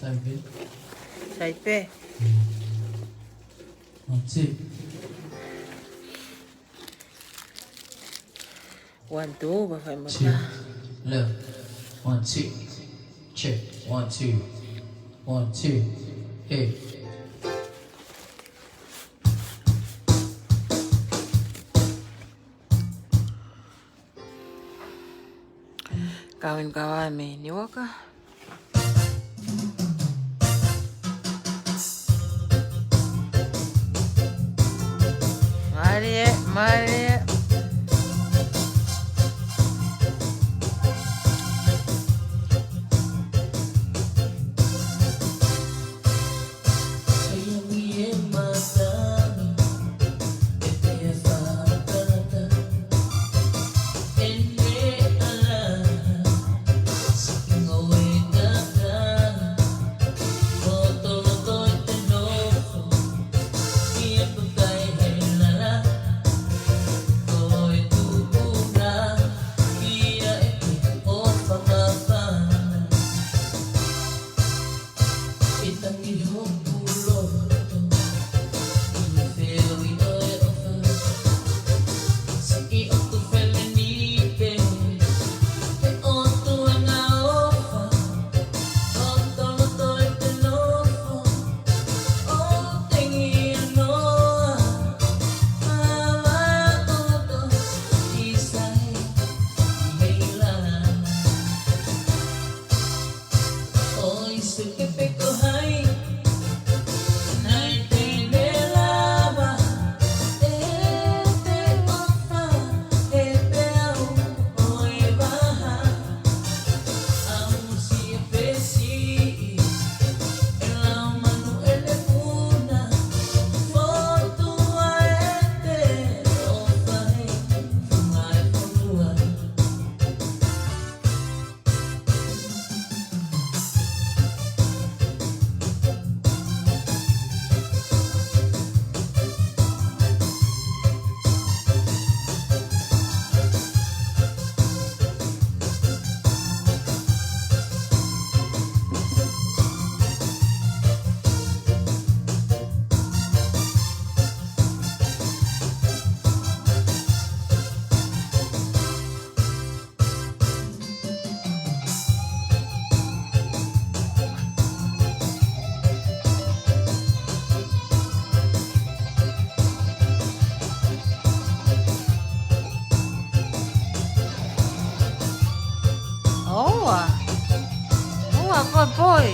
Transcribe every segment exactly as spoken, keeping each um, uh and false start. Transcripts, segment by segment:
Sai pē. Sai pē. One, two. One, two, ba fai mo ta. Check. Left. One, two. Check. One, two. One, two. Hey. Kau inu kau ai mei Niuaka. Mālie, mālie. ʻOua. ʻOua, ko e poi.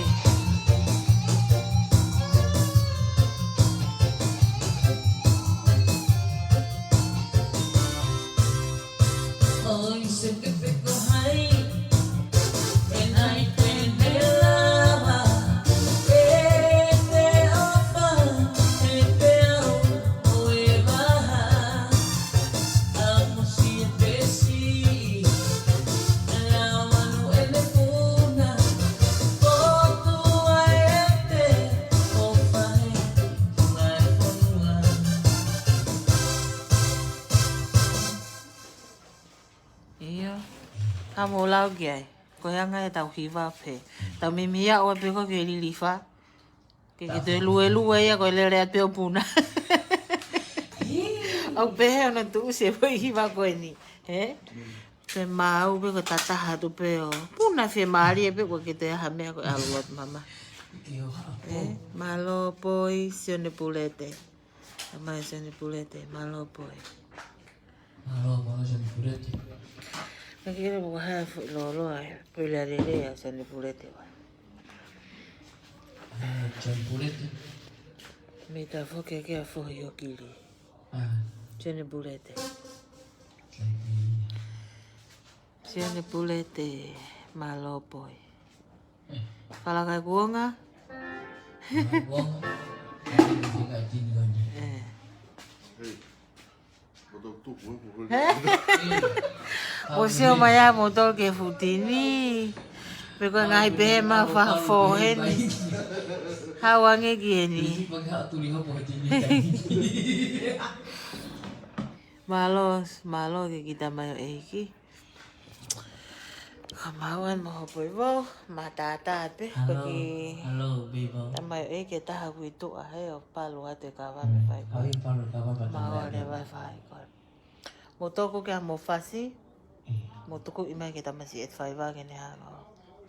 ʻIo. Ka mou lau ki ai. Ko e anga ʻetau hiva pē. Tau mimi ia ʻo pē ko ke lilifa. Ke ke toe luelue ia ko e lele atu ʻo puna. ʻOku pehē hono tuʻusi e foʻi hiva ko eni. He? Ke maʻu pē ko e tataha atu pē ʻo puna fiemālie pē ko ke toe ʻai ha meʻa ko e ʻalu atu mama. Mālō poi Sione Pulete. Tamai Sione Pulete, mālō poi. Mālō, mālō Sione Pulete. Ka kile mo ha foʻi lōloa, poi la lele ʻa Sione Pulete wa. Sione Pulete. Mei ta foke ke a fohi o kili. Sione Pulete. Sione Pulete, mālō poi. Falakai kuonga. Falakai kuonga. Falakai kuonga. Hei, mo tau tuku, eh, mo hoi. Hei. ʻO sio mai ʻa mo tau ke futini. Pe ko e ngaahi pehē ma fa fo heni. Hau ange ki heni. Mālō, mālō ki he kiʻi tamai ʻeiki. Ka mau ʻeni mo Hopoivou, mātātā pē, ko e kiʻi tamai ʻeiki ʻe taha ʻoku ʻi tuʻa he ʻoku palu atu e kava mei he fai ko ē. Mau ʻosi leva fai ko ē. Mou tuku ke mou fasi, mou tukuʻi mai ki he tamasiʻi ʻe fai vā ke ne hanga ʻo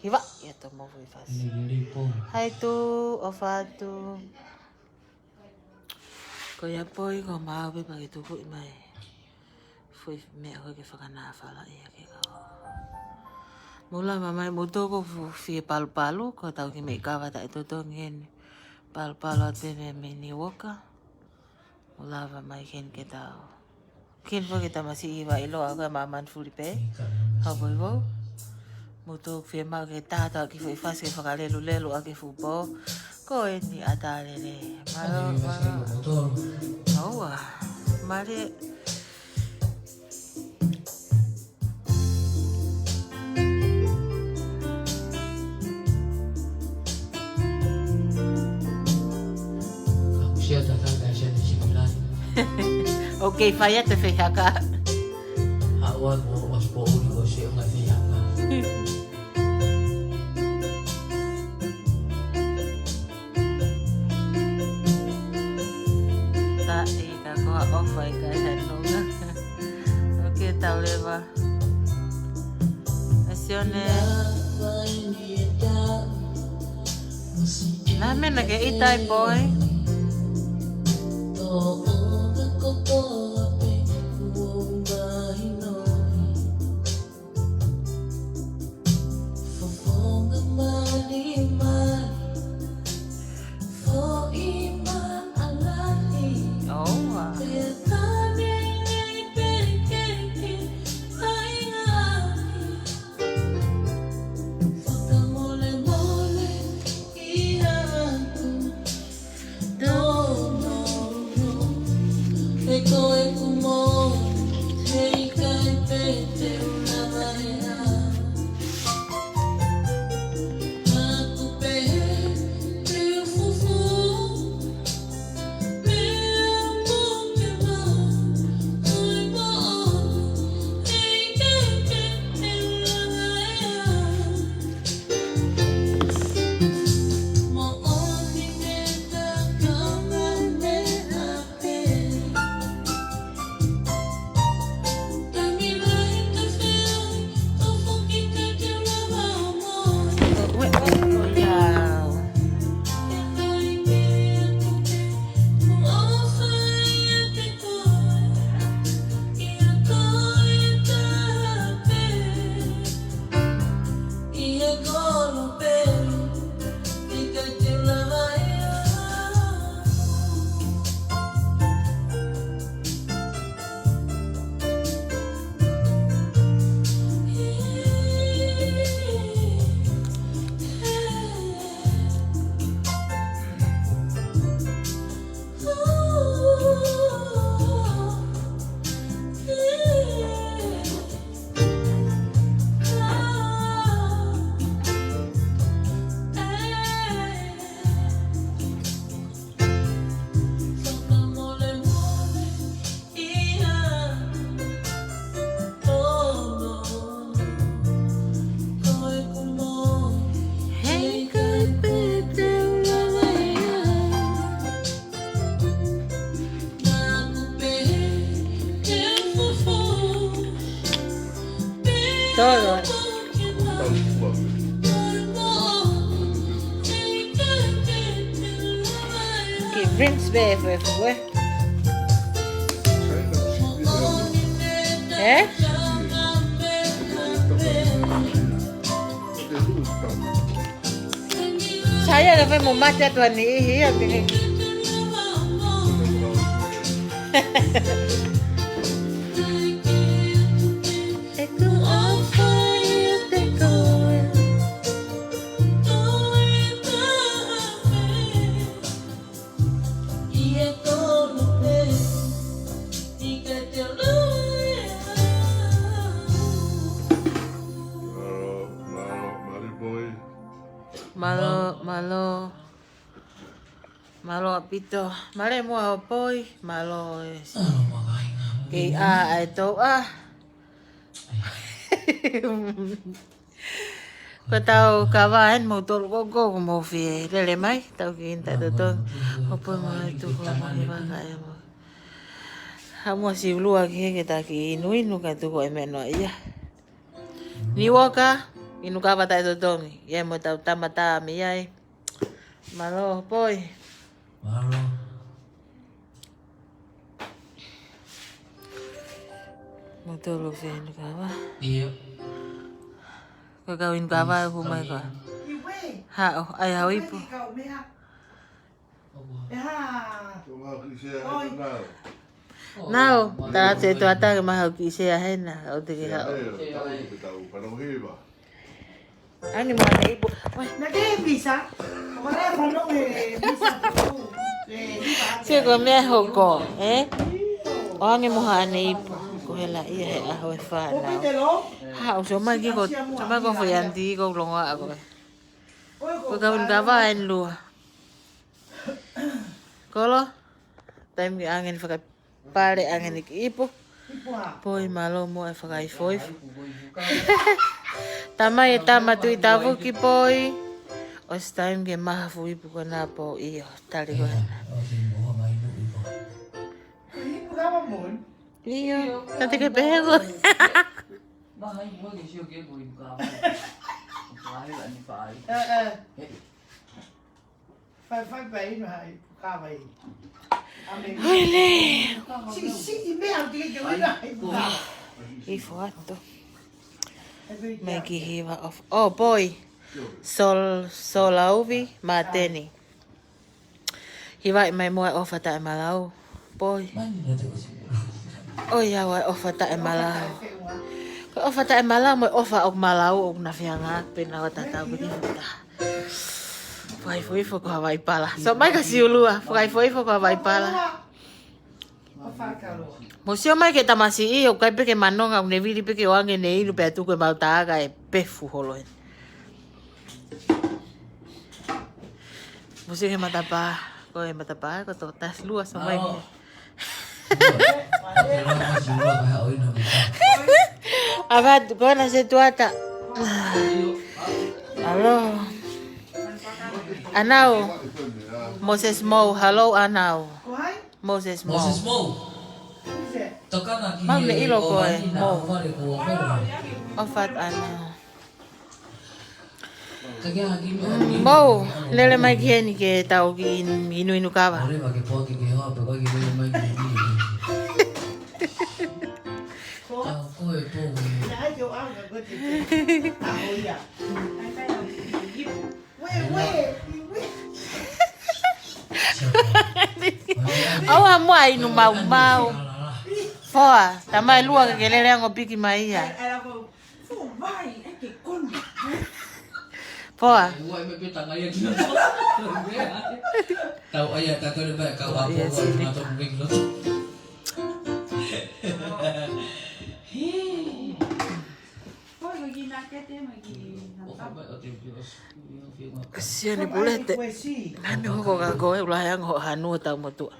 hivaʻi atu hoʻomou foʻi fasi. Hai tu ʻo fatu. Ko ia Poi, ko mau pē pea ke tukuʻi mai. Foʻi meʻa ko ē ke fakanāfalaʻi ʻaki e kava. Mou lava mai, mou tuku fu-, fie palupalu, ko ʻetau kiʻi meʻi kava taʻetotongi ʻeni. Palupalu atu pē mei New York. Mou lava mai ke ʻeni ke tau. Ke ʻeni foki tamasiʻi hiva ʻiloa ko ē ʻa māmani fulipē. Hopoivou. Mou tuku fiemaʻu ke tau ʻaki e foʻi fasi ke fakalelulelu ʻaki e fuʻu pō. Ko ʻeni ʻatā lelei. Mālō, mālō. Mālō. Mālō. Ka kusia tatau kai siana similani. Ok, fai atu e feihaka. Haʻu ʻo ʻosi poʻuli ko e siʻi onga feihaka. Ta i ka ko a ofa i ka i hanonga. Ok, tau leva. ʻE Sione. Nā mena ke ʻita ai Poi. Tolo. Kiʻi rinse pē, pē, pē. Ē? Sai ʻa e lave mo mate atu ʻa e niʻihi ia, pē. Mālō, mālō, mālō. Mālō ʻaupito. Mālō muʻa Hopoi. Mālō e. Mālō muʻa kāinga. Kei ʻā ʻa e tau ʻā. Ai. Ko ʻetau kava eni, moutolu ko ē ʻoku mou fie lele mai, tau kiʻi taʻetotongi. Hopo mai tuku mo e vaka e mo. Haʻu muʻa Siulua ki he ke taki inuinu ka tuku e meʻa noa ia. Niuoka, inu kava taʻetotongi. ʻIa mo ʻetau tama tā mei ai. Mālō, Poi. Mālō. Moutolu fie inu kava. ʻIo. Ko e kau inu kava ʻoku mai ko ē. Haʻu, ʻai haʻo ipu. Nau, tala te tua ta ke maha ki se a hena, ʻo te ke haʻu. Ange mo haʻane ipu. Oi. Na ke visa. Kamara kono e visa tu. Sio ko e meʻa hoko, ē? ʻO ange mo haʻane ipu. Ko e laʻi ia he ʻaho e fānau. Haʻu, sio mai ki ko, sio mai ko fai anti ko longoaʻa ko ē. Ko e kau inu kava eni lua. Kolo, taimi ange ni faka- Pale ange ni ki ipu. Poi, mālō muʻa e fakaifoifo. Tamai e tama Tuʻi Tavuki, Poi. ʻOsi taimi ke maha fuʻu ipu ko ena, Poi, ʻio, tali ko ena. ʻIo, ka te ke pehē ko. Fai, fai, fai, inu hai, kava i. Amen. Hoile. Si, si, i mea, ʻoku ke ke inu hai, kava. I foato. Mai ki hiva of, oh, Poi. Sol, Solauvi, Mateni. Hivaʻi mai muʻa e ʻofa taʻemalau. Poi. ʻOi, ʻa e ʻofa taʻemalau. Ko e ʻofa taʻemalau mo e ʻofa ʻoku malau ʻoku na feangaanga pē naua tatau pē ki futa. Fakaifoifo ko Havai pala. So mai ka Siulua, fakaifoifo ko Havai pala. Mo sio mai ki he tamasiʻi ʻoku ʻikai pē ke manonga, ʻoku ne vili pē ke ʻoange ʻene inu pea tuku e mau taaka ʻe pefu holo ē. Mo sio ki he matapā, ko e matapā, ko e toko taha lua, sio mai ki he. ʻAva tu ko ena se tuata. Hello. ʻAnau. Moses Mou, hello ʻAnau. Moses Mou. Moses Mou. Tokanga ki he ʻilo ko e Mou. ʻOfa atu ʻAnau. Mou, lele mai ki heni ke tau kiʻi inuinu kava. ʻAua muʻa inu maumau. Foa, tamai lua ke ke lele ange ʻo piki mai ia. Foa. Tau ai a tatole mai kau a po o mato mui lo. Siani pulete. Nani hoko ka ko e ulahi ange ho hanu tau motua.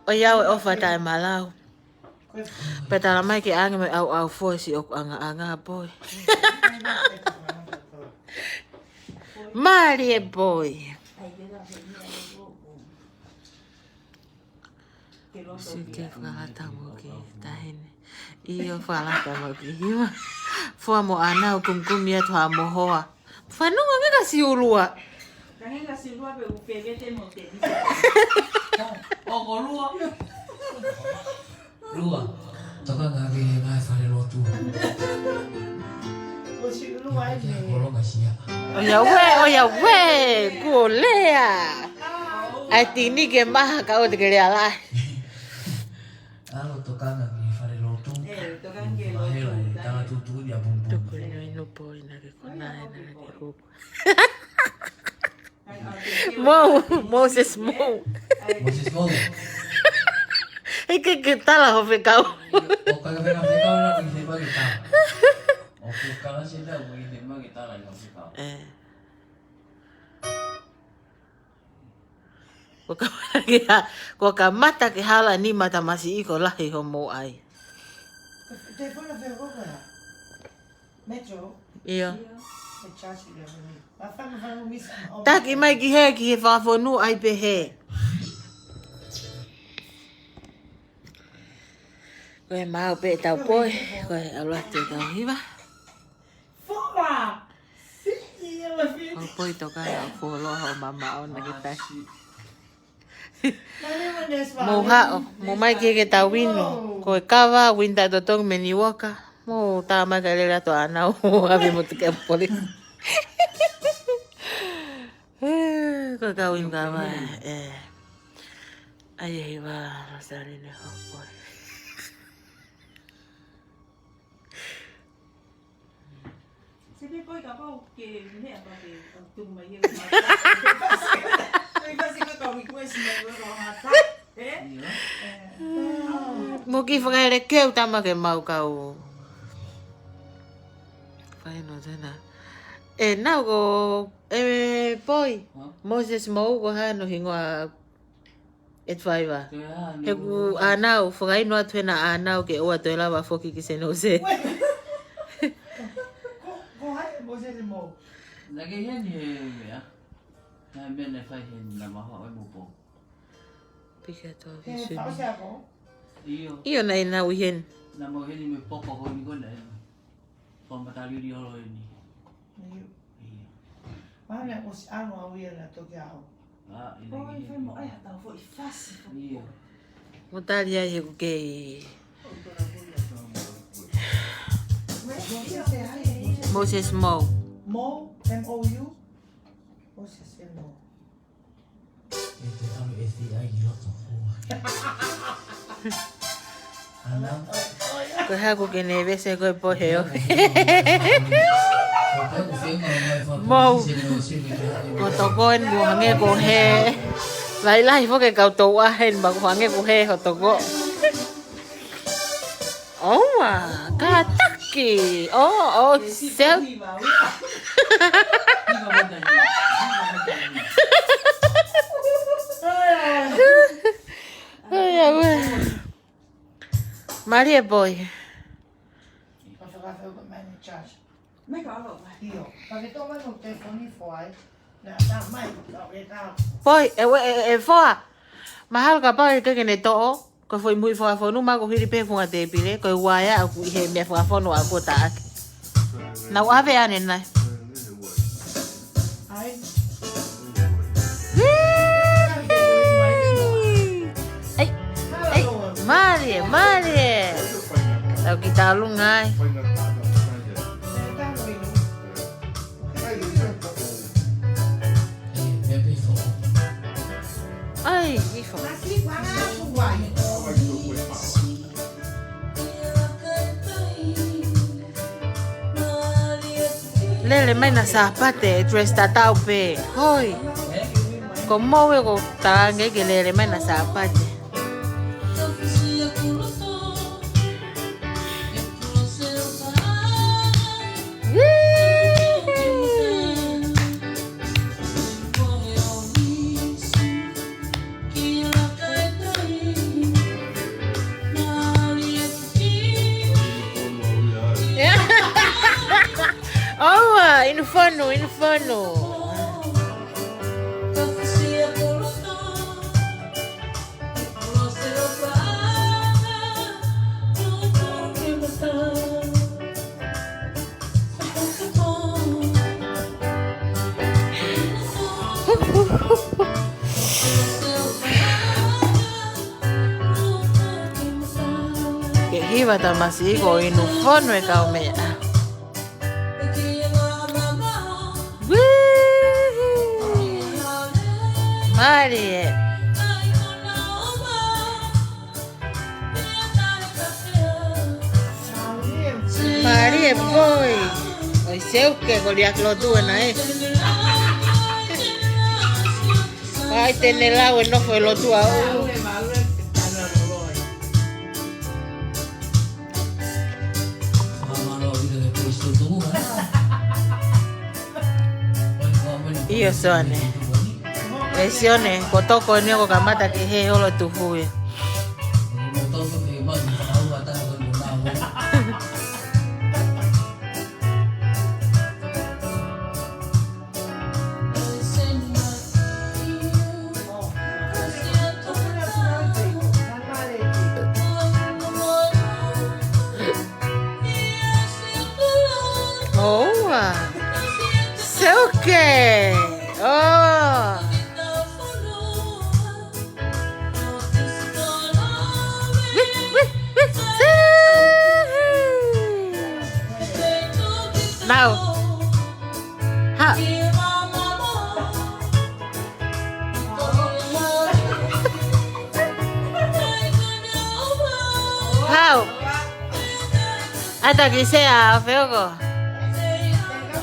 ʻOi au e ʻofa taʻemalau. Pea tala mai ke ange mai au au fosi ʻoku anga anga Poi. Mali e Poi. Sike fakalata mo ki tahine. ʻIo fakalata mo ki hiva. Foa mo ʻAnau kumikumi atu ha mohoa. Fanongo ange ka Siulua. Ka nge ka Siulua pe u pevete mo te. ʻO, ʻo ko lua. Lua. Tokanga ki he ngaahi fale lotu. Ko Siulua ʻi he. Kolonga sia. ʻOiauē, ʻoiauē, kuo lea. ʻAi tini ke maha ka ʻoua te ke lea lahi. ʻAlo tokanga ki he fale lotu. Mahela e tala tutu ia pumpu. Tuku inu inu Poi na ke kona e na ke huku. Mou, Moses Mou. Moses Mou. He ke ke tala ho fekau. ʻO ka ka fekau fekau na ki se ma ke tala. ʻO ku kala se na ki se ma ke tala na fekau. ʻE. Ko ka mata ke ha, ko ka mata ke hala ni mata masi iko lahi ho mou ai. Te fana fekau ka. Metro. ʻIo. Taki mai ki hē, ki he fakafonu ai pē hē. Ko e maau pē ʻetau poi, ko e ʻalu atu ʻetau hiva. Ko e poi toka ʻa e fuoloa ʻo mama ʻona ke taki. Mou haʻu, mou mai ke ke tau inu. Ko e kava, Winter Totongi mei Niuoka. Mou tā mai ka lele atu ʻanau, ʻave mo tuku ki he polisi. Ko e kau inu kava, ē. ʻAi e hiva, Rosaline Hopoi. Se pē poi kapau ke meʻa pea ke tuku mai ia ke mata. Ko e pasi ko e kau request mai ko e kau mata. Ē? Mo ki fakaele keu tama ke mau kau. Fai no tena. Ē, nau ko, ē, poi. Moses Mou ko hano hingoa Advisor. He ko ʻanau, fakainu atu hena ʻanau ke ʻoua toe lava foki ki San Jose. Ko, ko hai mo se mo. Naʻe ʻi heni he meʻa. Naʻe meʻa naʻe fai heni naʻa ma hoa ʻo mo po. Pika to he vision. Io. Io naʻe nau ʻi heni. Naʻa ma ʻi heni mo poko ko ni ko naʻe. Ko matalili olo eni. Io. Io. Mahalo ʻosi ʻalu au ia na toki au. Ko e fai mo ai hatau foʻi fasi foʻi. Io. Mo tali ai he kuo kei. Moses Mou. Mou, M O U. Moses M O U. Ko e hā kuo ke nevesi ko e poi he ofi. Mou. Ko toko eni mo hangē ko hē. Lahilahi foki e kau touʻahe ni ma ko hangē ko hē ho toko. ʻOua, kātaki. ʻO, ʻo, sel. Mālie poi. Poi, ʻe, ʻe, ʻe, foa. Mahalo kapau ʻe ʻikai ke ne toʻo. Ko e foʻi muiʻi fakafonu ma ko hili pē he funga tēpile, ko e uaea ʻoku ʻi he meʻa fakafonu ʻoku tāʻaki. Naʻa ku ʻave ʻanenai. ʻEi, ʻei, mālie, mālie. Tau ki talunga ai. ʻAi, ifo. Lele mai ʻena Sāpate, dress tatau pē. Hoi. Ko Mou ē ko tangi ke lele mai ʻena Sāpate. ʻOua, inu fonu, inu fonu. Ke hiva tamasiʻi ko inu fonu e kau meʻa. Wee! Mālie. Mālie poi. ʻOi, seuke ko liaki lotu ena ē. Ai, te ne lau e nofo e lotu au. ʻIo, Sione. ʻE Sione, ko toko eni ko kamata ke hē holo tuhu ia. ʻAtā ki sea, Feoko.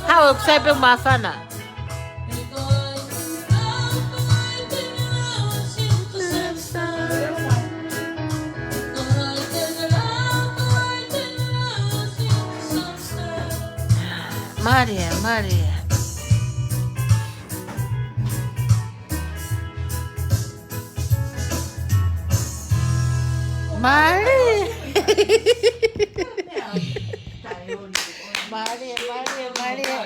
Haʻu ʻoku sai pē māfana. Mālie, mālie. Mālie. Mālie, mālie, mālie.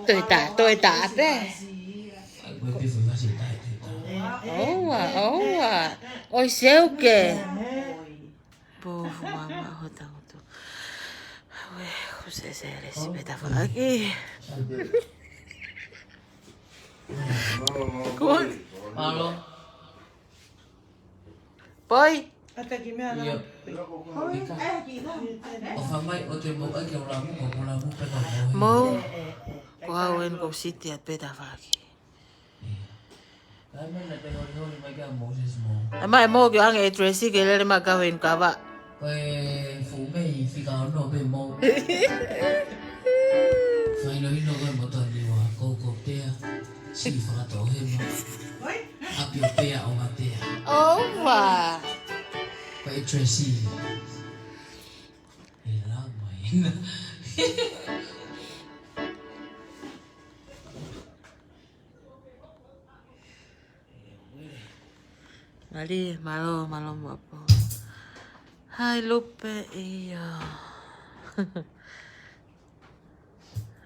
Toe tā, toe tā pē. ʻOua, ʻoua. ʻOi, seuke. Pō, fuʻu māmā ho tangutu. Aue, ko se se le si peta faki. Kuo. Mālō. Poi. ʻAtā ki mea la. ʻIo. ʻO fai mai ʻo te mou ʻai ke ʻo lamu, ko ʻo lamu pē ko mou. Mou. Ko au eni ko siti a peta faki. ʻAi mai na te holi holi mai kia Moses mo. ʻAi mai mo ke ʻange e dresi ke lele mai kau eni kava. Ko e fuʻu mei fika ono pē mo. Fai lo ino ko e moto ni wa ko ko tea. Si faka to he mo. ʻApio pea ʻo matea. ʻOua. Ko e dresi. E la mai na. Mālie, mālō, mālō maʻu pō. Hai Lupe, ʻio.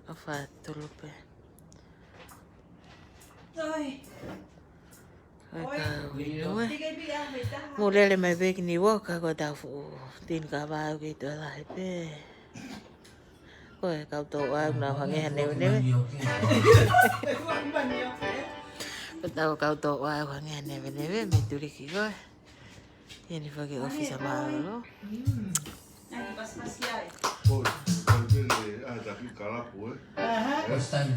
ʻOfa atu Lupe. Oi. Oi, ka ui nue. Mou lele mai pē ki Niuoka, ko tau fuʻu tini ka vau ki tuʻa lahi pē. Ko e kau tō ʻai na hangē ha neveneve. Ko tau kau tō ʻai hangē ha neveneve, mei Tuliki ko e. Ia ni faki ʻōfisa mālōlō. Ko, ko e pele, ʻa, taki kalapu, ē? First time.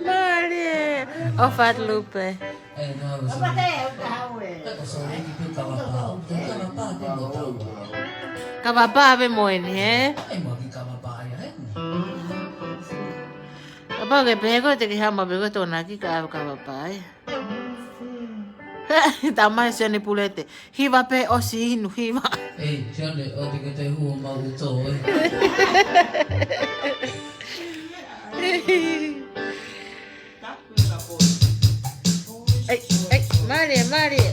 Mālie. ʻOfa atu Lupe. Kava pā pē mo eni, ē? Kapau ke pehē ko e te ke hama pē ko e tōnaki ka kava pā, ē? Tamai Sione Pulete. Hiva pē ʻosi inu, hiva. Ei, Sione, ʻo te ke te hua mau tō, ē? Ei, ei, mālie, mālie.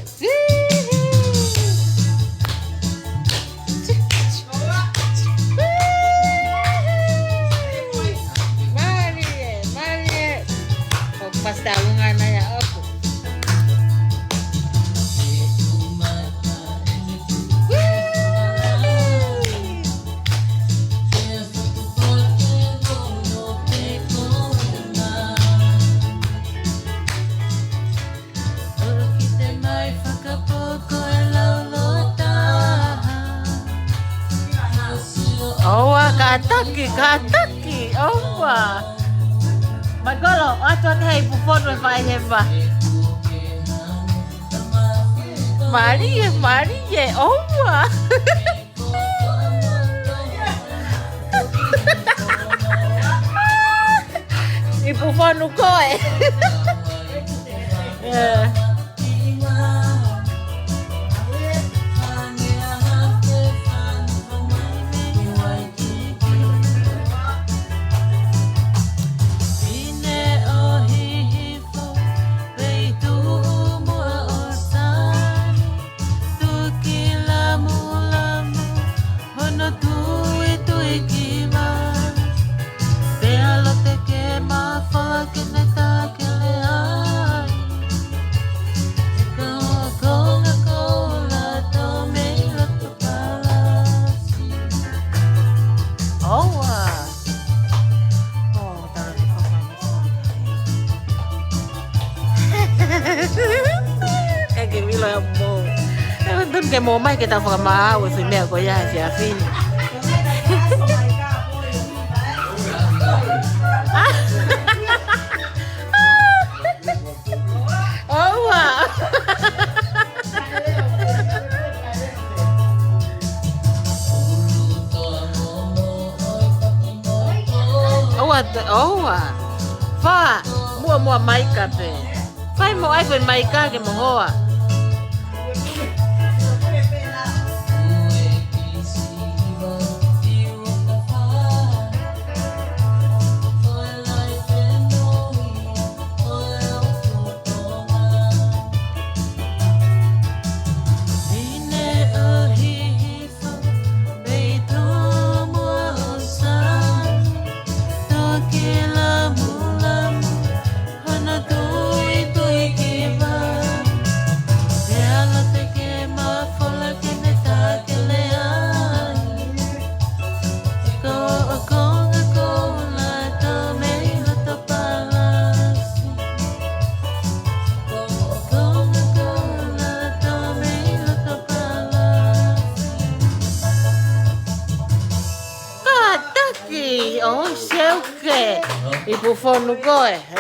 Mālie, mālie. ʻO pasita unga na ia ʻoku. ʻOua, kātaki, kātaki, ʻoua. Maikolo, ʻoatu ake he ipu fonu e fai he ma. Mālie, mālie, ʻoua. Ipu fonu koe. Yeah. Tuki lamulamu, hono tuitui ki mai. Pea lote ke mafola ke ne takele ai. He ka konga koula tō mei loto palasi. ʻOua. ʻO, tala ke fakamolemole. Ka ke milo e mo. E tonu ke mo mai ke tau fakamaau e fai meʻa ko ia he efiafi ni. ʻOu, ʻOua. Fā, muʻomuʻa maika pē. Fai mo ʻai ko e maika ke mo hoa. Kātaki, ʻo seuke. ʻI pufonu koe, ē?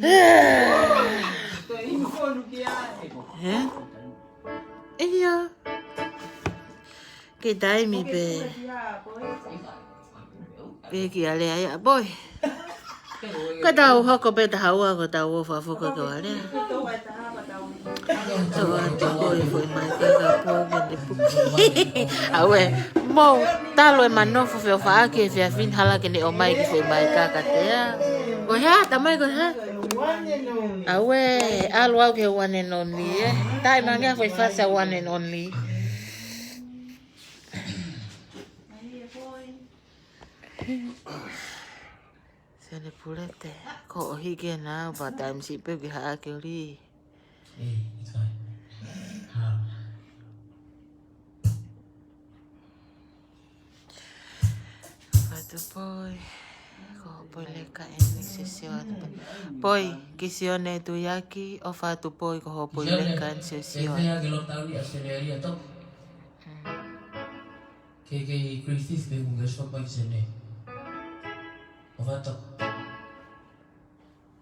Ē? ʻIo. Ke taimi pē. Pē ki Alea ia, boy. Ka tau hoko pē taha ua, ko tau ō fakafoki ki Alea. Tau atu ko e foʻi maika ka pō ke ne puke. Auē, mou talo e manofo feʻofaʻaki he efiafi ni, hala ke ne ʻomai e kiʻi foʻi maika kiate au. Ko e hā, tamai, ko e hā? Auē, ʻalu au ki he one and only, ē. Taʻemangeʻi foʻi fasi ʻa e one and only. Sione Pulete, ko hoʻo hiki ena, pea taimi siʻi pē ke haʻaki uli. ʻE, it's fine. Ha. Fatu Poi, ko hoʻo poi leka eni sesio atu pē. Poi, ki Sione Tuiaki, ʻo Fatu Poi, ko hoʻo poi leka eni sesio atu. Sione, ʻe fea ke lotauni Australia to? Mm. Ke, ke Griffith pe u ngeso pa i sene. ʻO Fatu.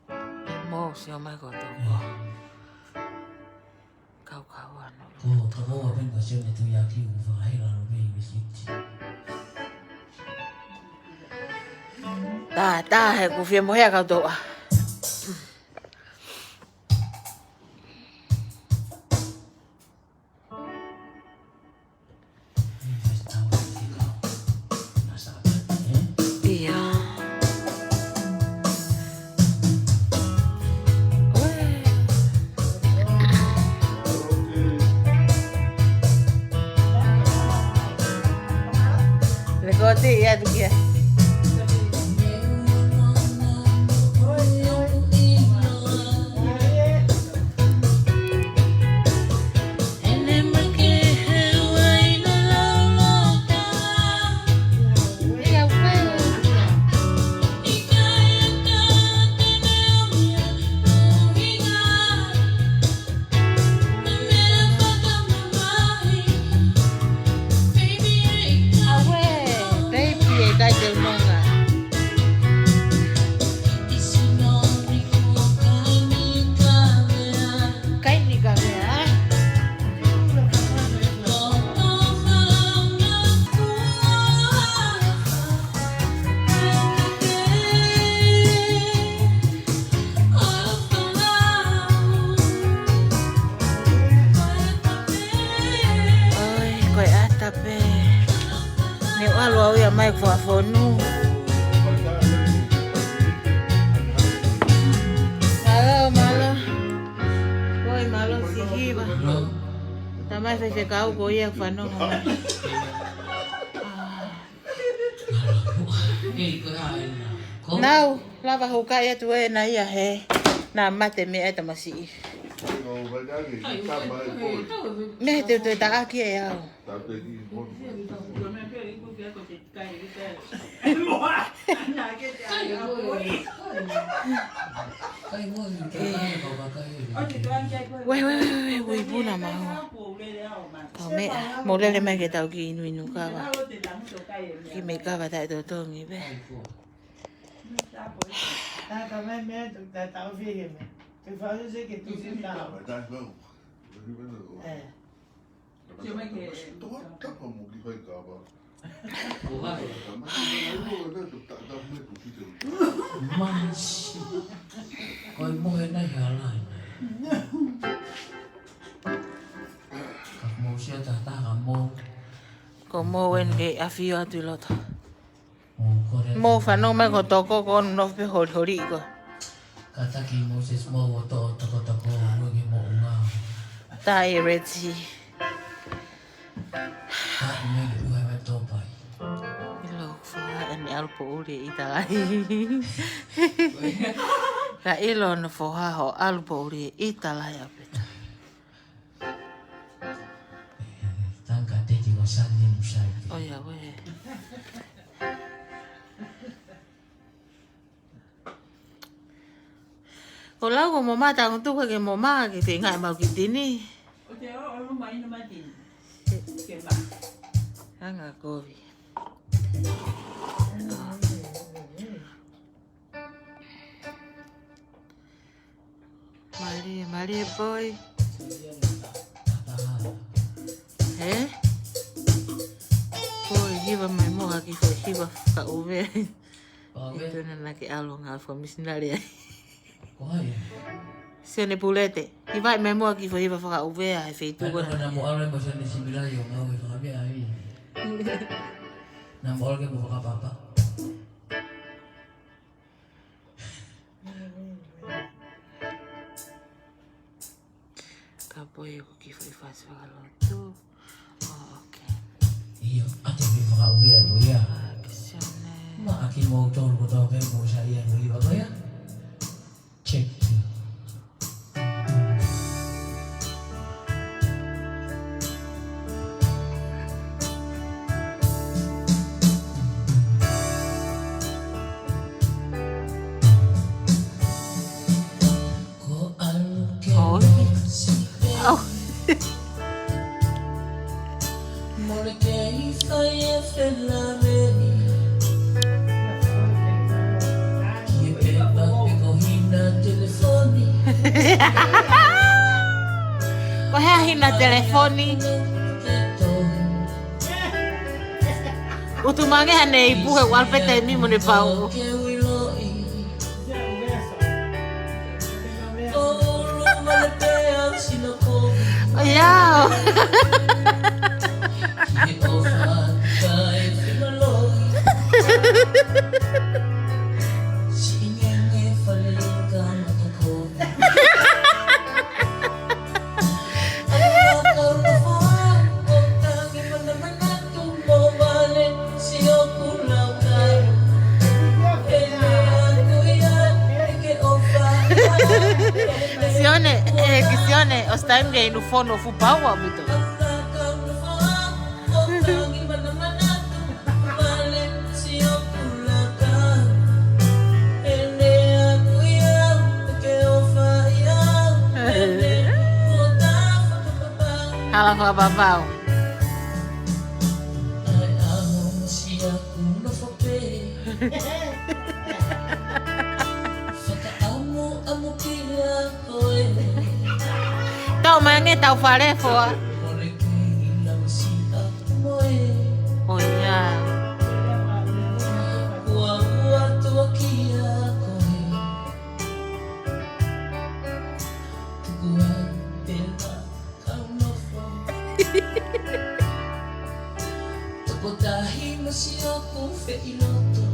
ʻE mou sio mai ko toko. Kaukau ano. Ko, ka mo a pen ka Sione Tuiaki u fa ai la lo pe i siti. Tā, tā, he ʻoku fie mohe ʻa kau toa. ʻIo. Lekooti ia tukia. Auē, baby, ʻe kai te unonga. Kai ni ka mea, ē? ʻOi, ko e ʻata pē. Ne u ʻalu au ia mai ko e fonu. Mālō, mālō. ʻOi, mālō siʻi hiva. Tamai Faifekau ko ia fanongo mai. Nau, lava hukaʻi atu ē na ia he. Na mate meʻa e tamasiʻi. Mei he te u toe taʻaki ʻe au. Wei, wei, wei, wei, ui puna mau. Tau meʻa, mou lele mai ke tau kiʻi inuinu kava. Kiʻi meʻa kava taʻetotongi pē. Tata mai mea tu tata ofi ke me. Te fau se ke tu se tau. Eh. Tapa mo ki fai kava. Masi. Ko e mohe nai hala. Ka mou sia tata ka mou. Ko mou en ke afio atu ʻi loto. Mou fanongo mai ko toko ko nofo pē holiholi ko. Kātaki Moses mou ʻo toʻo tokotoko ʻo ue ki moʻunga. Tai Reti. Haʻu mai ke ʻuha mai tōpai. ʻIlo foha ʻene ʻalu poʻuli ʻi talahi. Ka ʻilo hono foha hoʻo ʻalu poʻuli ʻi talahi ʻaupito. Tangka teki ko sani musai. ʻOia, ue. Ko lau ko mo mata ko tuku ke mo ma ke te ngai mau ki tini. Ko te o, o lu mai na matini. Ke ma. Anga kovi. Malie, malie boy. He? Boy, hiva mai mo haki fo hiva fakaʻuve. ʻIo, na na ke ʻalu ngā fo misinale ai. Ko hai? Sione Pulete. Hiva mai mo haki fo hiva fakaʻuve ai, feitu ko na. Namo ʻalu mo Sione Similai ʻo ngā ue fakaʻuve ai. Namo ʻalu ke mo fakapapa. Ka poi ʻoku ki fai fasi fakalotu. Oh, okay. ʻIo, ʻa te fai fakaʻuve ʻo ia. Ah, ke sione. Ma ʻaki mo tolu ko tau pē mo sa ia no iwa ko ia. Check. Ko ʻalu ke ʻoi. Au. Mole ke i fai e fela meni. Ki e pepa pe ko hina telefoni. Ko hea hina telefoni? Utu mange hane i puhe walpeta e mimo ne pau. ʻOiao. Sione, eh, ki Sione, ʻosi taimi ke inu fono fupaua ʻaupito. Hala fakapapau. Tau mai ange tau fale foa. ʻOia. Kau nofo. Tokotaha masiʻi ʻoku feʻiloto.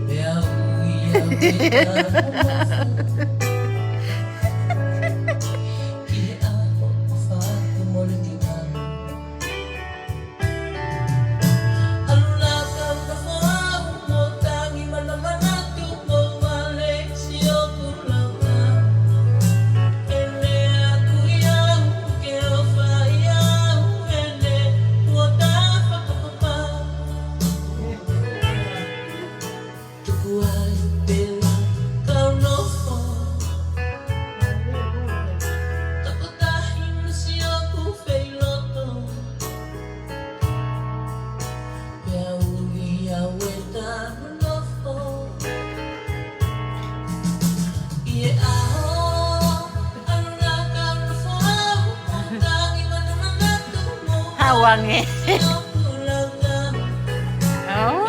Pea ui au ke kau nofo. Ki he ʻaho ʻofa ʻoku mole ke ngalo. Tuku ai pē ʻa e kau nofo. Wange. Oh.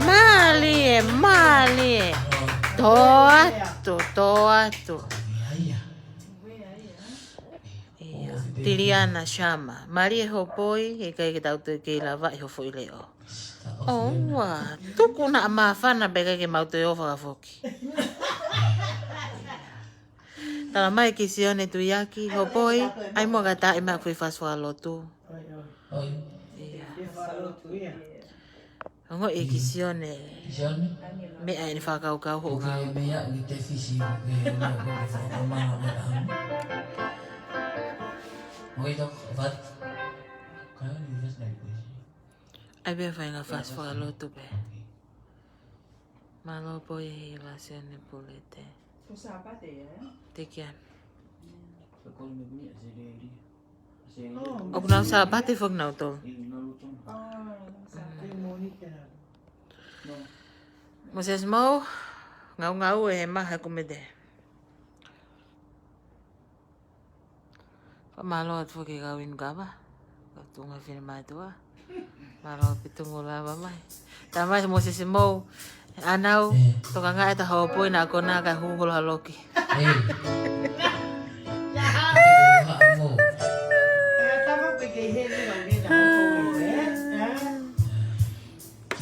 Mālie, mālie. Tō atu, tō atu. ʻIo, Tiliana Sharma. Mālie hoʻo poi, ʻikai ke tau toe kei lava ʻi ho foʻi leʻo. ʻOua, tuku naʻa māfana pē kae ʻikai ke mau toe ō fakafoki. Tala mai kia Sione Tuiaki, hoʻo poi, ʻai muʻa ka ta ʻi mai ʻeku fai fasi fakalotu. ʻIo. Ongoʻi kia Sione. Meʻa ʻene fakakaukau hoʻo ngāue. ʻAi pē faʻahinga fasi fakalotu pē. Mālō poi ʻi he lasi ʻo e pulete. Ko Sāpate, ē? Tekian. ʻOku nau Sāpate foki nautolu. Moses Mou, ngaungaue he maha kumete. Fakamālō atu foki kau inu kava, kau tuʻunga finemātuʻa. Mālō pē tuʻunga lava mai. Tā mai Moses Mou, ʻanau, tokangaʻi ʻeta hoʻo poi naʻa ko ena ka hū holo haloki.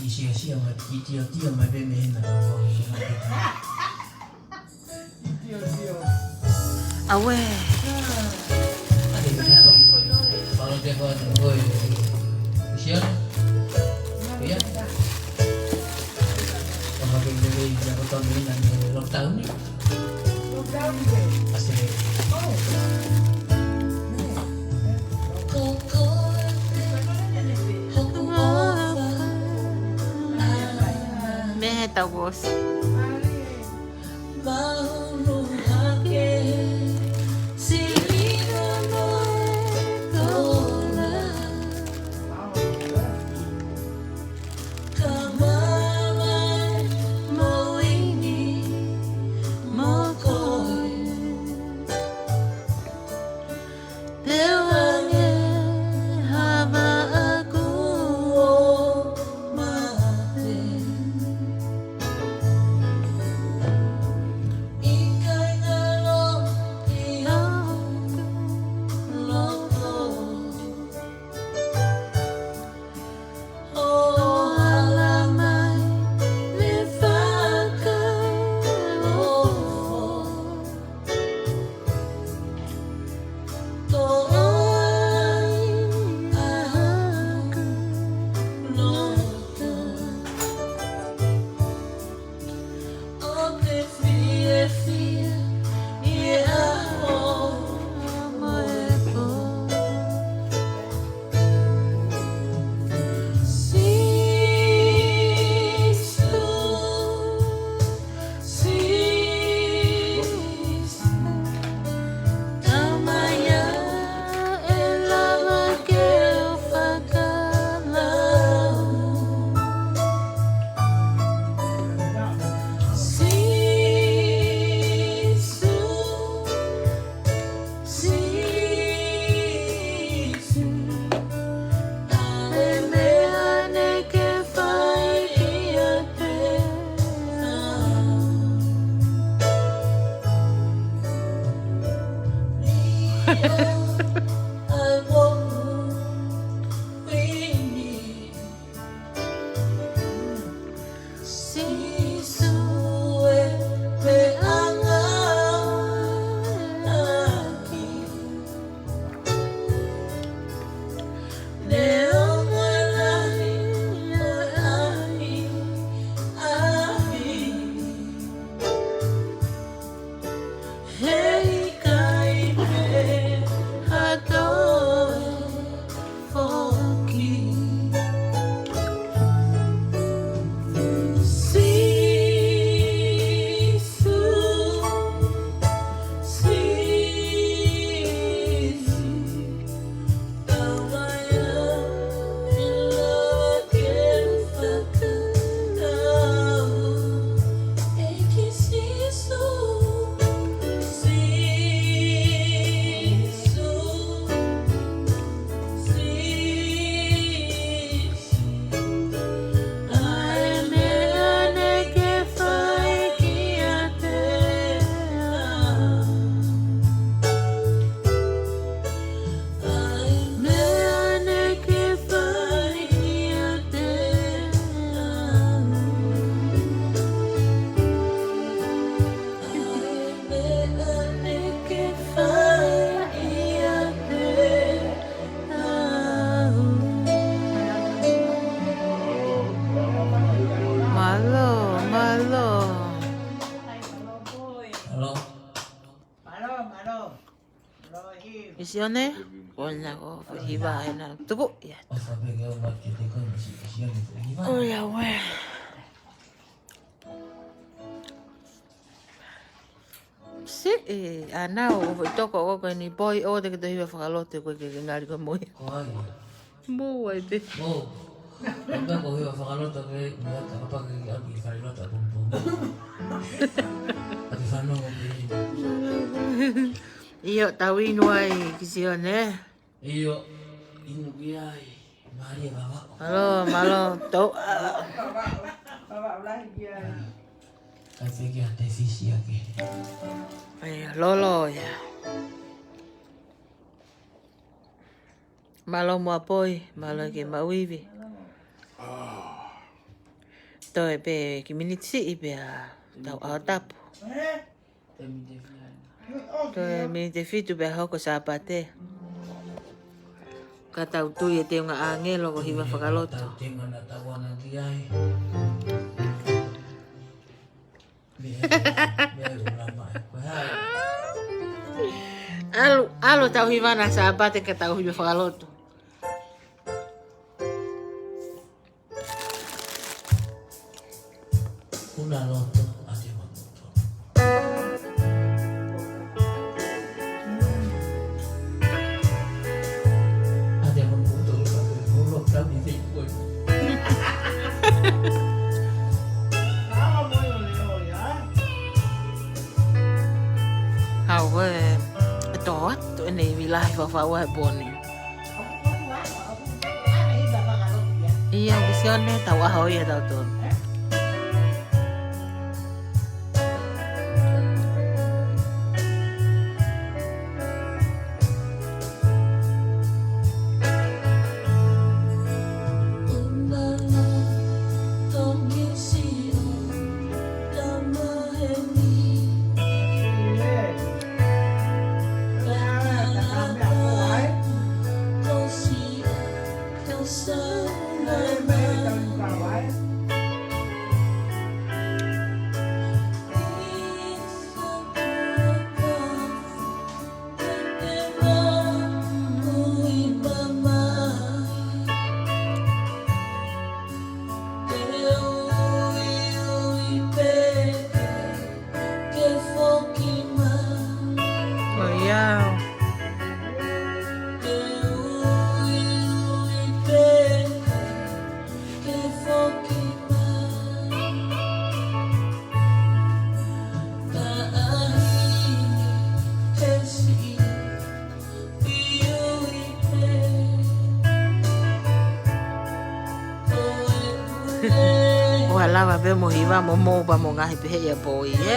Ki sia sia mai, ki tio tio mai pē mei hena. Awe. Lockdown ni. Lockdown ni. Asere. Oh. Meheta vos. Kisione, ko ena ko e foʻi hiva ʻena tuku ia. ʻOfa pē ke ʻoua te te ko e misi Kisione foʻi hiva. ʻOiauē. Siʻi, ʻanau, ʻo foʻi toko ʻoku ʻi ai ni poi ʻo te ke toe hiva fakalotu ko e ke ke ngali ko e mui. Ko ai. Mou ai pē. ʻO. ʻO pē ko e hiva fakalotu ke, mea ka papa ke ke ʻalu ki fale lotu ʻapongipongi. ʻA ke fanongo pē. ʻIo, tau inu ai Kisione. ʻIo, inu ki ai. Mālie Vavaʻu. Mālō, mālō, tau. Vavaʻu lahi ki ai. Ka te kia te fisi ake. ʻIo, lolo ia. Mālō Moapoi, mālō ke maʻu ivi. Toe pē kiʻi miniti siʻi pea tau ʻaho tapu. Toe miniti fitu pea hoko Sāpate. Ka tau tui e teunga ʻāngelo ko e hiva fakalotu. ʻAlu, ʻalu tau hiva na Sāpate ka tau hiva fakalotu. Una loto a te maputo. A te maputo ka te holo ka ni te koe. Hau e, e tō atu ʻene ivi lahi fafau e poni. ʻIo, Kisione, tau ʻaho ia tau tō. ʻOua lava pē mo hiva mo mou pea mo ngaahi pehē ʻi ʻapō ē.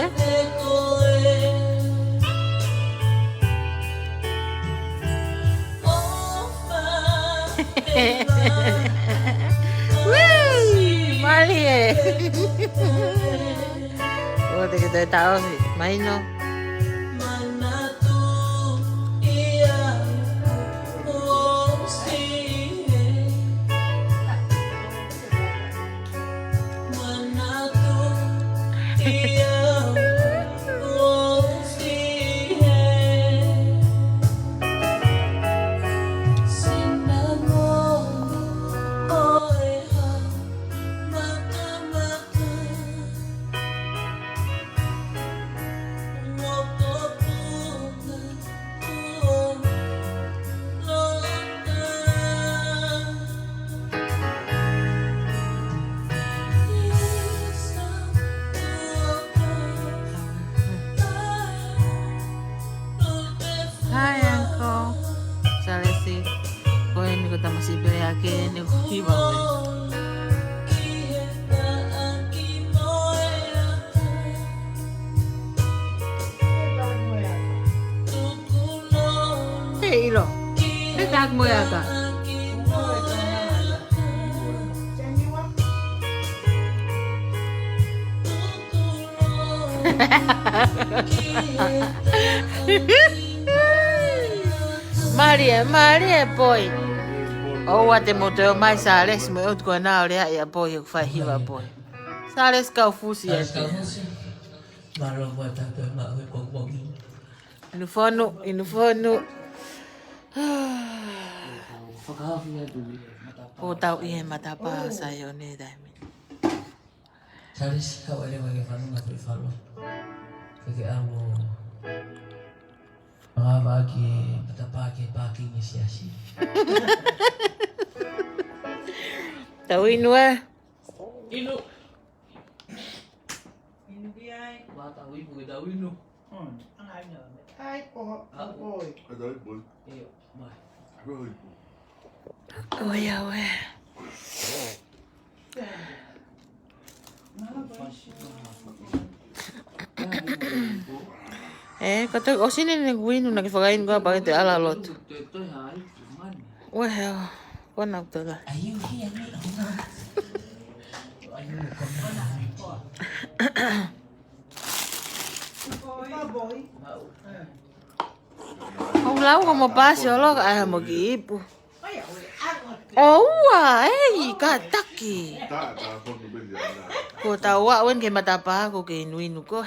Wee! Mālie. ʻO te ke toe taʻofi. Mahino. Hi, Uncle. Salesi. Ko eni ko e tamasiʻi pele ake eni ko e hiva ko ē. Hei, ʻilo. Hei, tak mo ya ka. Mālie, mālie poi. ʻOua te mou toe ō mai Salesi mo e ʻutu ko ena ʻo lea ia poi ʻoku fai hiva poi. Salesi Kaufusi ē. Salesi Kaufusi. Mālō mo e tato e maʻu e pongipongi. Inu fonu, inu fonu. Fakahaofi atu ʻi he matapā ʻo Saione. ʻOku tau ʻi he matapā ʻo Saione he taimi ni. Charles, haʻu ʻo lele mai ki he fanongo ko e falo. Ke ke ʻalu ʻo ngāueʻaki e matapā ki he pākingi ʻo e siasi. Tau inu ē. Inu. Inu ki ai. Mā tau ipu ke tau inu. Hmm. Ai, poho, ʻalu poi. Ai, tau ipu. ʻIo, mai. Tau ipu. ʻOi, ʻoe. ʻE, ka te ʻosi ʻene inu naʻa ke fakainu ka pake te ala lotu. ʻOi, ʻoe, ko nau tala. ʻOu lau ko mo pasi ʻo loka ai ha mo ki ipu. ʻOua, ei, kātaki. Ko tau aʻu eni ki he matapā ko ke inuinu ko.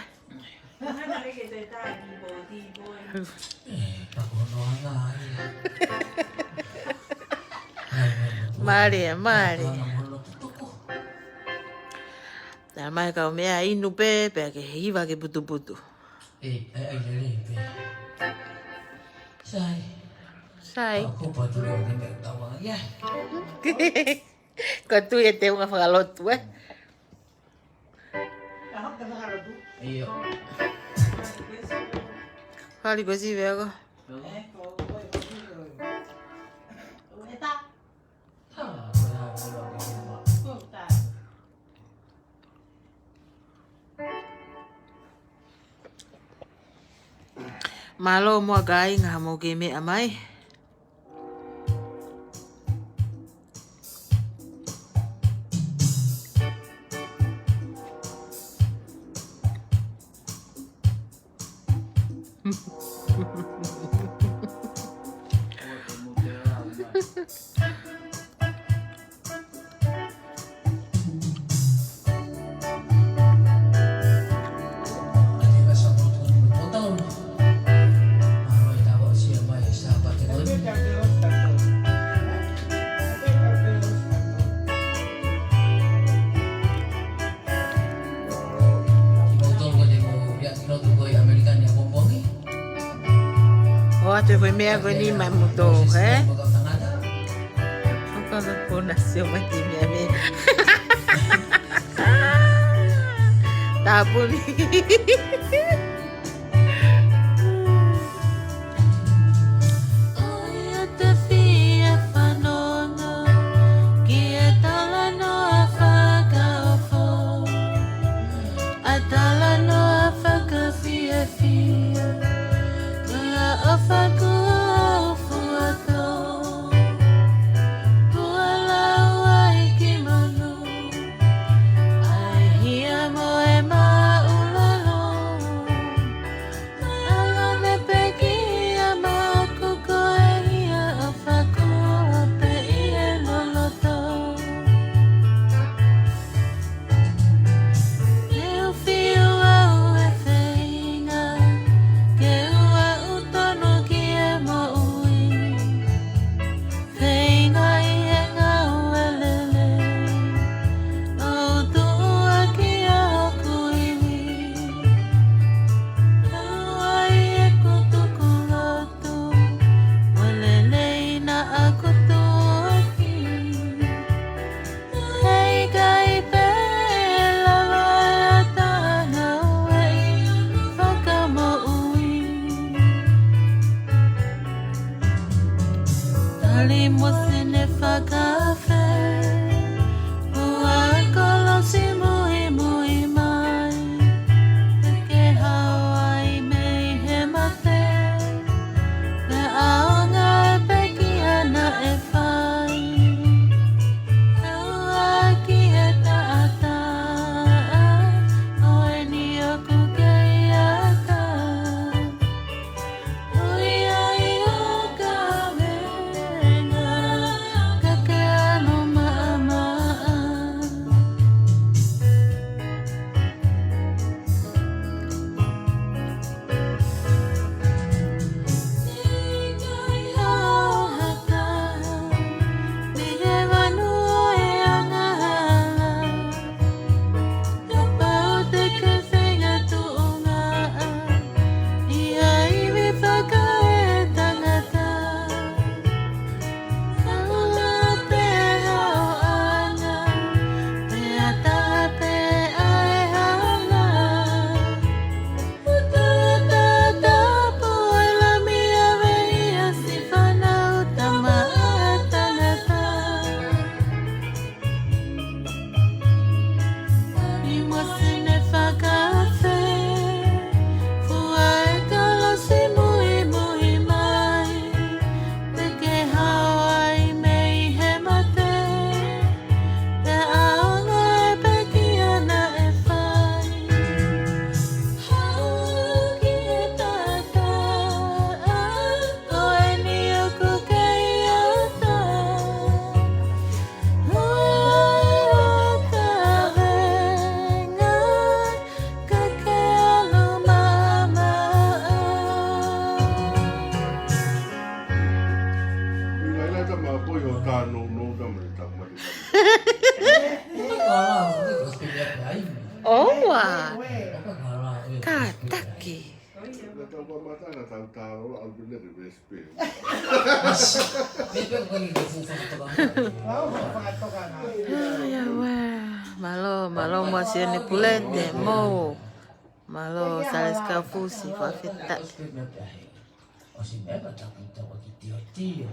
Mālie, mālie. Tala mai kau meʻa inu pē, pea ke hiva ke putuputu. ʻE, ʻe, ʻe, lele pē. Sai. Sai. Ka ko patu lo ke me tawa, ia. Ko tui e te unga fakalotu, ē? ʻIo. Hali ko si vea ko. Mālō muʻa kāinga mo ke meʻa mai. ʻOatu e foʻi meʻa ko eni mai mo tō, ē? Ko ka ko na sio mai ki meʻa meʻa. Tāpuni. ʻOi ʻa te fie fanongo ki he talanoa fakaofo, ʻa e talanoa fakafiefia, ʻa e ʻofa kuo fuatō, kuo lau ai ki manu, ʻa e hia mo e māʻulalo. ʻOua. Kātaki. Ai, auē. Mālō, mālō Moasione Pulete, mou. Mālō Sālesi Kaufusi, fakafetaʻi. ʻOsi meʻa ka taku tau aki tiotio.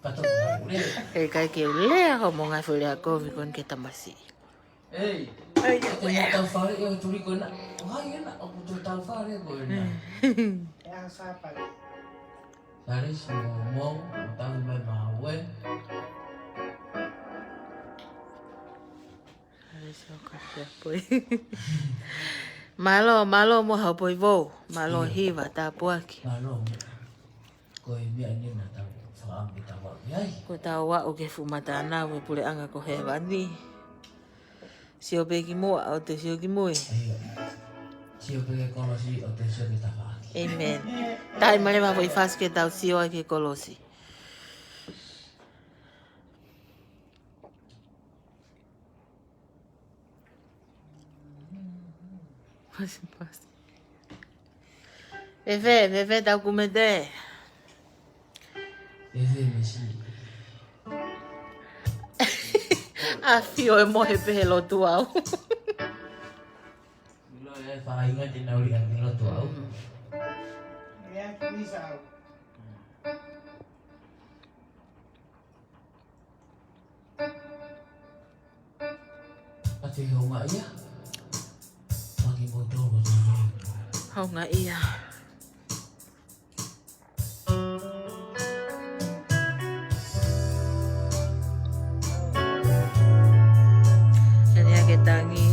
ʻE ʻikai ke u lea hoʻomo ngaahi foʻi lea kovi ko eni ki he tamasiʻi. Ei, ʻoku tau fale ʻe o tuli ko ena. ʻOku hai ena, ʻoku tau fale ko ena. Sālesi mo mo, mo tau mai maue. Mālō, mālō mo haʻo poi vou. Mālō hiva, tāpuaki. Mālō. Ko e meʻa eni naʻa tau fakaʻamu ke tau aʻu ki ai. Ko ʻetau aʻu ki he fuʻu matānau ʻo e puleʻanga ko hēvani. Sio pē ki muʻa ʻo te sio ki mui. Sio pē ki he kolosi ʻo te sio ki tafaʻaki. ʻĒmeni. Taimi leva foʻi fasi ke tau sio ai ki he kolosi. Pasi, pasi. Fefe, fefe tau kumete. Fefe mesi. ʻAfio e mohe pē he lotu au. Lo e fainga te nau li angi lotu au. Ate houngaʻia. Paki mo tolo. Houngaʻia. Kani ake tangi.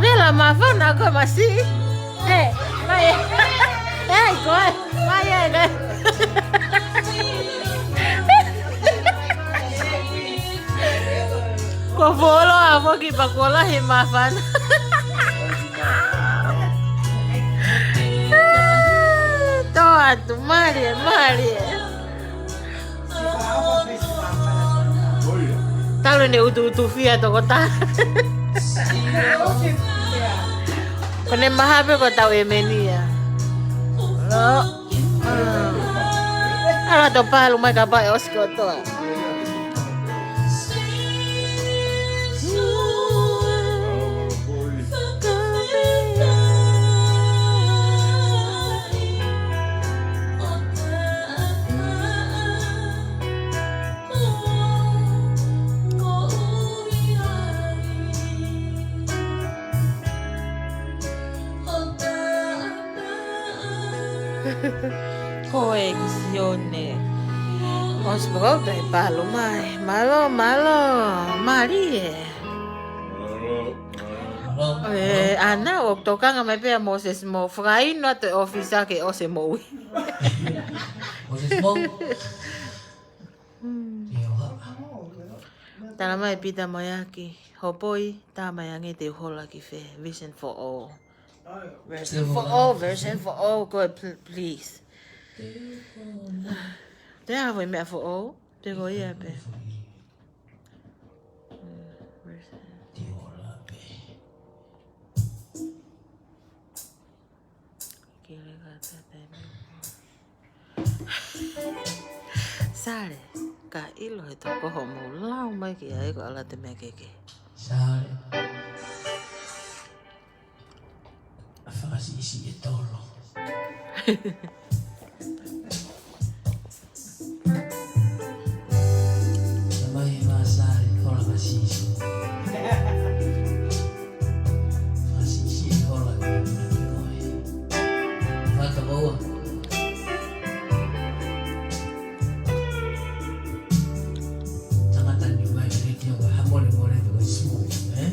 Vela, māfana ko e masi. He, mai ē. He, ko e, mai ē, ko e. Ko Folo a foki pa ko lahi māfana. Tō atu, mālie, mālie. Talu ʻene ʻutuʻutufia tokotaha. Ko ʻene maha pē ko e tau ʻēmeni ia. Lo. Ala to palu mai kapau ʻe ʻosi kotoa. Ko e ki Sione. ʻOsi pē ko e palu mai. Mālō, mālō, mālie. Mālō, mālō. ʻE, ʻana, ʻoku tokanga mai pē ʻa Moses Mo. Fakaino atu e ʻōfisa ke ʻosi e moʻui. Moses Mo. Hmm. Tala mai Pita Moeaki, Hopoi, tā mai ange te u hola ki fē, version for all. Version for all, version for all, ko e pl-, please. Te ʻai ha foʻi meʻa for all, te ko ia pē. Ke le ka tata e meʻa. Sale, ka ʻilo he toko hoʻomou lau mai ki ai ko ala te meʻa kehekehe. Sale. ʻA fakasiʻisiʻi e tolo. Mai he māsā e hola ka sisi. Ka sisi e hola ka sisi. Fata maua. Tangata ni mai ke tio ka hamole mole to ka smooth, eh?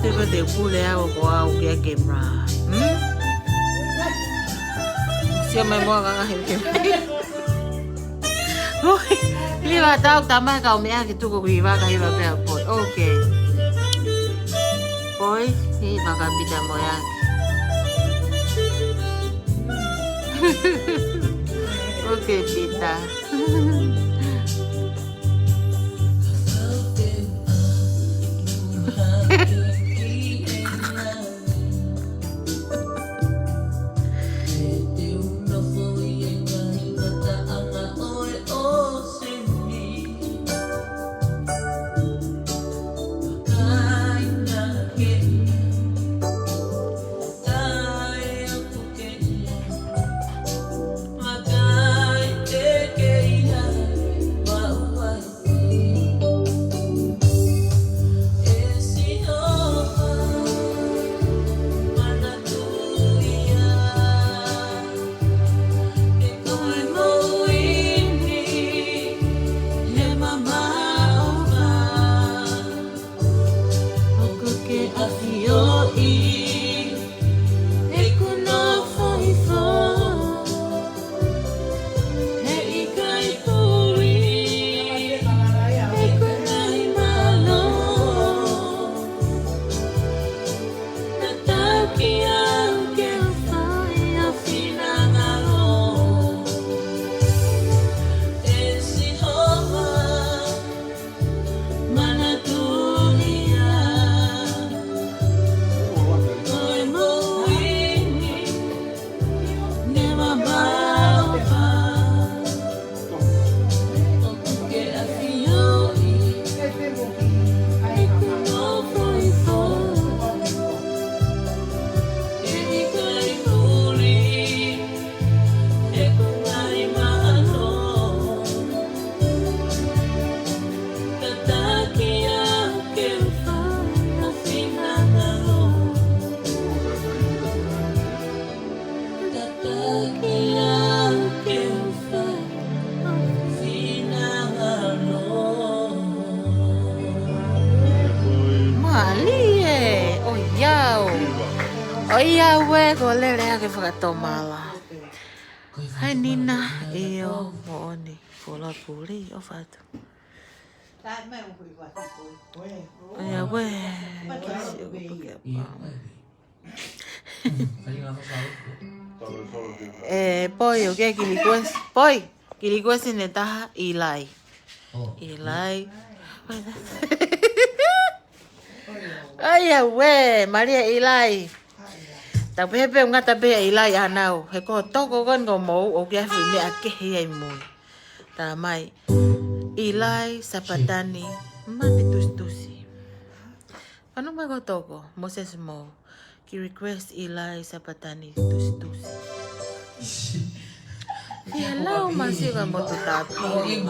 Te ko te pule au ko au kia ke mra. Hmm? Sio mai mua ka ngahi ke. Ui, hiva tau tamai kau meʻa ke tuku hiva ka hiva pea poi. Okay. Poi, hi, Ka Pita mo ia. Okay, Pita. ʻOku ke ʻafioʻi ʻeku nofo hifo, he ʻikai puli ʻeku ngaahi mālō. Tataki au ke u fai ho finangalo, ʻe Sihova. Manatuʻi ia, ko e moʻui ni, never bow down. ʻOku ke ʻafioʻi ʻeku nofo hifo, he ʻikai puli ʻeku ngaahi mālō. Tataki au ke u fai ho finangalo. Tataki au ke u fai ho finangalo. Mālie, ʻoiauē. ʻOiauē, ko e lele ake fakatomala. Hai Nina, ʻio, moʻoni, fuoloa puli, ʻofa atu. ʻOiauē, ke sio ko pake apa. ʻE, Poi, ʻoku ke kiʻi request, Poi, kiʻi request ʻe taha, ʻIlai. ʻIlai. ʻOiauē, mālie ʻIlai. Tau pehē pē ʻoku ngata pē ʻa ʻIlai ʻanau. He ko e toko ko eni ko Mou, ʻoku ʻi ai e fuʻu meʻa kehe ai mui. Tā mai. ʻIlai Sapatani, mani tusitusi. Fanongo mai ko e toko, Moses Mou. Kiʻi request ʻIlai Sapatani tusitusi. Ia lau masi ka motu tapi.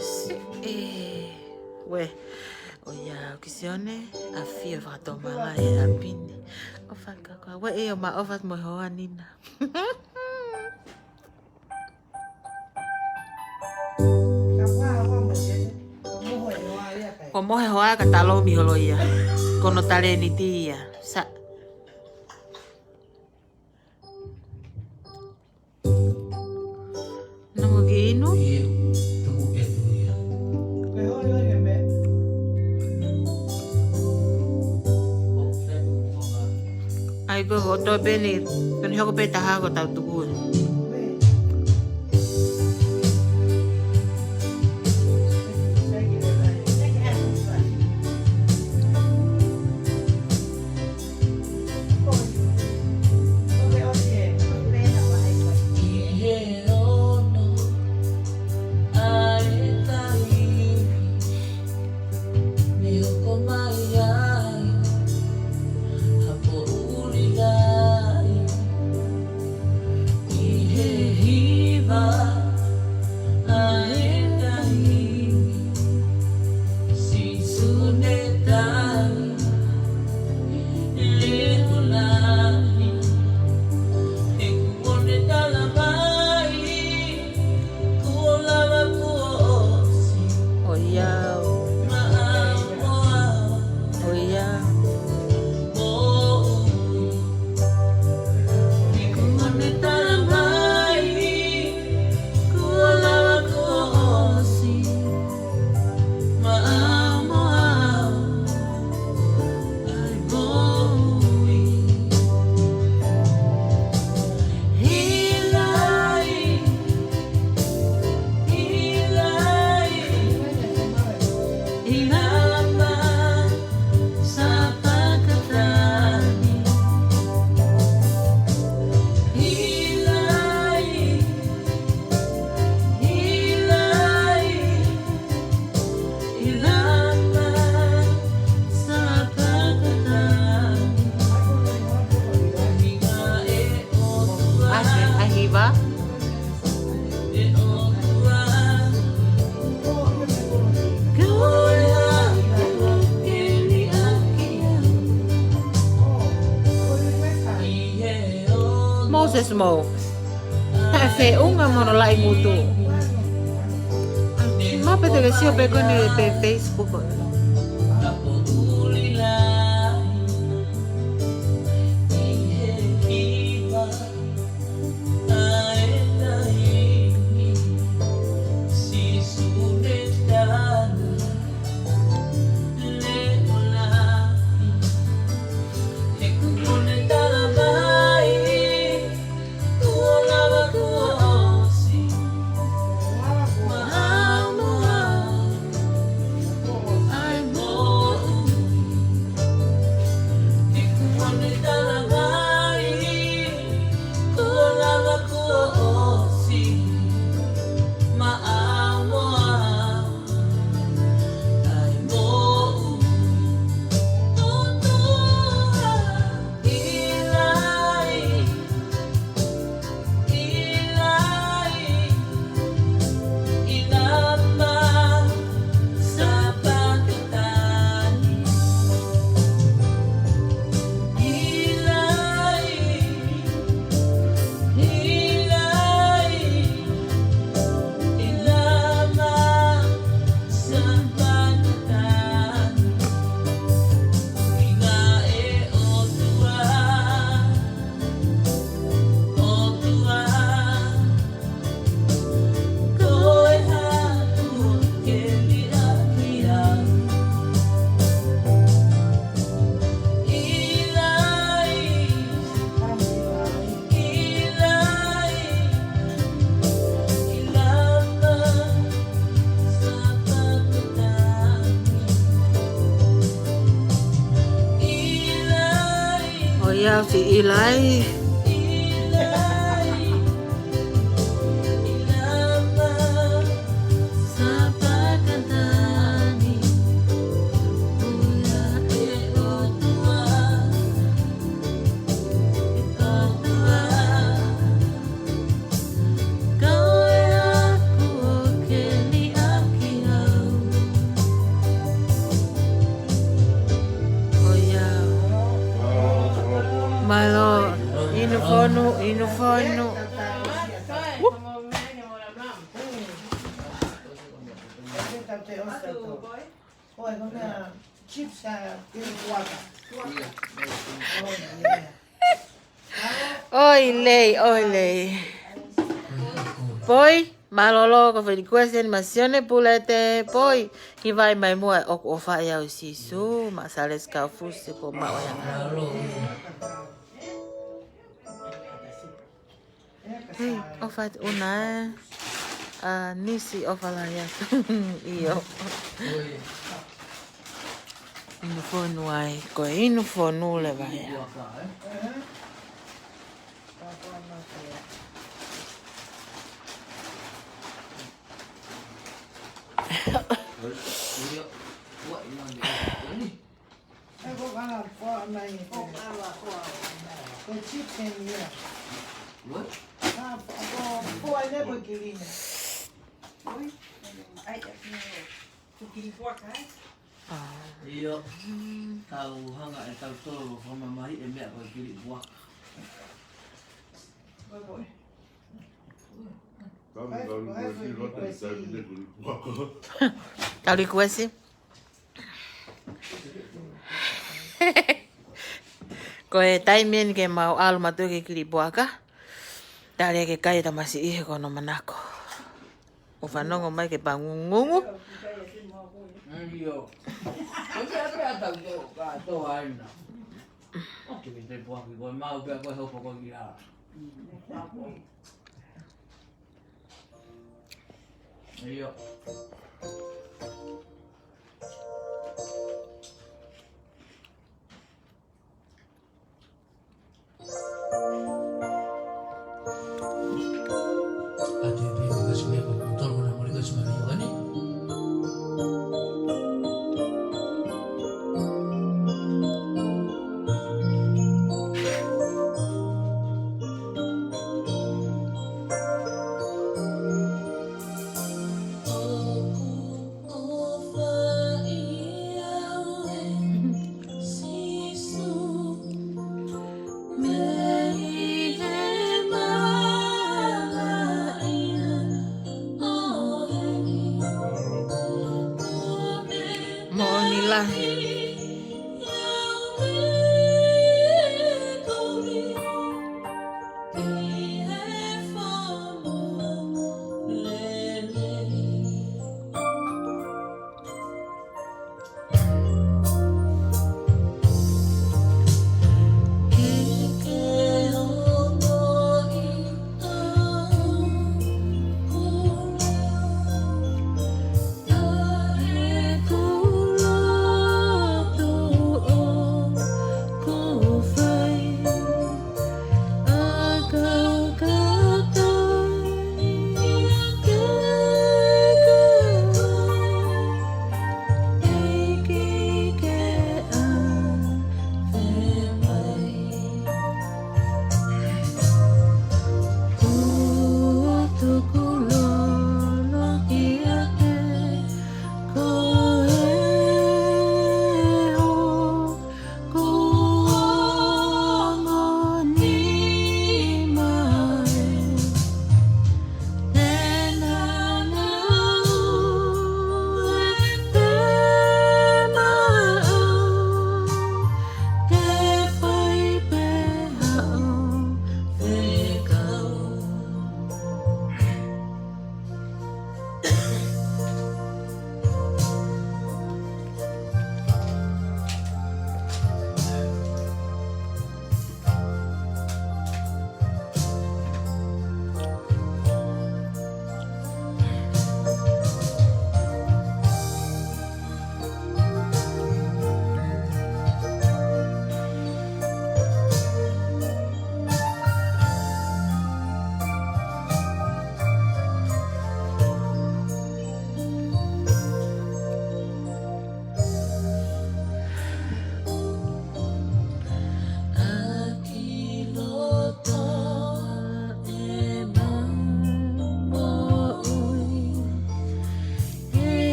Siʻi. Uē. ʻOiauē, ʻoku ke sio ne, ʻafio fakatomala he ʻapi ni. ʻOfa atu koā. Uē, ʻio, ma ʻofa atu mo e hoa Nina. Ko Mohe hoa ka talomi holo ia. Ko hono talēniti ia. Sa. Namo ke inu? ʻAi ko e hoto pē ni, ko eni hoko pē taha ko tau tuku. Moses Mo. He feʻunga mo hono laʻi ngutu. Mape te ke sio pē ko eni pē Facebook. ʻOiauē, ʻIlai. Mālō, inu fonu, inu fonu. Whoop. ʻOi lei, ʻoi lei. Poi, mālō ko e request eni mei Sione Pulete, poi, ki vai mai muʻa ʻoku ʻofa ʻia au Sīsū, ma Sales Kaufusi ko maʻu ia. Hei, ʻofa atu ʻuna ē. ʻA Nisi ʻofa lahi atu. ʻIo. Inu fonu ai, ko e inu fonu leva ia. ʻIo, tau hanga ʻe tautolu ʻo fakamamahiʻi e meʻa ko e kilipuaka. Tau likuesi. Ko e taimi eni ke mau ʻalu mautolu ki he kilipuaka. Tali ke kai e tamasiʻi he ko hono manako. ʻO fanongo mai ke pangungungu. ʻIo. Ko ia pē ʻa tautolu kātoa ena. ʻOku te puaki ko e mau pē ko e hopo ko ia. ʻIo.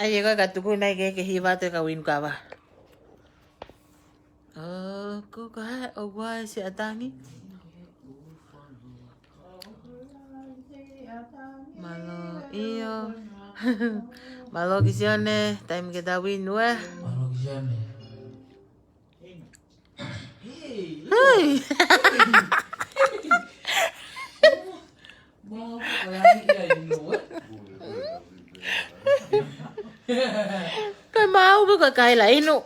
ʻAi, ʻe koe ka tuku nai ke, ke hiva atu e kau inu kava. ʻOku ʻikai, ʻoku ʻikai siʻa tangi. Mālō, ʻio. Mālō ki Sione, taimi ke tau inu ē. Mālō ki Sione. Hei! Ko e maau pē ko e kaila inu.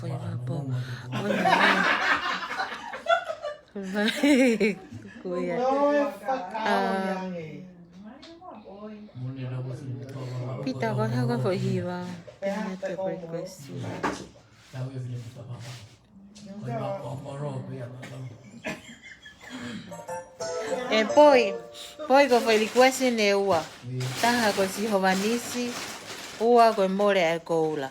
Foʻi vapō. Foʻi vapō. Kuia. Ah. Pita, ko e hā ko e foʻi hiva? Pea te ko e request. ʻE Poi, Poi, ko e foʻi request eni ʻe ua. Taha ko e Sihova Nisi, ua ko e Mole ʻa e Koula.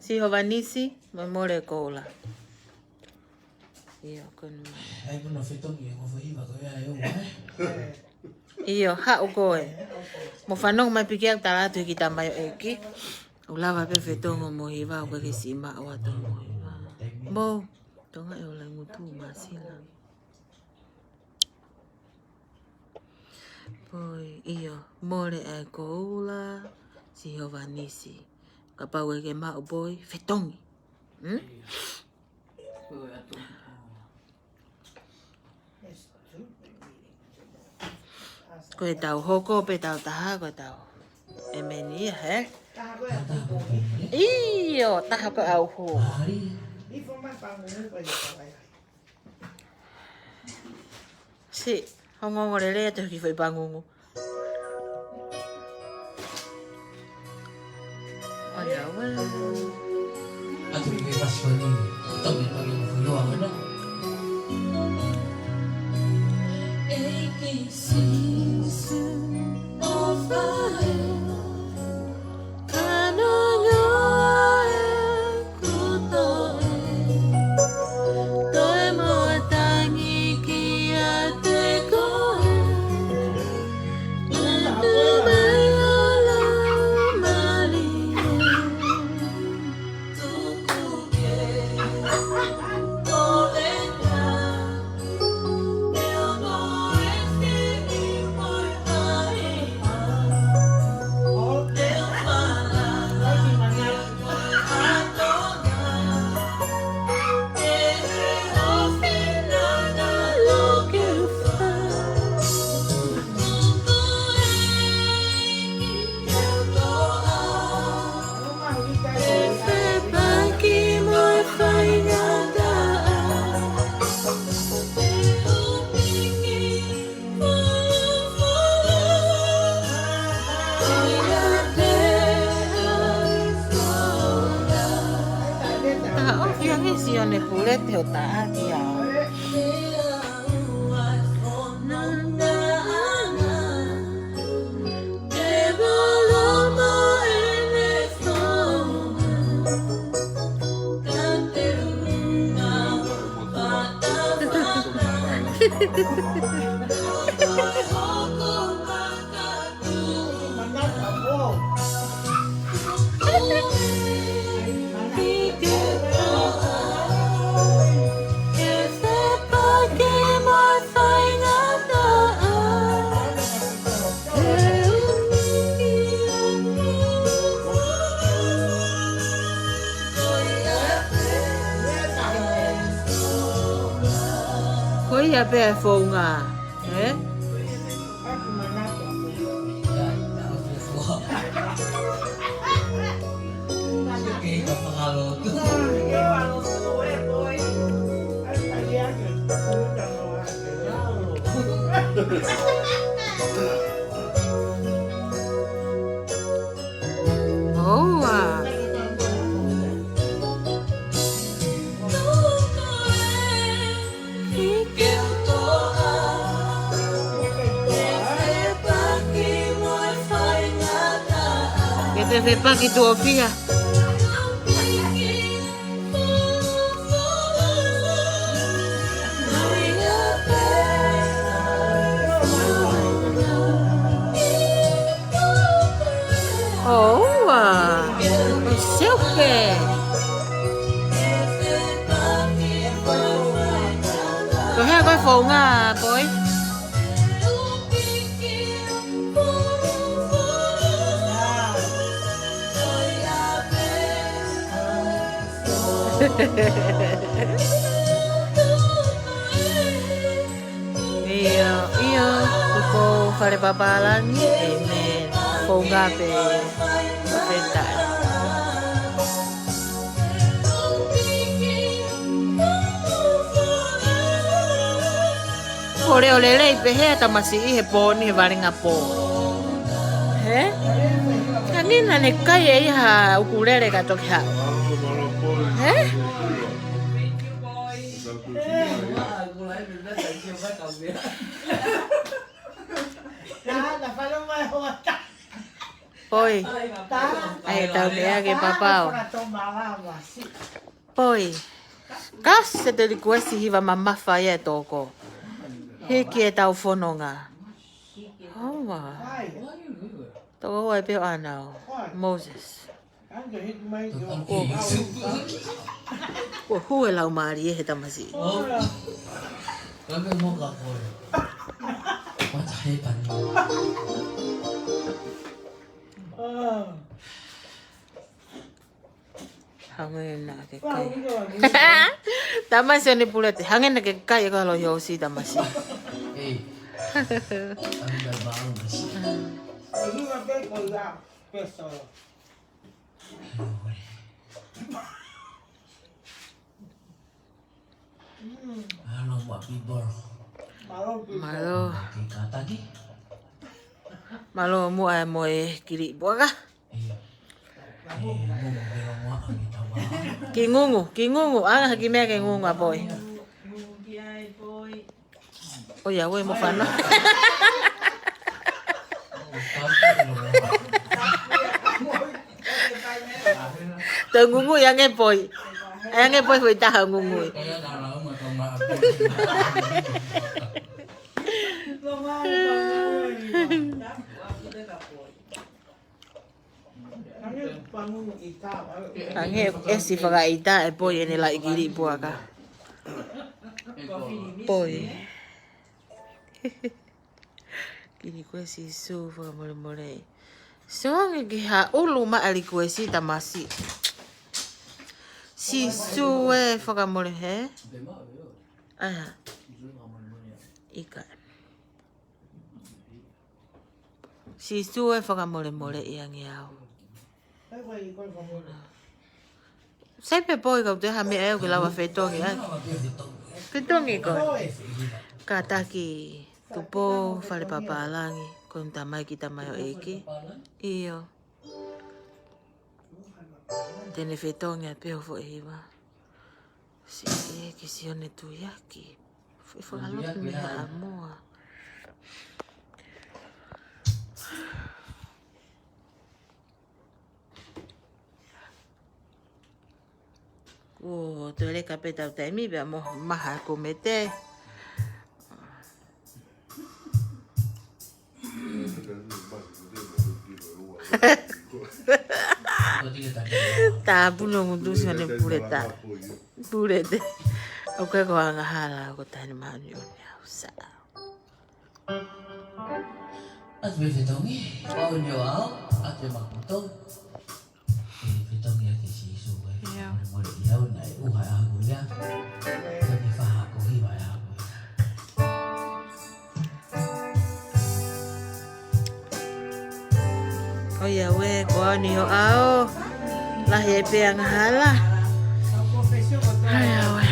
Sihova Nisi, mo e Mole ʻa e Koula. ʻIo, ko e nima. Ai, ko e nima fetongi, ko e foʻi hiva ko ia ʻe ua, ē? ʻIo, haʻu koe. Mou fanongo mai pē ki ai, tala atu ki tamai ʻo ʻEiki. ʻOku lava pē fetongi mo hiva, ʻoku ke siʻi maʻu atu mo hiva. Mou, Tonga ʻe ola ngutu masila. Poi, ʻio, Mole ʻa e Koula, Sihova Nisi. Kapau ʻe ke maʻu Poi, fetongi. Hmm? Ko e tau hoko pē tau taha, ko e tau. ʻEmeni ia, hē? ʻIo, taha ko e ʻauhu. Siʻi, ongoongo lelei atu ki he foʻi pangungu. ʻAlu ā. Atu ki he pasipani, tau me pagi mo fuloa mana. ʻEiki Sīsū ʻofa ē, kanangaʻi e kuto ē, toe mo tangi kiate koe. Taha ʻofi ange Sione Pulete ʻo taʻaki au. Ko ia pē founga, ē? ʻOua. Ke te fepaki tuʻo fiha. ʻOua. ʻO seuke. Ko e hā ko e founga, Poi? ʻIo, ʻio, kuo fale papālangi, ʻēmeni. Founga pē, fakafetaʻi. Ko e leʻo lelei pē he tamasiʻi he pō ni he valenga pō. Hē? Hangē naʻa ne kai ʻe ia ha ʻukulele ka toki haʻu. Hē? Poi. ʻAi ʻetau meʻa ke papau. Poi. Kasi ʻete likuesi hiva mamafa ia ʻe toko. Hiki ʻetau fononga. Aua. Toko ua ʻe pē ʻo ʻanau. Moses. Kuo hū e laumālie he tamasiʻi. What happened? Hangē naʻa ke kai. Tamasiʻi ʻo ne pulete. Hangē naʻa ke kai e kalo ʻi ho ʻosi tamasiʻi. Hey. Mālō muʻa people. Mālō. Mālō muʻa mo e kiliʻi puaka. Ki ngungu, ki ngungu, ʻanga ha kiʻi meʻa ke ngungu ʻa Poi. ʻOiauē mo fano. Tau ngungu ʻi ange Poi. ʻI ange Poi foʻi taha ngungu. Hangē ʻesi fakaʻita ʻe Poi ʻene laʻi kiliʻi puaka. Poi. Kiʻi likuesi Sīsū fakamolemole. Sio ange ki ha ʻulu maʻa likuesi tamasiʻi. Sīsū ē fakamole hē? ʻAi ha. ʻIkai. Sīsū ē fakamolemoleʻi ange au. Sai pē Poi kau te ha meʻa ʻe au ke lava fetongi ai. Fetongi ko. Kātaki Tupou Fale Pāpālangi, ko e tamai ki tamai ʻo ʻEiki. ʻIo. Te ne fetongi ʻa pē ho foʻi hiva. Siʻi ē ki Sione Tuiaki. Foʻi fakalotu mei Haʻamoa. Kuo toe leka pē ʻetau taimi pea mo maha ko mete. Tāpuni ʻo ngutusi ʻo ne puleta. Pulete. ʻOku ʻikai ko e angahala ko e taimi ni ʻoku ne ʻausa. ʻAtu pē fetongi, pau ni ʻo au, ʻatu e makuto. ʻE fetongi ake Sīsū ē. ʻIo. Mole mole ʻi au naʻe ʻuha e ʻaho ko ia. Ka ke faha ko hiva e ʻaho ko ia. ʻOiauē, ko au ni ʻo au. Lahi ai pē angahala. ʻOiauē.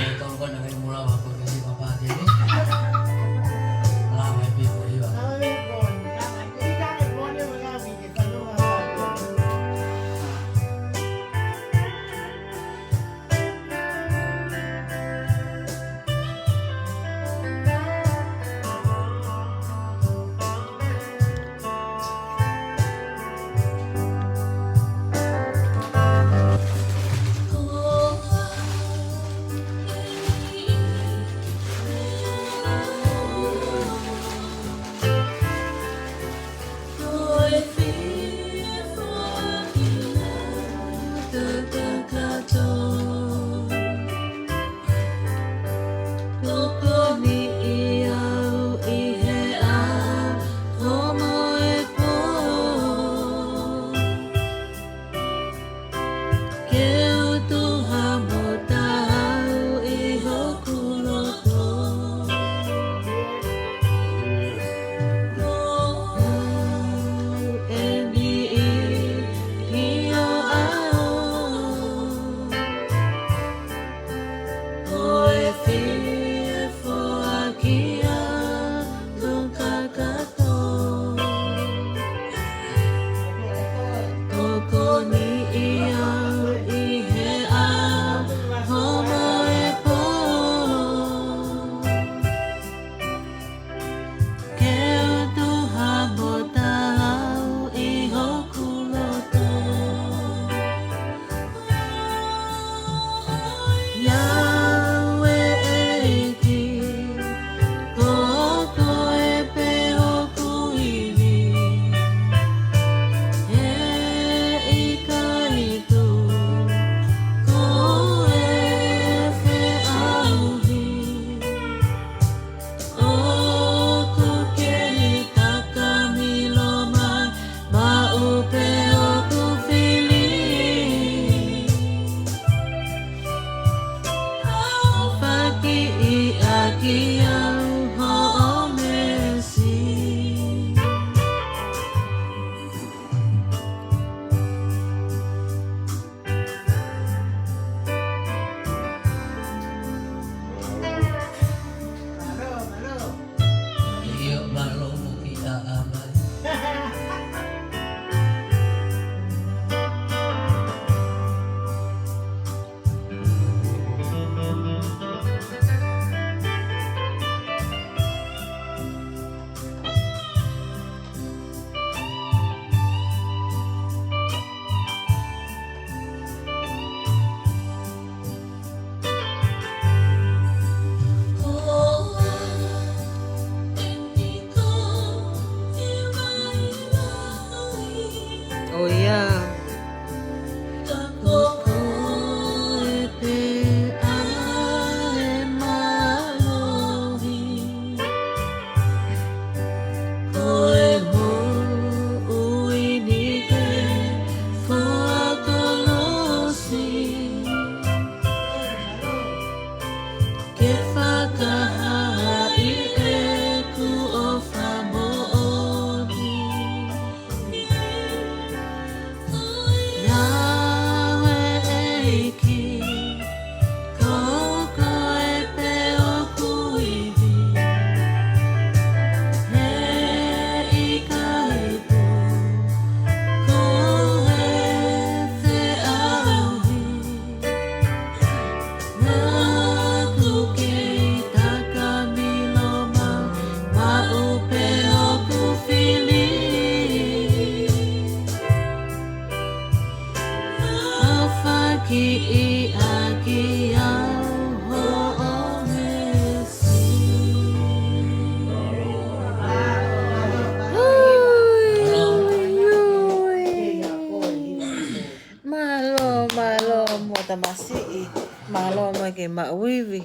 ʻE maʻu ivi.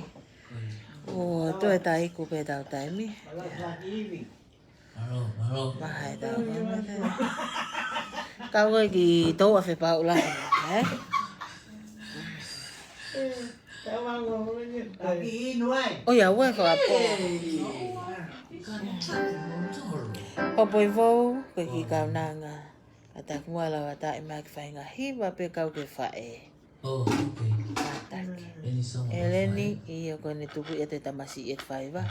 ʻO toe taiku pē tau taimi. Mālō, mālō. Mahalo ʻe tau. Kau ē ki tō a fe pau la, ē? ʻOi, ʻa ua e fakapō. Hopo ʻi Vou, ko e kiʻi kaunanga. Ka taku muʻa lava taʻi mai ki he faʻahinga hiva pē kau ki he faʻē. Oh, okay. Mātaki. Any song on fire. ʻEleni, ʻio, ko ʻene tuku ia ʻe he tamasiʻi ʻe faiva.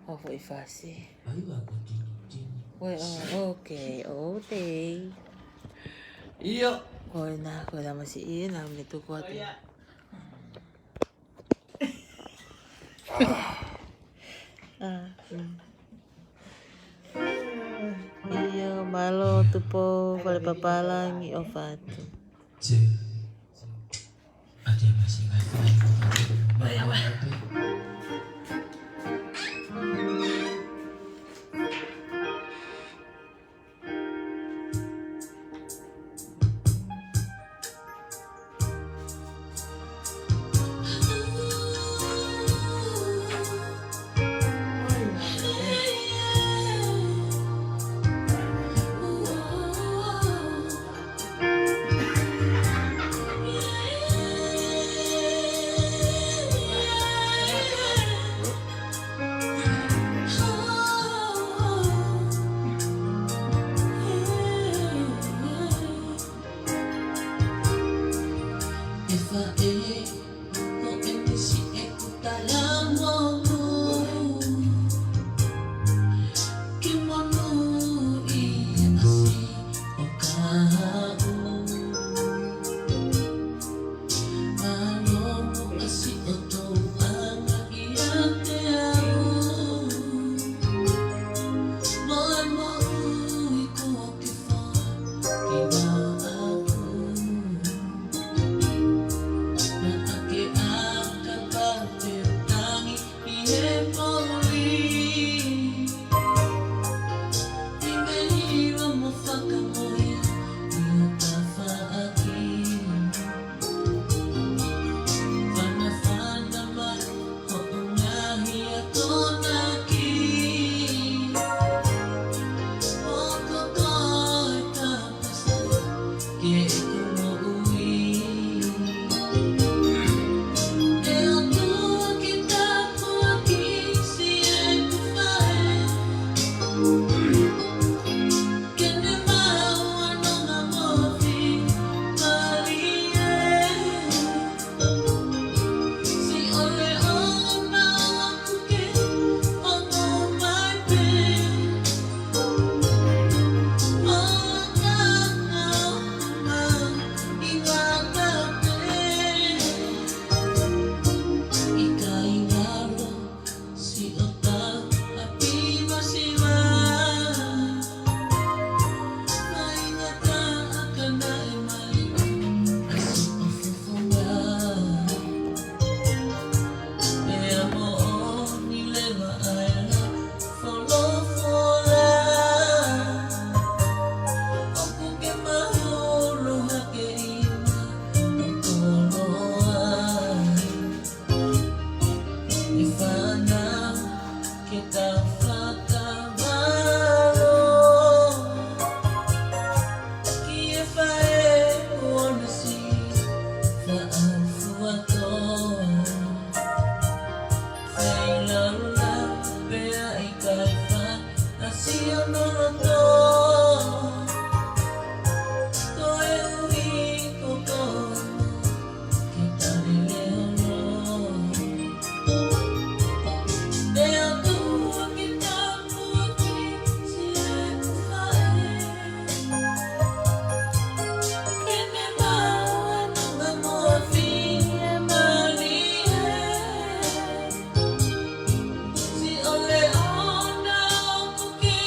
Hoko ʻi fasi. Faiva ko tini, tini. Ue, oh, okay, okay. ʻIo. Ko ena, ko e tamasiʻi ena, ʻene tuku atu. ʻIo. Ah, mm. ʻIo, mālō Tupou, fale papālangi ʻofa atu. Two. ʻA e masi ngai fai. Oi, oi. ʻE faʻē, ko ʻeni siʻeku talamonū ke monūʻia ʻa siʻo kahaʻu. Mālō mo ʻasi ʻo tōʻanga ʻiate au. Mo e moʻui kuo ke fai ki vaʻaku. Naʻa ke ʻaka pea te u tangi ʻi he poli. ʻI he hiva mo fakamoʻui ʻi ho tafaʻaki. Fanafana mai hoʻo ngaahi akonaki. ʻOku ko e tapasa ki heʻeku moʻui. ʻE ʻOtua ke tāpuakiʻi siʻeku faʻē. Ke ne maʻu ʻa e nonga mo e fiemālie. Siʻo leʻo na ʻoku ke ongo mai pē. ʻO kanga ona i ngata pē. ʻIkai ngalo siʻo taʻapi masiva. Faingataʻa ka naʻe mali ʻa siʻo fofonga. Pea moʻoni leva ʻa e la folofola. ʻOku ke mahulu hake ʻi he ʻOtua. ʻE fānau, ke tau fakavalo ki he faʻē kuo ʻosi faʻa fuato. Feilaulau pea ʻikai fai ʻa siʻono loto. Koeʻuhi ko koe ke tali leʻo. ʻE ʻOtua ke tāpuakiʻi siʻeku faʻē. Ke ne maʻu ʻa e nonga mo e fiemālie. Siʻo leʻo na ʻoku ke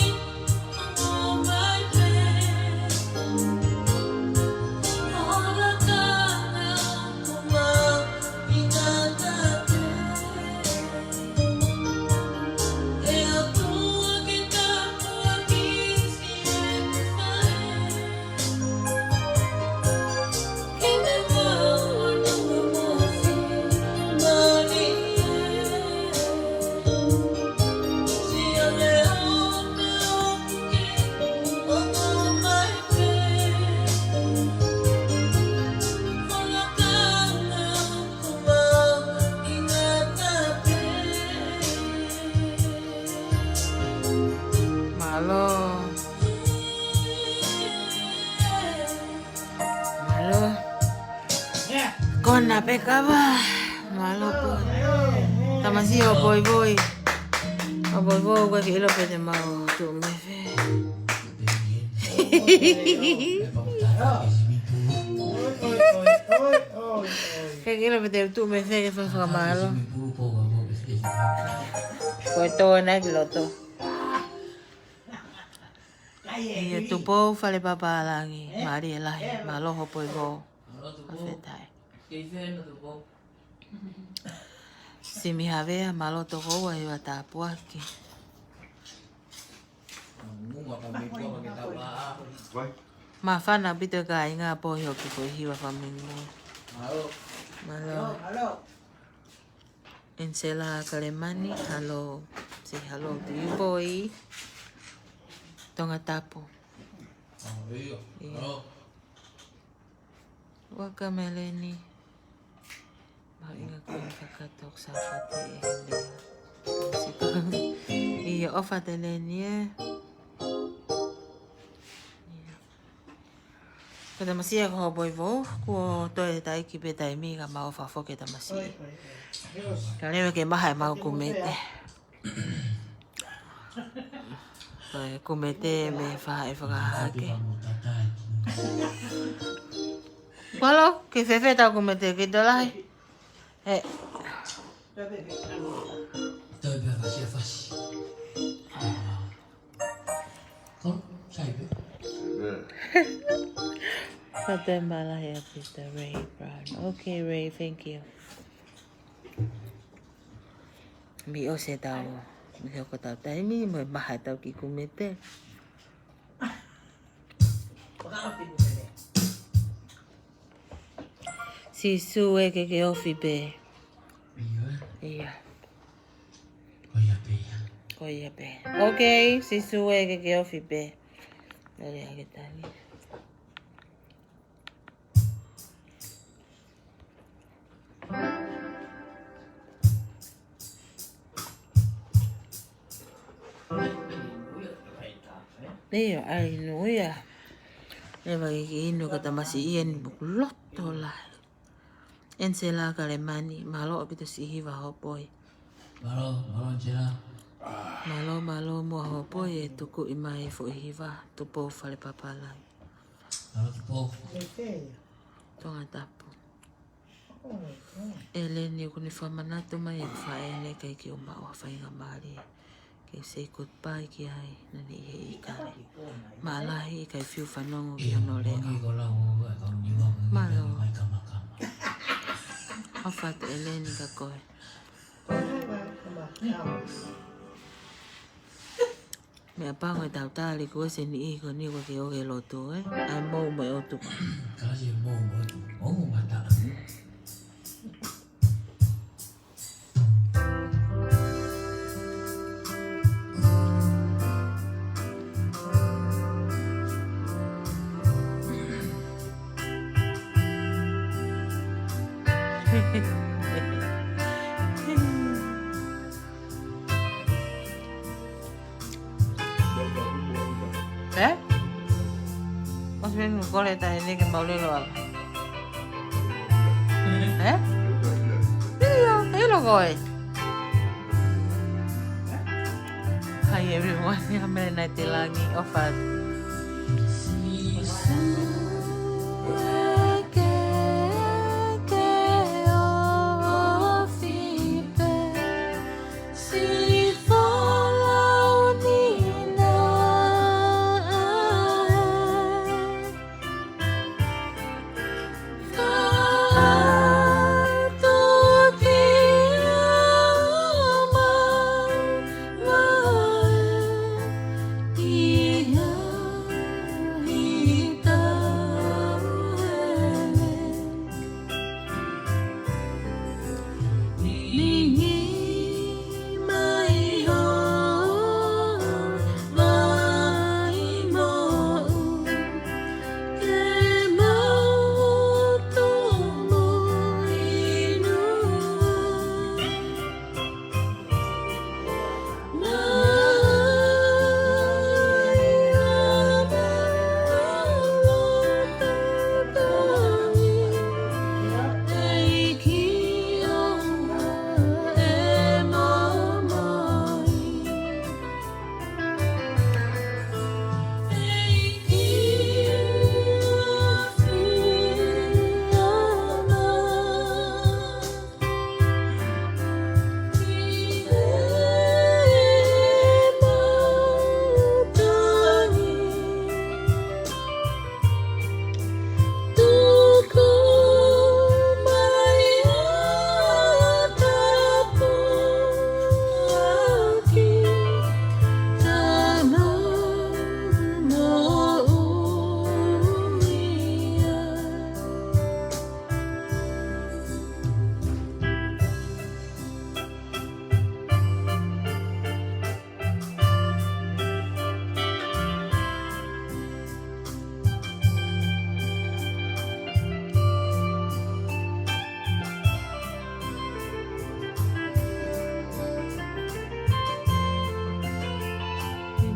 Mālō. Mālō. Kona pē kava. Mālō pō. Tamasiʻi ʻo Poipoi. ʻO Poipoi, ʻoku ke ʻilo pē te mau tuʻu mei fē. Ke ke ʻilo pē te u tuʻu mei fē ke fai fakamālō. Ko e tō ena ki loto. ʻIo, Tupou Fale Papālangi, mālie lahi, mālō hoʻo poipoi. Fakafetaʻi. Simi Havea, mālō tokoua he ʻofa tāpuaki. Māfana ʻaupito e kāinga pō ʻi hoku foʻi hiva fakamonū. Mālō. Ensela Kalemani, hello. Say hello to you, boy. Tongatapu. ʻIo. Wakameleni. Mahuʻinga ko e kakato Sāpate ē, he lea. ʻIo, ʻofa atu Eleni ē. ʻIo. Ko Tamasiʻi ko hoʻo poipoi, kuo toe taiki pē taimi ka mau ʻofa foki Tamasiʻi. Ka leva ke maha ʻemau kumete. Ko e kumete mei he faʻē fakahahake. Kuo lava ke fēfē ʻetau kumete ki tō lahi. He. Toe pē fasi a fasi. Ko, sai pē. Fakafetaʻi lahi ʻaupito Ray Brown. Okay, Ray, thank you. Mei ʻosi ʻetau, mei hoko ʻetau taimi, mo e maha ʻetau kiʻi kumete. Sīsū ē ke ke ofi pē. ʻIo. Ko ia pē ia. Ko ia pē. Okay, Sīsū ē ke ke ofi pē. Dale, ake tani. ʻIo, ʻai inu ia. Leva ke inu ka Tamasiʻi eni mo hoku loto lahi. Ensela Kalemani, mālō ʻaupito siʻi hiva hoʻo poipoi. Mālō, mālō Ensela. Mālō, mālō muʻa hoʻo poipoi ʻe tuku mai foʻi hiva, Tupou Fale Papālangi. Mālō Tupou. Tongatapu. Eleni, ʻoku ne fakamanatu mai e faʻē naʻe ʻikai ke u maʻu ha faingamālie ke say goodbye ki ai, naʻa ne ʻi he ʻikale. Mālahi ʻikai fiu fanongo ki hono leʻo. Mālō. ʻOfa atu Eleni kia koe. Meʻapango ʻetau tali kuo ʻosi e niʻihi ko eni kuo ke ō ki he lotu, ē? ʻAi mou mo e ʻOtua. Kalasi e mou mo e ʻOtua. Mou mo mata. Ē? ʻOsi pē ʻeku kole taʻe ne ke maulelo ava. Ē? ʻIo, ʻilo koe. Hi everyone, I'm Melena Telangi, ʻofa atu.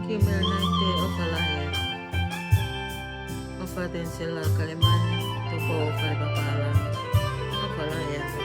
Thank you, Mel Naite, ʻofa lahi atu. ʻOfa atu Ensela Kalemani, Tupou Fale Papālangi. ʻOfa lahi atu.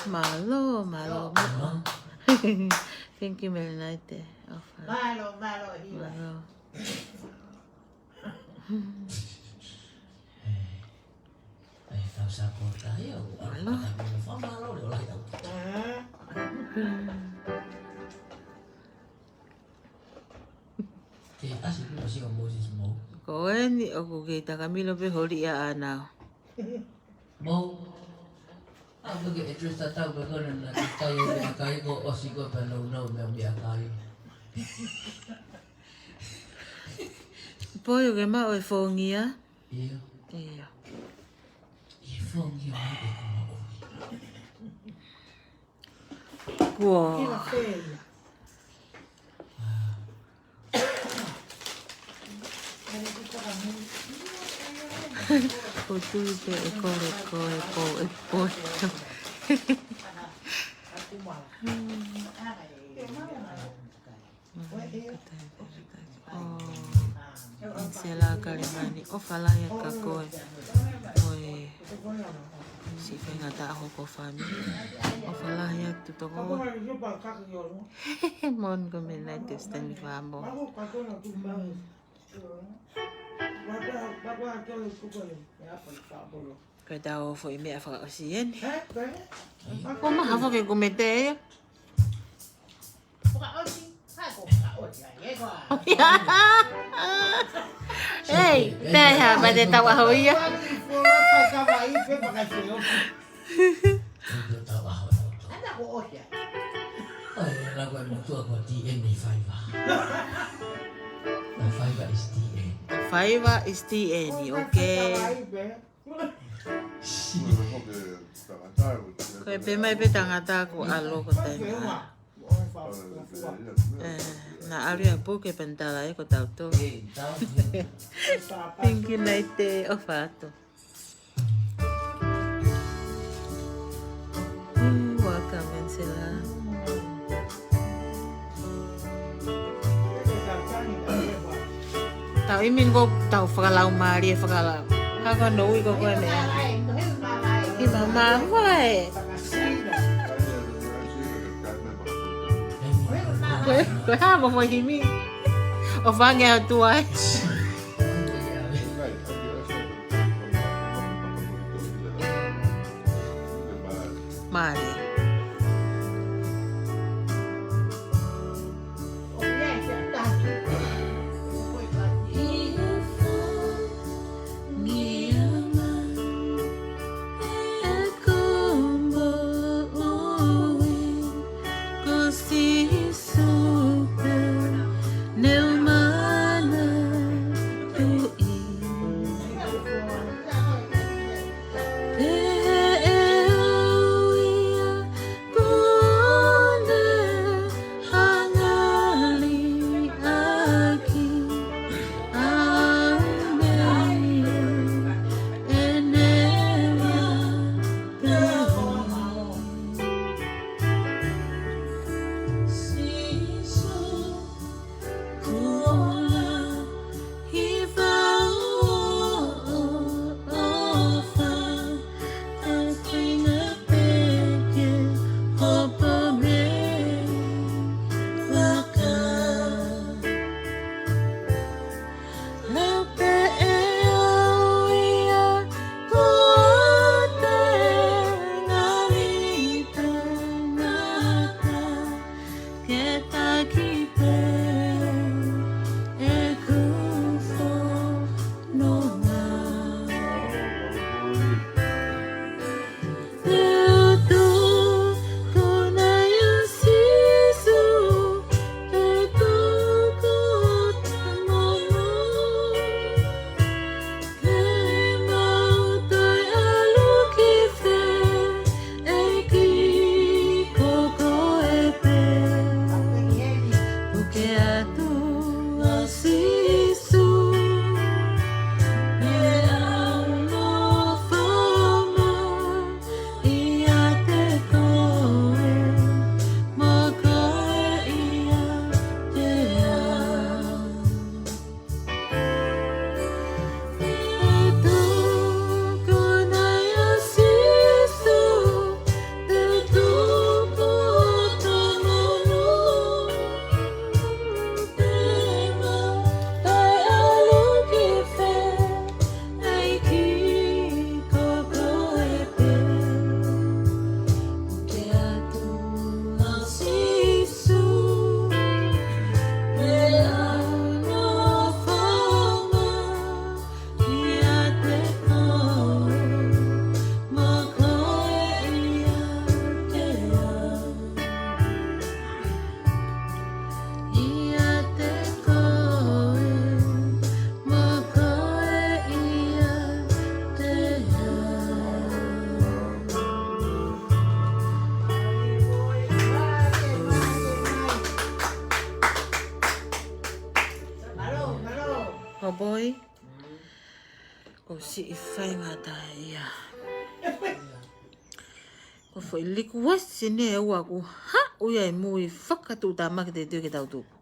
Mālō, mālō, mālō. Thank you, Mel Naite. ʻOfa. Mālō, mālō, hiva. Mālō. ʻAi, tau sapota ia, ʻo, ʻalo. ʻAi, tau fakamālō, ʻo, ʻai, tau. Ke ʻasi, ʻasi ʻo Moses mo. Ko eni, ʻoku kei takamilo pē holi ia ʻana. Mo. ʻA, ko ke address tatau pē ko ena na ke kai ʻo meʻakai ko ʻosi ko pē nau nau meʻa meʻakai. Poi ʻoku ke maʻu e fōngia? ʻIo. ʻIo. ʻI he fōngia mai ʻe ko maʻu. Kuo. Ina fēia. Ko tui pē ʻe kole ko e pō ʻe pō. ʻEnsela Kalemani, ʻofa lahi atu kia koe. Ko e siʻi faingataʻa hoʻo fāmili. ʻOfa lahi atu toko. Moʻoni ko Mel Naite Stanley Famo. Ko e tau foʻi meʻa fakaʻosi eni. Ko maha foki kumete ia. Ei, te ha, mai te tau ʻaho ia. Faiva is T N, okay. Ko e pē mai pē tangata ko ʻAlo ko taimi. Eh, na ʻalu ia puke pantala e ko tauto. Thank you, Naite, ʻofa atu. Welcome, Ensela. Tau ʻimi ko tau fakalaumālie fakalau. Hako no ui ko koe meʻa. Ki mama mai. Ko e, ko e hā mo fo himi. ʻO fange atu ai. Mali. Kuola, hiva ʻoʻofa, ʻa e feinga pē ke hopo mei vaka. Lape e au ia ko te ngali tangata ke taki pē ʻeku fononga. Te u tuku nai ʻa Sīsū, te u tuku ʻo talamonu. Te mau toe ʻalu ki fē, ʻEiki, ko koe pē. Puke atu ʻa Sīsū, ʻe au nofo mai ʻiate koe, mo koe ʻiate au. Te u tuku nai ʻa Sīsū, te u tuku ʻo talamonu. Te mau toe ʻalu ki fē, ʻEiki, ko koe pē. Puke atu ʻa Sīsū, ʻe au nofo mai ʻiate koe, mo koe ʻiate au. ʻIate koe, mo koe ʻiate au. Hopoi, ko e siʻi faingataʻa ia. Ko e foʻi likuesi eni ʻe ua ʻoku haʻu ia ʻi mui fakatuʻutāmaki te tui ke tau tuku.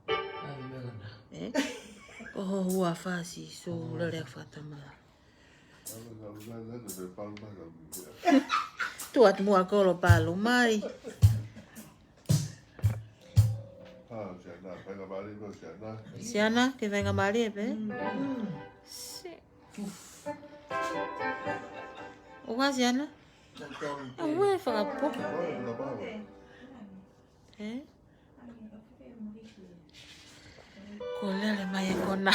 ʻE? Ko ho huafa Sīsū, lele ʻa e fakatamala. Tuʻu atu muʻa kolo palu mai. Siana, ke faingamālie pē. Se. ʻOua Siana? ʻAuē fakapō. ʻE? Ko e lele mai e kona.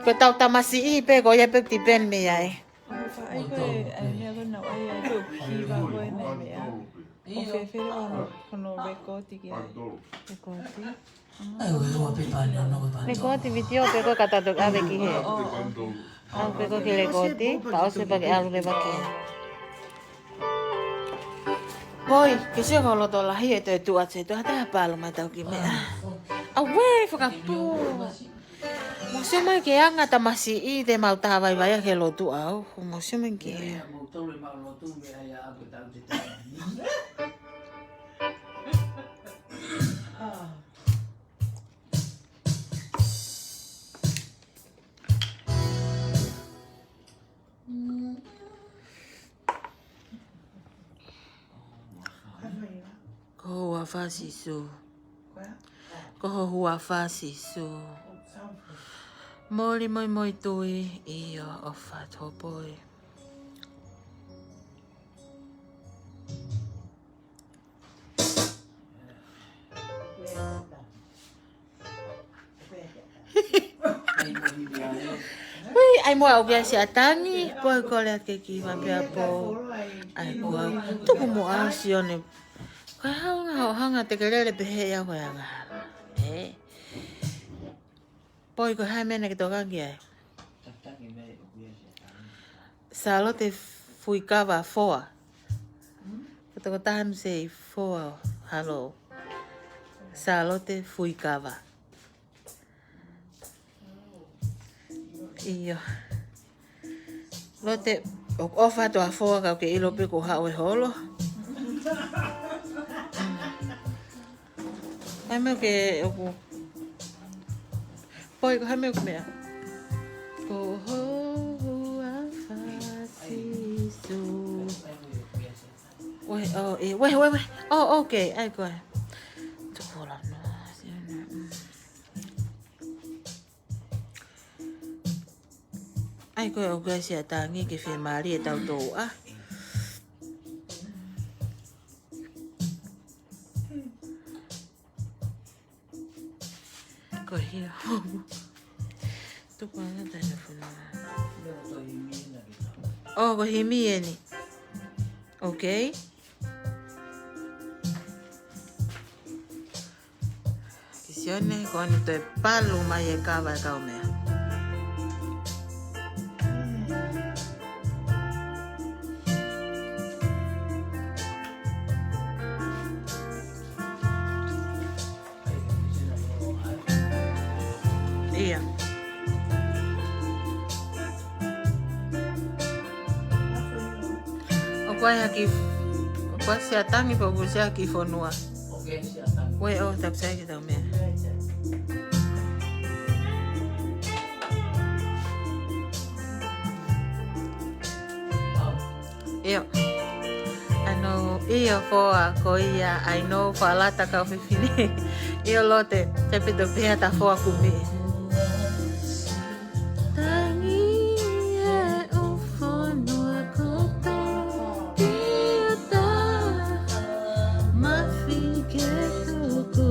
Ko ʻetau tamasiʻi pē, ko ia pē ʻoku tipeni mei ai. ʻOku faʻa ʻi ko e, ʻa e meʻa ko ena, ʻai ʻa e ko e kiva ko e meʻa meʻa. ʻOku fēfē leva hono, hono record ki ai. Record. ʻAi, ʻoua pē pane, ʻoua pē pane. Record video pē ko e ka tau toki ʻave ki hē. ʻO, ʻo, ʻo. ʻAve pē ko e ki record, pea ʻosi pea ke ʻalu leva ki hē. Poi, ke sio ko e loto lahi ʻe toe tuʻu atu se tuʻu atu ha palu mai tau ki meʻa. ʻAuē, fakapō. Mou sio mai ki he anga e tamasiʻi te mau tā vaivai ʻaki e lotu ʻaʻau. Mou sio mai ki ai. Ko ho huafa Sīsū. Ko ho huafa Sīsū. Moli moimoi tui ʻio ʻofa tō poi. Ui, ʻai mo au pia si atangi, poi kole ake ki ma pea po. ʻAi ko au, tuku mo au Sione. Ko e hanga, ʻo hanga te ke lele pehē ia ko e angahala. ʻE. Poi ko e hā e meʻa naʻa ke tokanga ki ai? Sālote Fuikava Foa. Ko e tokotaha naʻe ʻi Foa, halo. Sālote Fuikava. ʻIo. Lote, ʻoku ʻofa atu ʻa Foa ka ʻoku ke ʻilo pē kuo haʻu e holo. Ai, meʻa ke ʻoku. Poi, ko e hā e meʻa ʻoku meʻa? Ko ho huafa Sīsū. Wai, ʻo, ē, wai, wai, wai. ʻO, okay, ʻai ko ē. Tuku ʻo lanu. ʻAi ko ē ʻoku ʻi ai ʻa Siatangi ke fiemālie ʻetau touʻa. Ko e hia. Tuku ange taina funu. ʻO, ko e himi eni. Okay. Kisione, ko eni toe palu mai e kava e kaumeʻa. ʻIa. ʻOku ʻi ai ha kiʻi, ʻoku ʻi ai Siatangi pea ʻoku ʻi ai ha kiʻi fonua. Wai, ʻo, tapu sai ki tau meʻa. ʻIo. ʻAno, ʻio, foa, ko ia, ʻai no, foa lata kau fefine. ʻIo, Lote, te pito pea ta foa kumi. Tangi e ʻū fonua kotoa, ʻio taha, mafi ke tuku.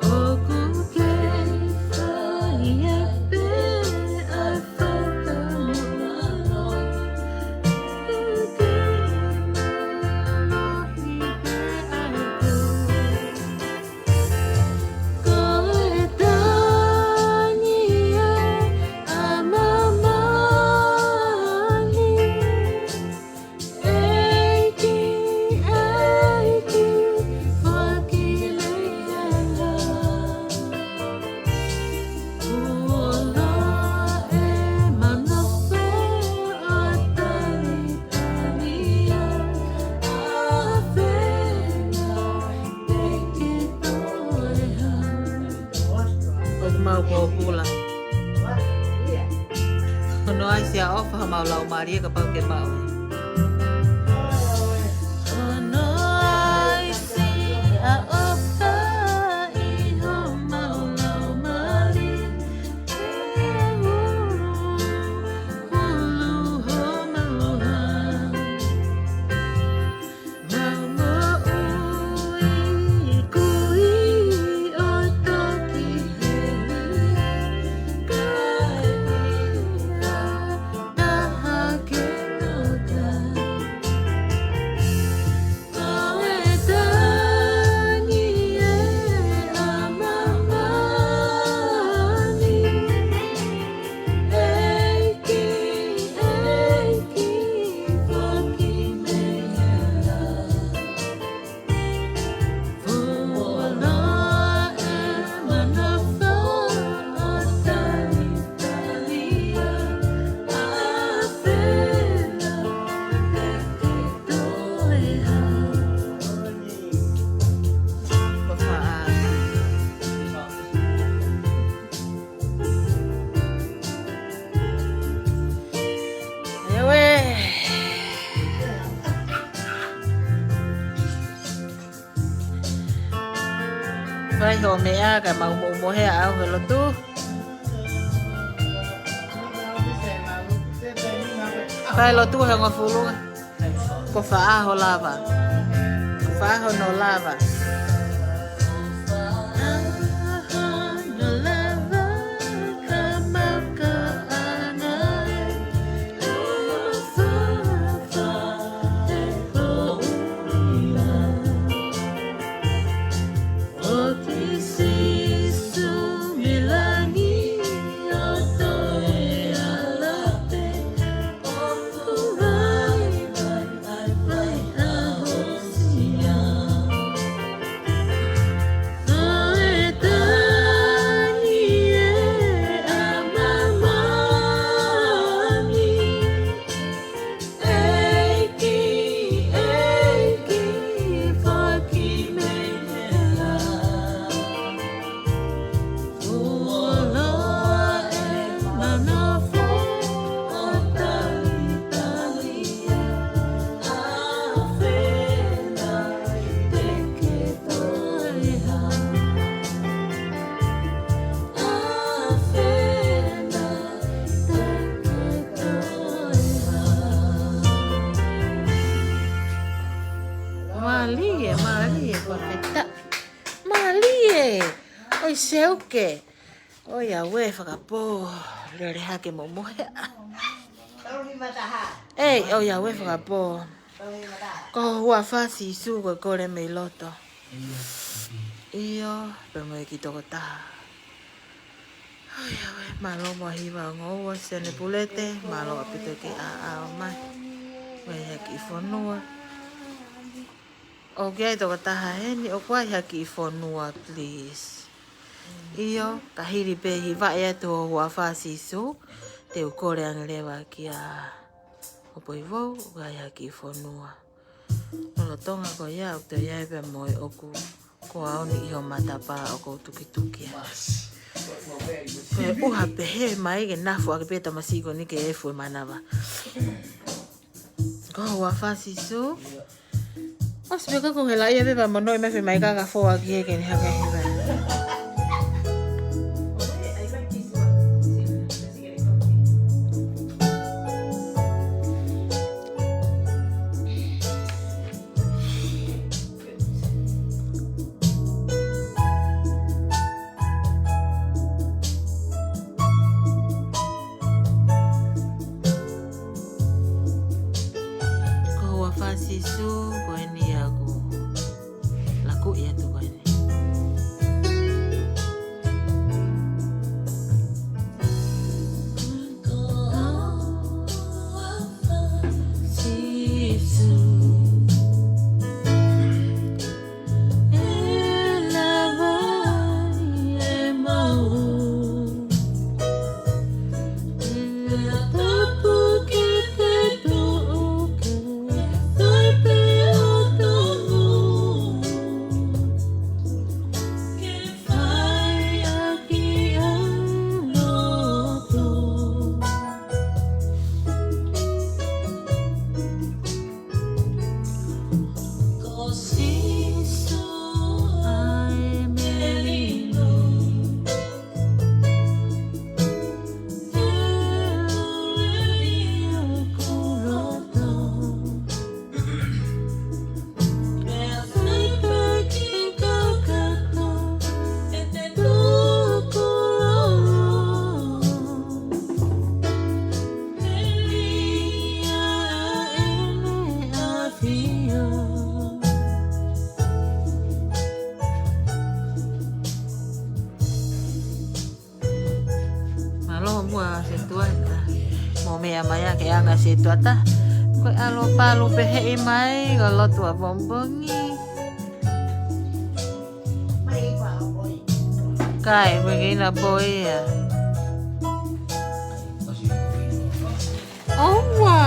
ʻOku kei fai ʻe pē ʻa e fakamoʻoni. ʻOku kei mālohi pē ʻa e kau. Ko e tangi e ʻa māmani. ʻEiki, ʻEiki, foaki mai ʻa e lau. Kuo loa e manofo ʻo talitali ʻa e ʻAfio, ʻEiki toe hau. ʻOku mau pōpula. Hono ʻai Siaofa homau laumālie kapau ke maʻu. Hono ʻai Siaofa ʻi homau laumālie, ʻe hulu, hulu homau hau. Mau moʻui kui ʻo toki heli, ka e ʻi ai ha taha ke nofo. Ko e tangi e ʻa māmani. ʻEiki, ʻEiki, foaki mai ʻa e lau. Fuoloa e manofo ʻo talitali ʻa e ʻAfio, ʻEiki toe hau. Ko e fā. Ewe. Fai hoʻo meʻa kae mau moʻumohe ʻa au he lotu. Fai lotu he ngofulu. Ko e fā ʻaho lava. Ko e fā ʻaho nō lava. Mālie, mālie, fakafetaʻi. Mālie. ʻOi, Seuke. ʻOiauē, fakapō. Lele hake mo mohe. Ei, ʻoiauē, fakapō. Ko ho huafa Sīsū ko e kole mei loto. ʻIo, pea mo e kiʻi tokotaha. ʻOiauē, mālō mo e hiva ʻo e ngoue, Sione Pulete, mālō ʻaupito ke ʻaʻau mai. Mo e ha kiʻi fonua. ʻOku ʻi ai e tokotaha heni, ʻoku ʻi ai ha kiʻi fonua, please. ʻIo, ka hili pē hiva ʻe atu ho huafa Sīsū, te u kole ange leva kia Hopoivou, ʻoku ʻi ai ha kiʻi fonua. Lolotonga ko ia, ʻoku toe ʻi ai pē mo e ʻoku ko aoni ʻi ho matapā ʻoku ou tukituki ai. Ko e ʻuha pehē mai ke nafu ʻaki pē tamasiʻi ko eni ke efu e manava. Ko ho huafa Sīsū. ʻOsi pē ka ko he laʻi ʻa e pepa mo noe mai fe mai ka ka fō ʻaki he ke ne haka hiva. Ko ho huafa Sīsū, ko eni ʻoku laku ia tu ko eni. Sīsū. Mālō muʻa Setuata. Mo meʻa mai ʻa e anga Setuata. Ko e ʻalu palu pehē mai, ko e lotu ʻapongipongi. Kai, meʻa ke ina pō ia. ʻOua.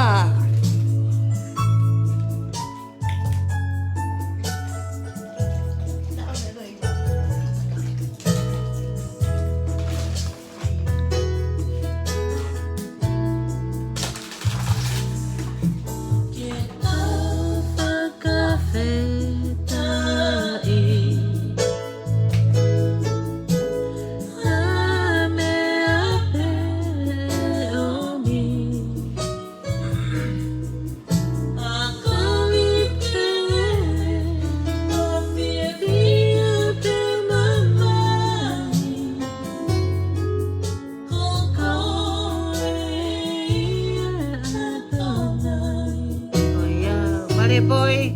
Oh yeah, Mare boy.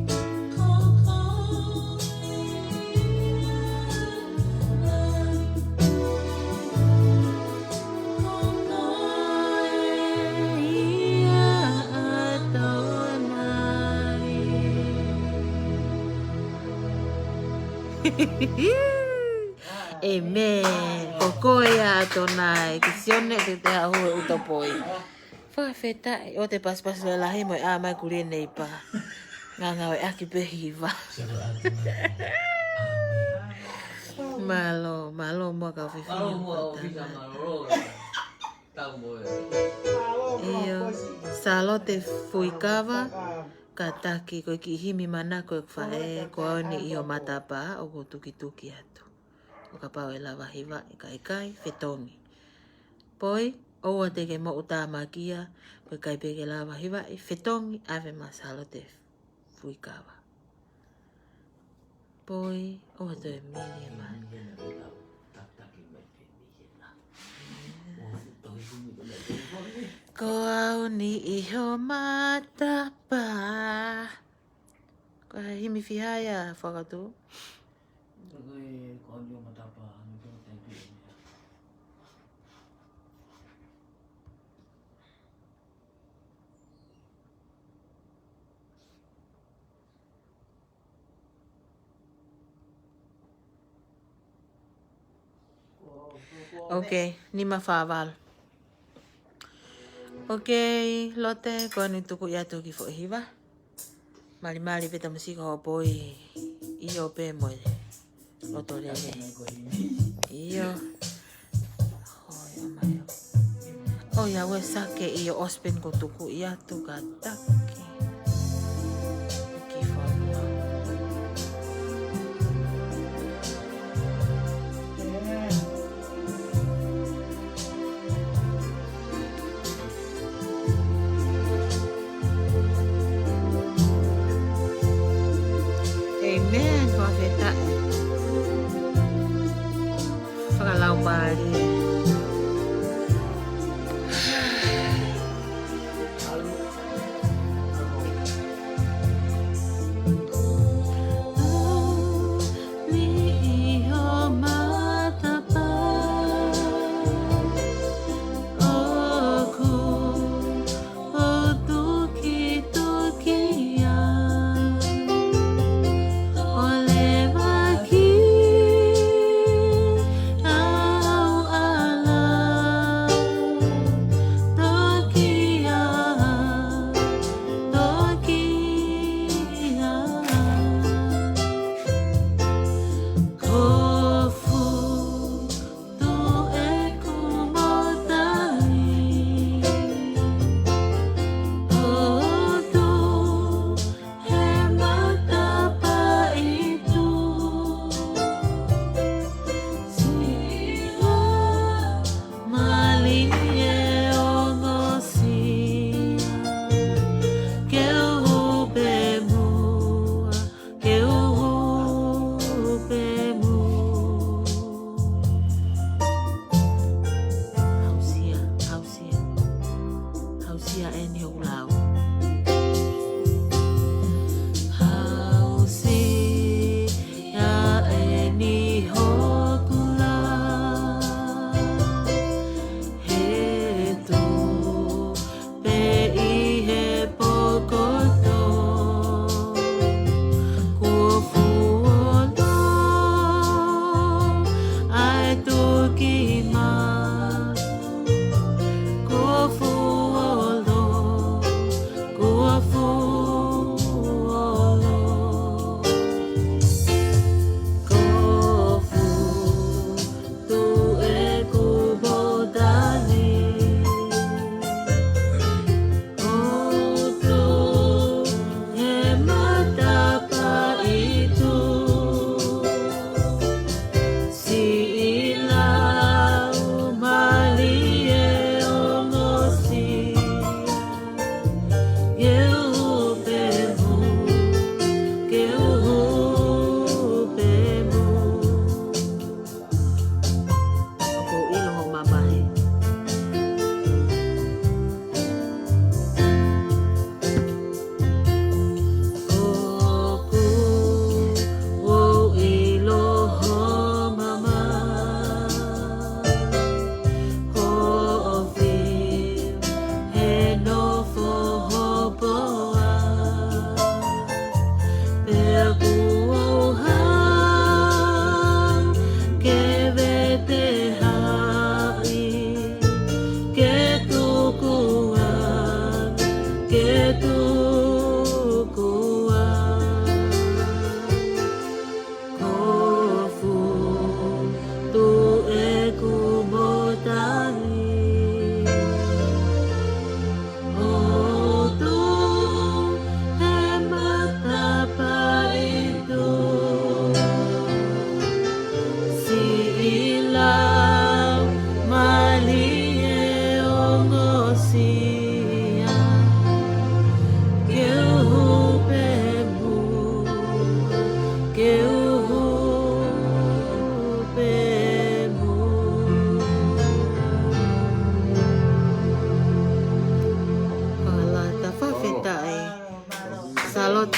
ʻĒmeni. Ko koe ia ʻAtonai, ki Sione te te ahu e ʻuto poi. Fakafetaʻi, ʻoua te pasipasi lalahi mo e ʻā mai kulie nei pā. Ngāngāueʻaki pē hiva. Mālō, mālō muʻa kau fefine. Mālō muʻa ʻofisa, mālō. Tau mo e. ʻIo, Sālote Fuikava. Kātaki, ko e kiʻi himi manako ʻeku faʻē, ko au ni ʻi ho matapā ʻoku ou tukituki atu. ʻO kapau ʻe lava hivaʻi, ka ʻikai, fetongi. Poi, ʻoua te ke moʻutāmakia, ko e ʻikai pē ke lava hivaʻi, fetongi, ʻave maʻa Sālote Fuikava. Poi, ʻoua toe mili mai. Ko au ni ʻi ho matapā. Ko e himi fiha ia, Fuakava? Ok, nima fā valu. Ok, Lote, ko eni tuku ia tuki foʻi hiva. Malimali pē tamusika hoʻo poi, ʻio pē mo e loto lelei. ʻIo. Hoi, ʻomai ʻo. ʻOi, ʻa e sake ʻio ʻosi pē eni kuo tuku ia tuku kātaki. Ki fonua. Amen. Fakafetaʻi. Fakalaumālie.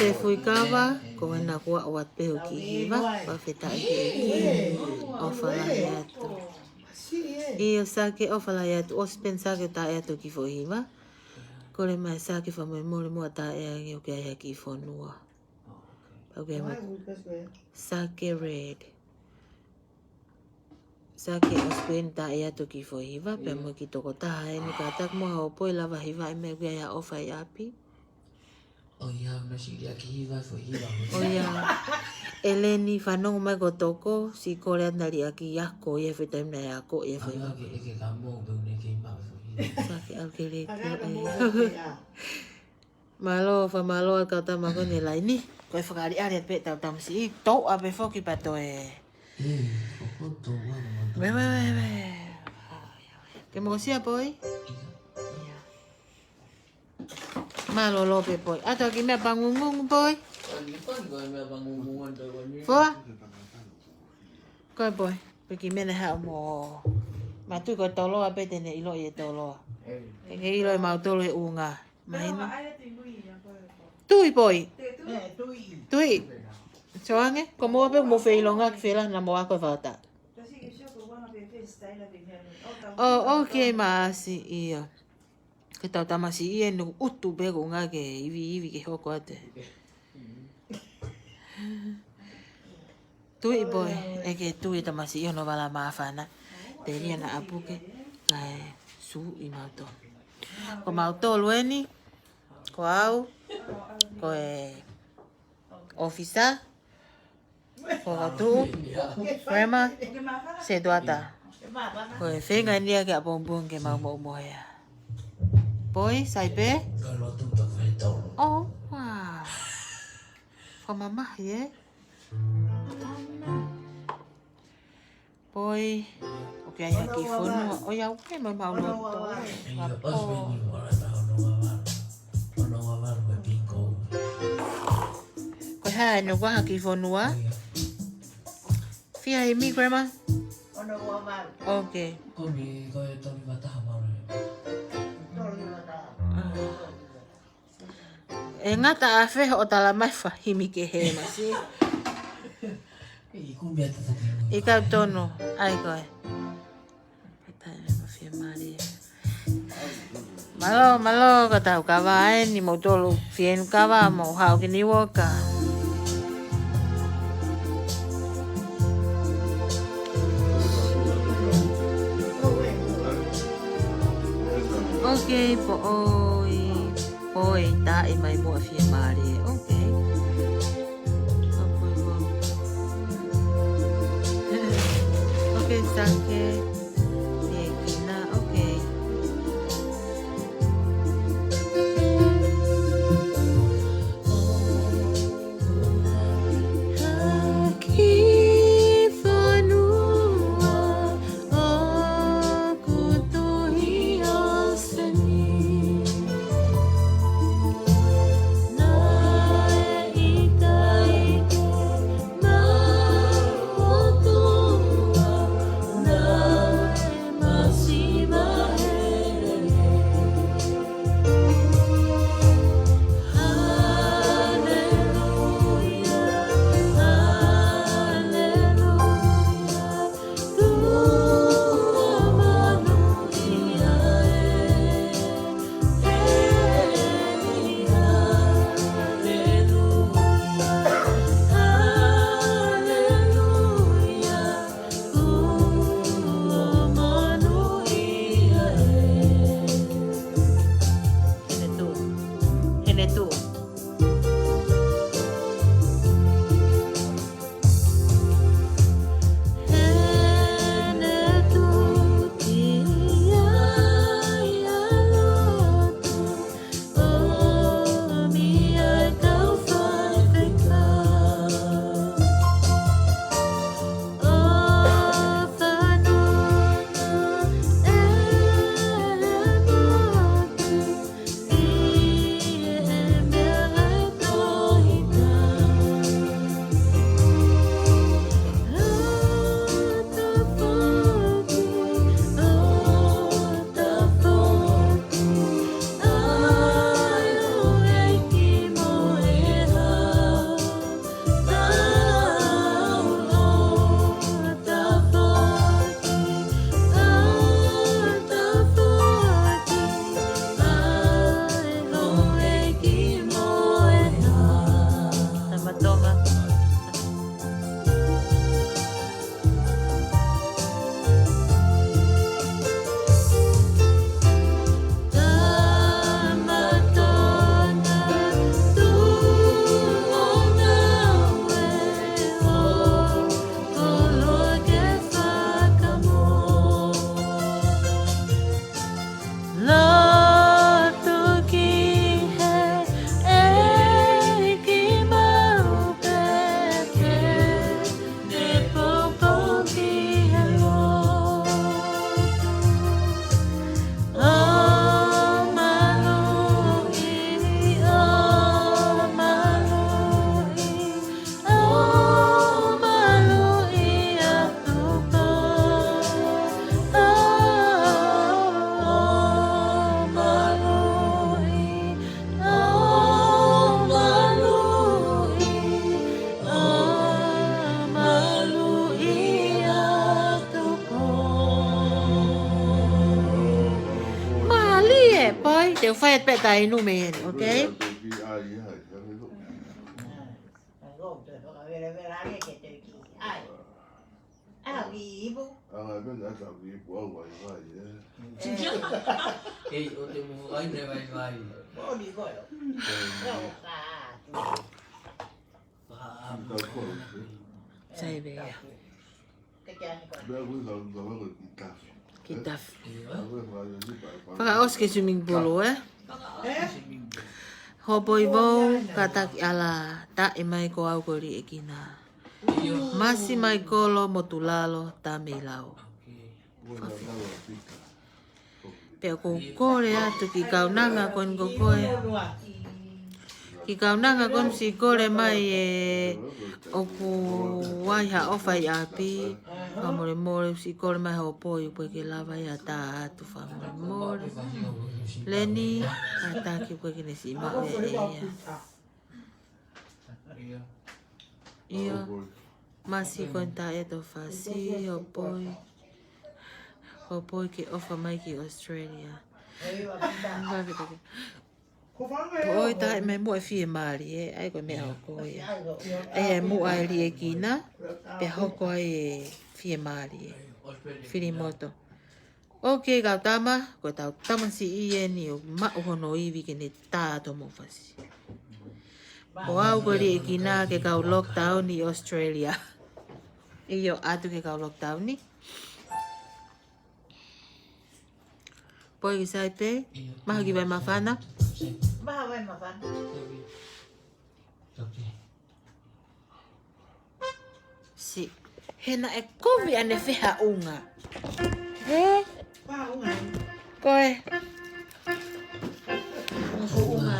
Te fuikava, ko ena kuo ʻoatu pē hoʻo kiʻi hiva, fakafetaʻi ki he ʻEiki. ʻOfa lahi atu. ʻIo Sake, ʻofa lahi atu, ʻosi pē eni Sake ʻo tā atu hoʻo kiʻi foʻi hiva. Kole mai Sake fakamolemole muʻa ʻo tā ange ʻoku ʻi ai ha kiʻi fonua. Pea ʻoku ʻi ai mo Sake Red. Sake ʻosi pē eni tā atu hoʻo kiʻi foʻi hiva, pea mo e kiʻi tokotaha eni kātaki mo haʻo poi lava hiva ʻi he meʻa ʻoku ʻi ai ha ʻofa ʻi ʻapi. ʻOiauē, naʻe siʻi liʻaki hiva foʻi hiva. ʻOiauē. ʻEleni fanongo mai ko toko, siʻi kole atu naʻe liʻaki ako ia foʻi taimi naʻe ako ia foʻi hiva. Anga ke ʻeke ka mou pē ʻoku ne kei maʻu foʻi hiva. Sake ʻalu ke leti. Mālō, fakamālō ʻa e kau tama ko eni he laini. Ko e fakaʻaliʻali atu pē ʻetau tamasiʻi, tō ʻa pē foki pea toe. Ē, ʻoku tō ʻa mo tō. Wē, wē, wē, wē. Ke mosia Poi? ʻIo. Mālōlō pē Poi. ʻAto kiʻi meʻa pangungungu Poi? Foa? Ko e Poi. Pē kiʻi meʻa naʻe haʻu mo. Mātuʻa ko e toloa pē te ne ʻiloʻi e toloa. ʻE ke ʻiloʻi mautolu e ʻū ngā. Mahino. Tui Poi. Tui. Tui. Soange, ko moua pē mo feilonga ki fela na mo ako e fakataha. ʻO, ʻoku kei maʻasi ia. Ke tau tamasiʻi ʻe nuku utu pē ko ngā ke ivi ivi ke hoko atu. Tui Poi, ʻe ke tui tamasiʻi hono vala māfana. Te lia na apuke, kae sū ʻi mautolu. Ko mautolu eni, ko au, ko e ʻofisa, ko Vatu, Grandma, Setuata. Ko e feinga eni ia ke ʻapongipongi ke mau moʻumohe. Poi, sai pē? ʻO, ʻoua. Fakamamahi, ē? Poi, ʻoku ʻi ai ha kiʻi fonua, ʻoiauē mo e maʻu loto. Ko e hā ʻene ʻoku ʻi ai ha kiʻi fonua? Fia ʻi mi, Grandma? Ok. ʻE ngata ʻafē hoʻo tala mai fai himi kehe masi. ʻIkai tonu, ʻai ko ē. Mālō, mālō, ka tau kava eni, mou tolu fienu kava, mou haʻu ki New York. Ok, Poi. Poi, tā mai muʻa fiemālie. Ok. Ok, Sake. Fiekina, ok. Te u fai atu pē ʻeta inu mei heni, okay? Ei, ʻo te mou ai ne vaivai. Sai pē ia. Ki tafi. Fakaʻosi ki he swimming pool, ē? Hopoi Vou, kātaki ʻalā, taʻe mai ko au ko Liʻekina. Masi Maikolo mo Tulalo, tā mei lau. Pea ʻoku ou kole atu ki he kaunanga ko eni ko koe. Ki he kaunanga ko eni siʻi kole mai ē, ʻoku ʻi ai ha ʻofa ʻi ʻapi. Fakamolemole, siʻi kole mai Hopoi, ʻoku ʻikai ke lava ia ʻo tā atu, fakamolemole. Leni, kātaki, ʻoku ʻikai ke ne siʻi maʻu ʻe ia. ʻIo. Masi ko eni taʻe to fasi, Hopoi. Hopoi ke ʻofa mai ki Australia. Vave taki. Ko ʻoi taʻe mai mo e fiemālie, ʻai ko e meʻa ʻoku ʻi ai. ʻAi ʻe muʻa ʻe Liʻekina, pea hoko ai e fiemālie. Filimoto. Okay, kau tama, ko ʻetau tamasiʻi eni ʻoku maʻu hono ivi ke ne tā atu hoʻomou fasi. Ko au ko Liʻekina ke kau lockdown ʻi Australia. ʻIo, ʻatu ke kau lockdown ʻi. Poi ki sai pē, maha ki vai māfana. Maha vai māfana. Siʻi. He naʻe kovi ʻene fehaʻunga. Ē? Ko e. Fehaʻunga.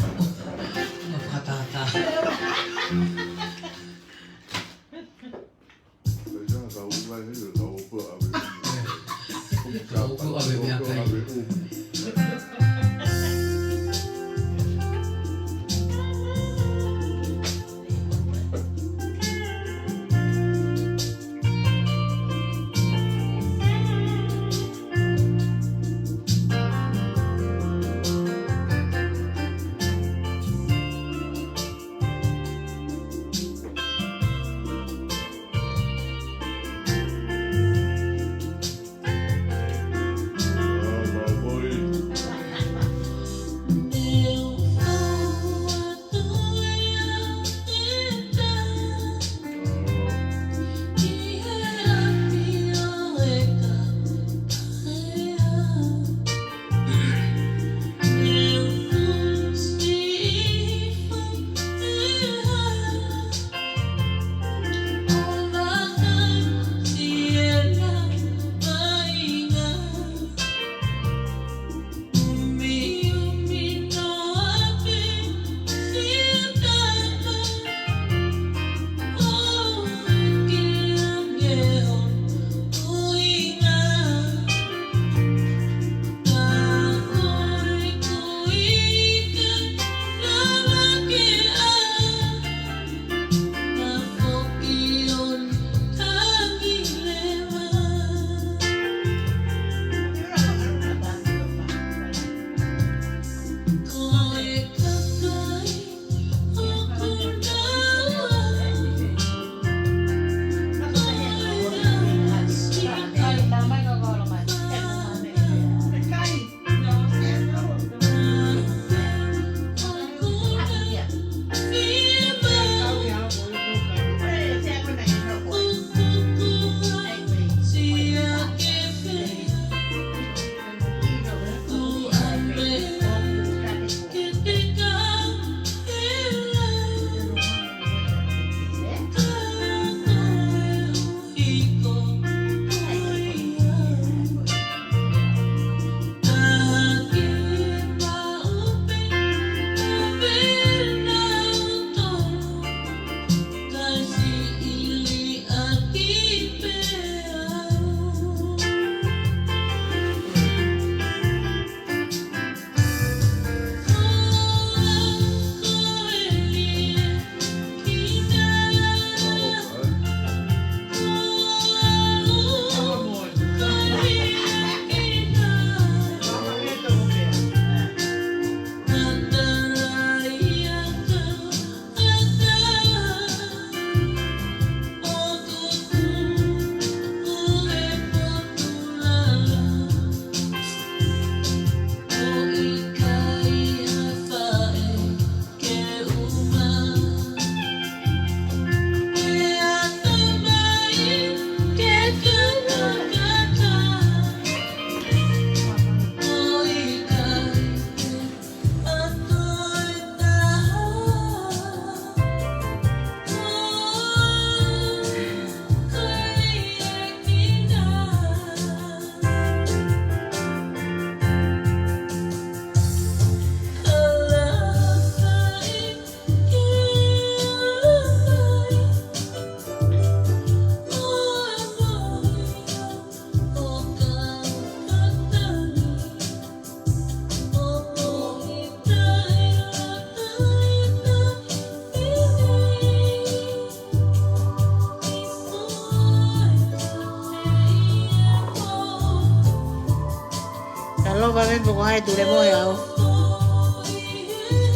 Lova me poko hai tule mo e au.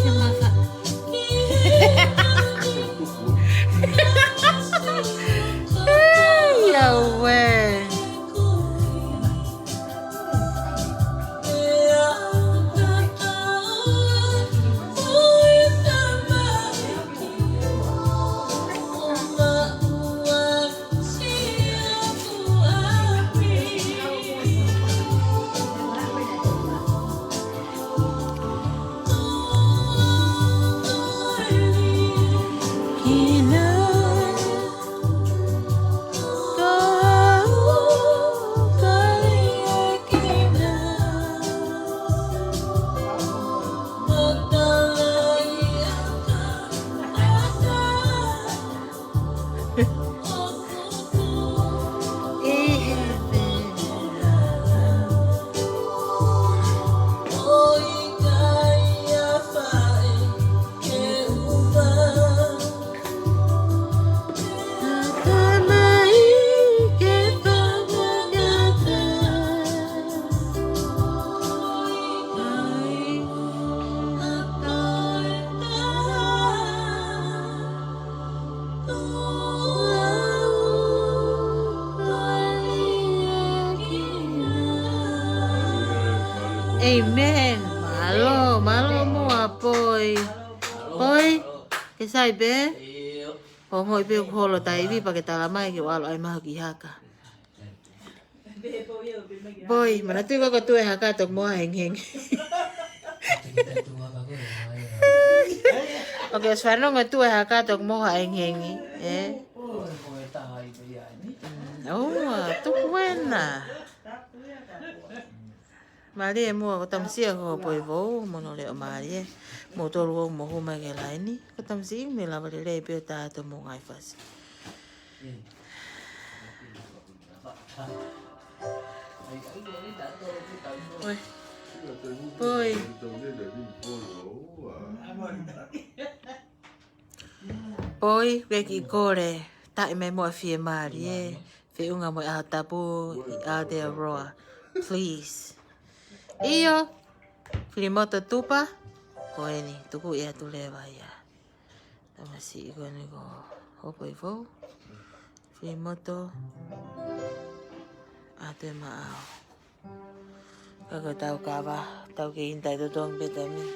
Ke maka. Ia ue. Amen. Mālō, mālō muʻa Poi. Poi, ke sai pē? Ko ngoi pē kuo holo taivi pea ke tala mai ke u ʻalu ʻai mai hoku haka. Poi, manatuʻi ko e tuʻu e haka toki moha hengihengi. ʻOku ke ʻosi fanongo tuʻu e haka toki moha hengihengi, ē? Mm, ʻoua, tuku ena. Mālie muʻa ko Tamasiʻi ko Poi Vou, mo hono leʻo mālie. Mo tolu o mo huma ke laini. Ko Tamasiʻi me lava lelei pē ʻo tā to mo ngai fasi. Oi. Poi. Poi, ke ke kole. Taʻi mai mo e fiemālie. Feʻunga mo e ʻaho tapu ʻi Aotearoa. Please. ʻIo. Filimoto Tupa. Ko eni, tuku ia atu leva ia. Tamasiʻi ko eni ko Poi Vou. Filimoto. ʻAtu e maʻau. Ka ko e tau kava, tau ke intai totongi pē taimi.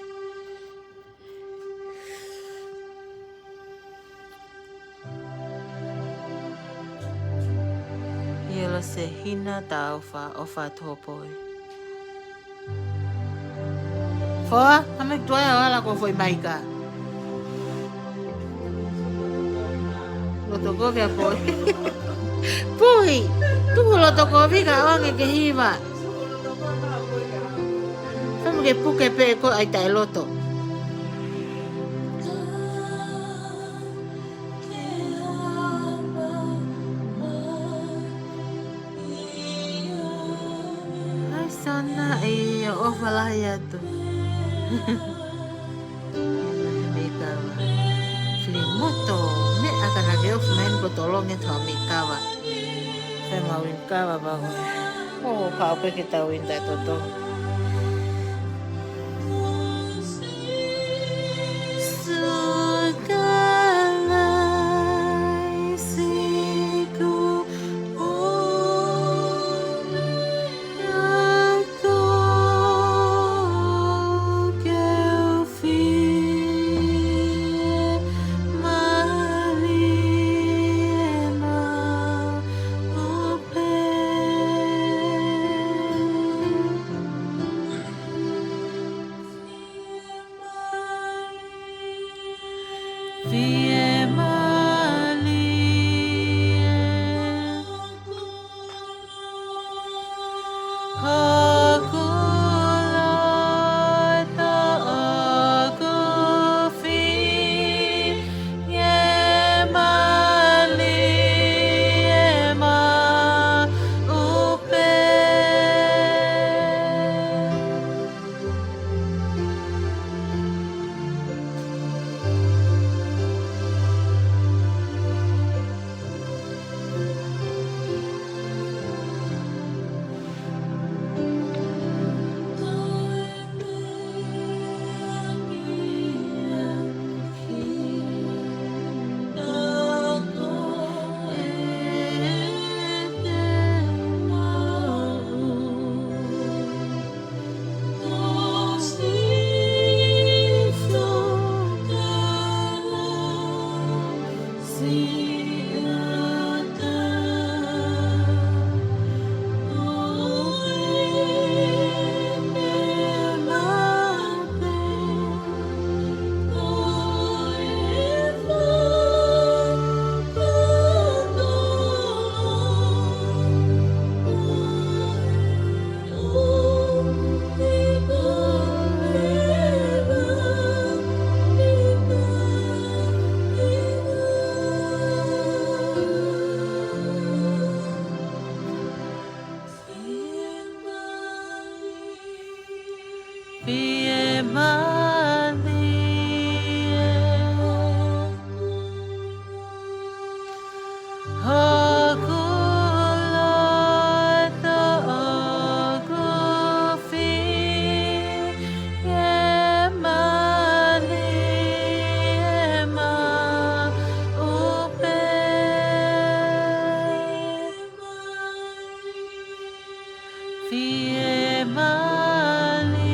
Ia lo se hina ta ofa, ofa atu ho Poi. Foa, hame tuai ʻo ala ko foʻi maika. Loto kovi ʻa Poi. Poi, tuku loto kovi ka ʻoange ke hiva. Kamu ke puke pē ko ai taʻe loto. Ai, Sona, ʻio, ʻofa lahi atu. Mei kava. Filimoto, meʻa ka na ke ofu mai ko tolonge tau mei kava. Fai mau in kava pa ko. ʻO, ka ope ke tau in taʻe toto. Fiemālie hoku loto, ʻoku fiemālie maʻu pē. Fiemālie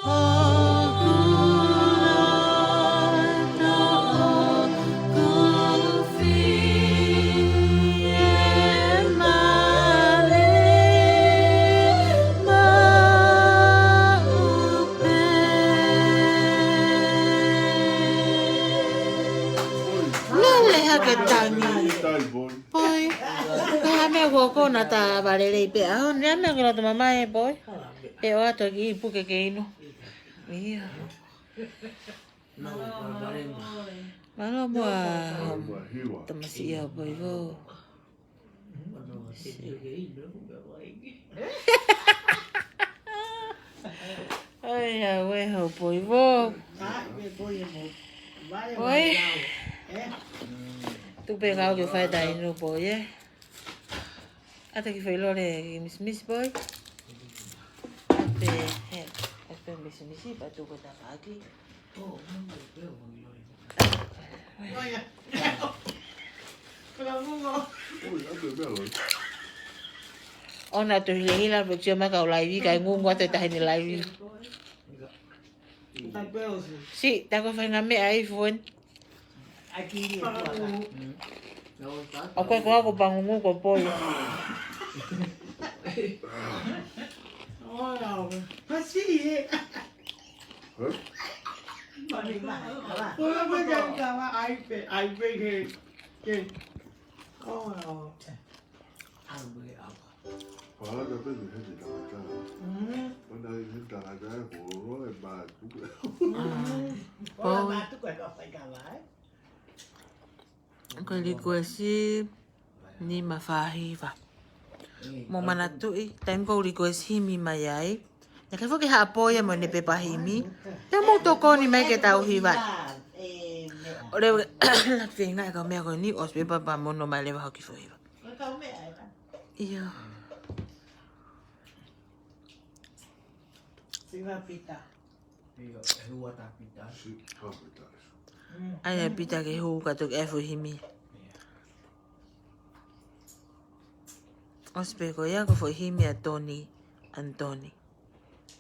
hoku loto, ʻoku fiemālie maʻu pē. Lele hake tangi. Poi. Ko e hā e meʻa kuo kona ta valelei pē ʻaho ni, ʻa e meʻa ke loto mamae, Poi. ʻE ʻoatu ki puke ke inu. ʻIo. Mālō muʻa. Tamasiʻi ʻa Poi vo. ʻAi, ʻa e ue hau Poi vo. Poi. Tuku pē kau ke fai ta inu Poi, ē. ʻAta ki fai lole ki misimisi Poi. ʻApe, he, ʻape misimisi, pea tuku ta paki. ʻOna tu hilahila, pe sio mai kau laivi, kae ngungu atu e tahi ni laivi. Si, ta ko e faʻahinga meʻa ʻi fueni. ʻOku ʻikai ko au ko Pangungu ko Poi. Pālata pē ki he tangata. Mm. Pālata pē ki he tangata, ko e mātuku. Mm. Poi. Mātuku e ka fai ka vai. Ko e likuesi nima fā hiva. Mou manatuʻi, taimi ko e likuesi himi mai ai. Naʻe ʻikai foki haʻa Poi ia mo ʻene pepa himi. Pea mou tokoni mai ke tau hiva. ʻO leva ke feinga e kau meʻa ko eni, ʻosi pē pea mou nofo mai leva hoki foʻi hiva. ʻIo. Siva Pita. ʻAi ʻa Pita ke hū ka toki ʻai foʻi himi. ʻOsi pē ko ia ko e foʻi himi ʻa Toni Antoni.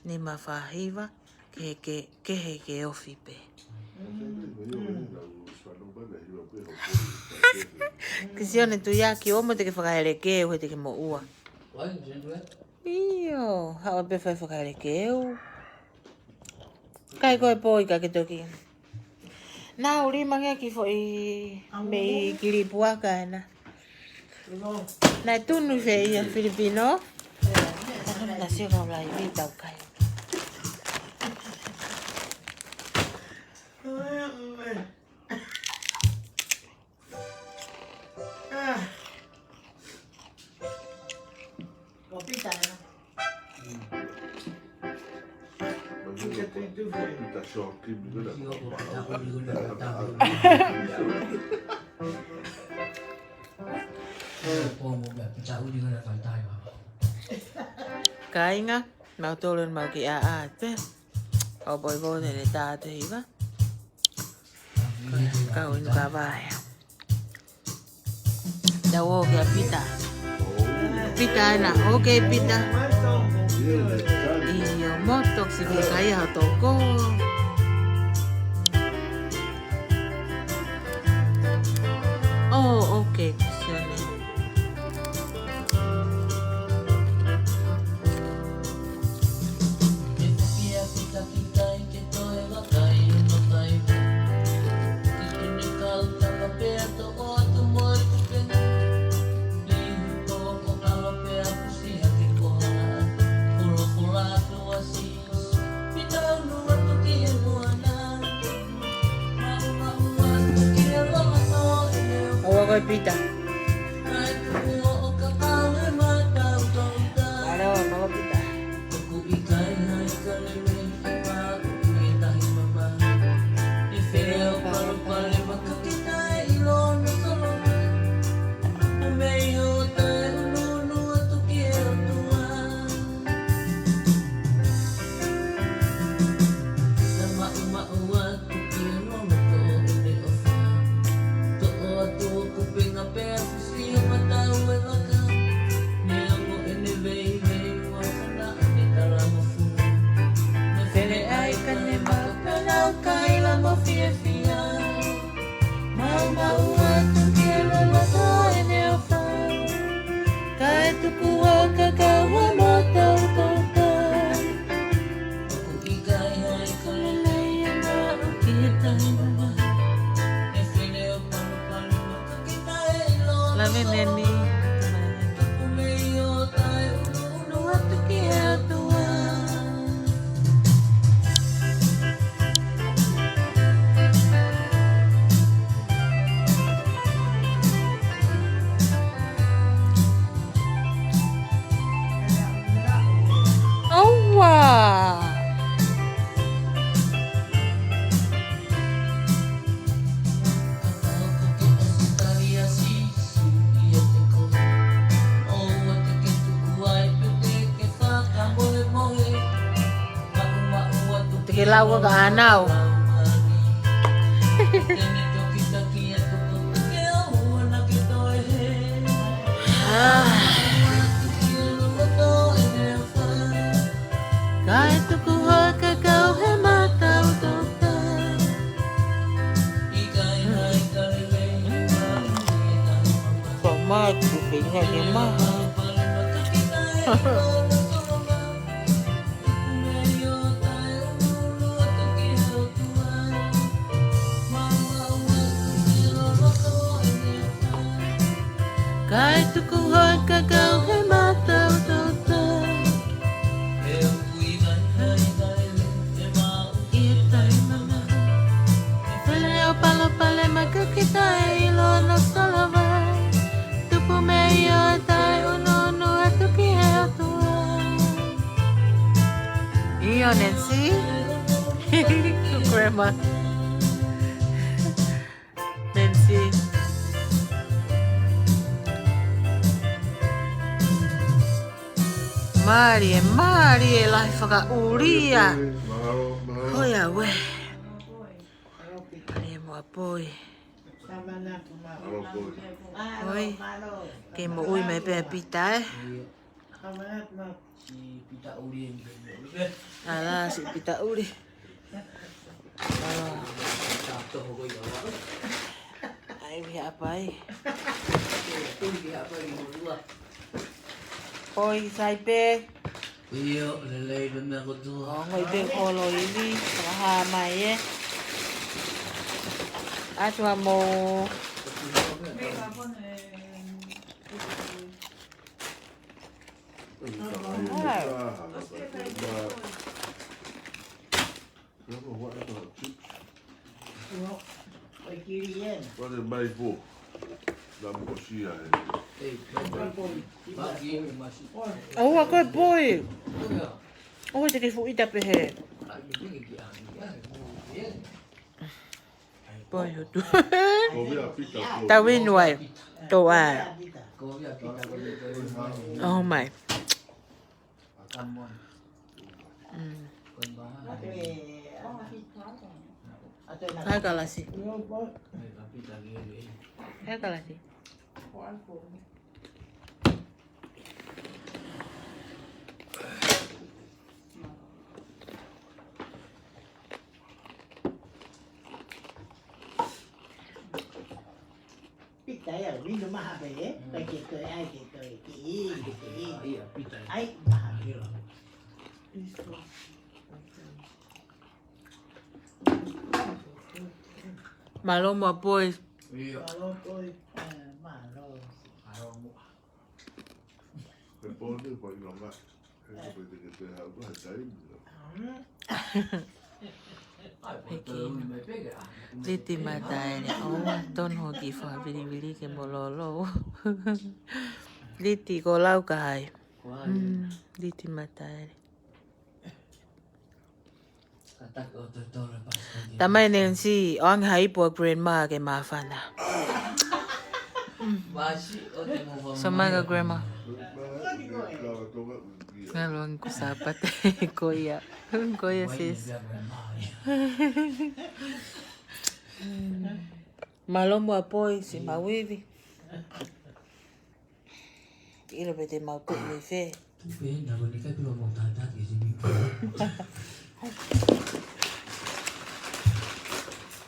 Nima fā hiva, kehe ke, kehe ke ofi pē. Ke sio ne tu ia ki o mo te ke fakahelekeu, he te ke moʻua. ʻIo, haʻu pē fai fakahelekeu. Kai ko e Poi ka ke toki. Nau lima nge ki foʻi mei kilipuaka ena. Naʻe tunu fē ia Filipino? Naʻe tunu na sio kau laivi tau kai. Kāinga, mau tolu eni mau kiʻi ʻā ʻā te. ʻO Poi vo te ne tā te hiva. Kau inu ka vaea. Tau ō kia Pita. Pita ena, ʻoke Pita. ʻIo, mo toksi ke kai ha toko. ʻO, ʻoke, Sione. ʻOua ko e Pita. Maʻu atu ki he loloto ʻene ʻofa, kae tuku hake kau he mata utoto. ʻOku ʻikai ha ʻikai lelei ʻe maʻu ki he taimi. Love you, Neni. Ulu atu ki he ʻOtua. ʻOua. Te ke lau ka ʻanau. Kae tuku hake kau he mata utoto. Ko matu pe nga ke maha. Kae tuku hake kau he mata utoto. ʻI he taimi mamahi. Fele ʻo palopalema ka kita e ʻilo na solova. Tupu mei ʻo tae ʻunuʻunu atu ki he ʻOtua. ʻIo, Nancy. Ko Grandma. Nancy. Mālie, mālie lahi fakaʻulia. Mālō, mālō. Ko ia ue. Mālie mo Apoi. Mālō, Apoi. Oi. Ke moʻui mai pē ʻa Pita, ē? Siʻi Pita ʻuli eni. ʻAlā, siʻi Pita ʻuli. ʻAlā. ʻAi, ʻuhi haʻapai. Poi, sai pē. ʻIo, lelei pē meʻa kotoa. ʻO ngoi pē kolo ivi, ka hā mai ē. ʻAtu ā mou. ʻOua ko e poi. ʻOua te ke fuʻu ʻita pehē. Poi hotu. Tau inu ai. Tau ai. Oh my. Mm. Hai kalasi. Hai kalasi. Pita ia, vino maha pē, ē? Mm. Pea ke toe ʻai ke toe, ke ʻi, ke ʻi. ʻAi, ʻa Pita ia. ʻAi, maha pē. Mālō mo Apoi. ʻIo. Mālō Apoi. Ē, mālō. Mālō mo. He pō ni, pō ʻi langa. He ko pē te ke te hau, he taimi. He kino. Liti Mataele, ʻoua, tonu hoʻo kiʻi fakavilivili ke mololo. Liti ko lau ka hai. Mm, Liti Mataele. Tamai Nancy, ʻoange ha ipu ʻa Grandma ke māfana. So mai ka Grandma. Ngalo ange ko Sāpate, ko ia. Ko ia, sis. Mālō mo Apoi, siʻi mau ivi. ʻIlo pē te mau tuʻu mei fē.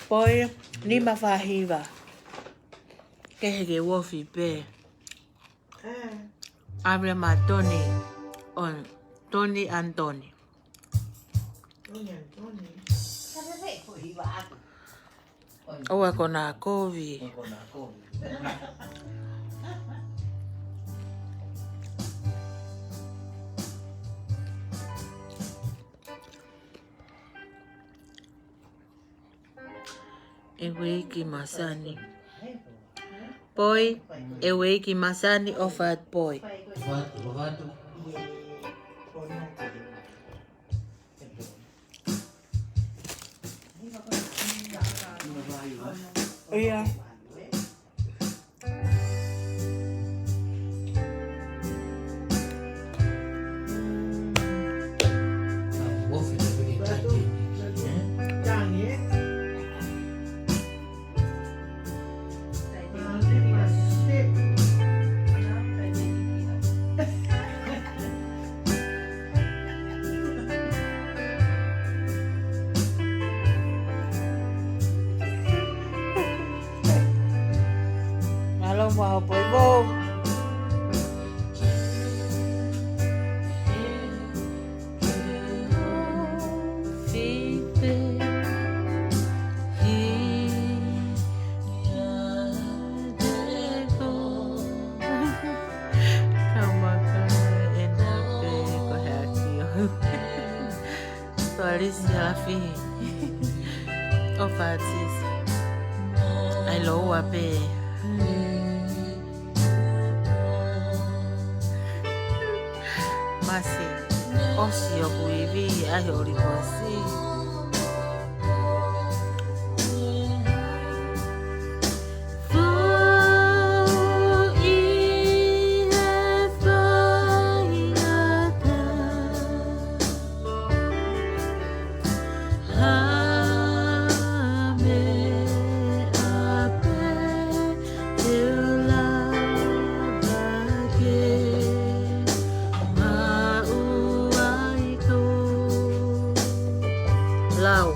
Poi, nima fā hiva. Kehe ke u ofi pē. ʻĒ. ʻAve ma Tony, ʻo Tony Anthony. Tony Anthony. ʻOua ko na kovi. ʻEiki Masani. Poi, ʻEiki Masani ʻofa atu poi. ʻIo. Mālō mo hopo i vou. Kamaka e nape ko he aki o. Tualisi alafi. ʻOfa atu. ʻAi lōua pē. Masi. ʻOsi ʻoku ivi ai ʻo likosi. Lau.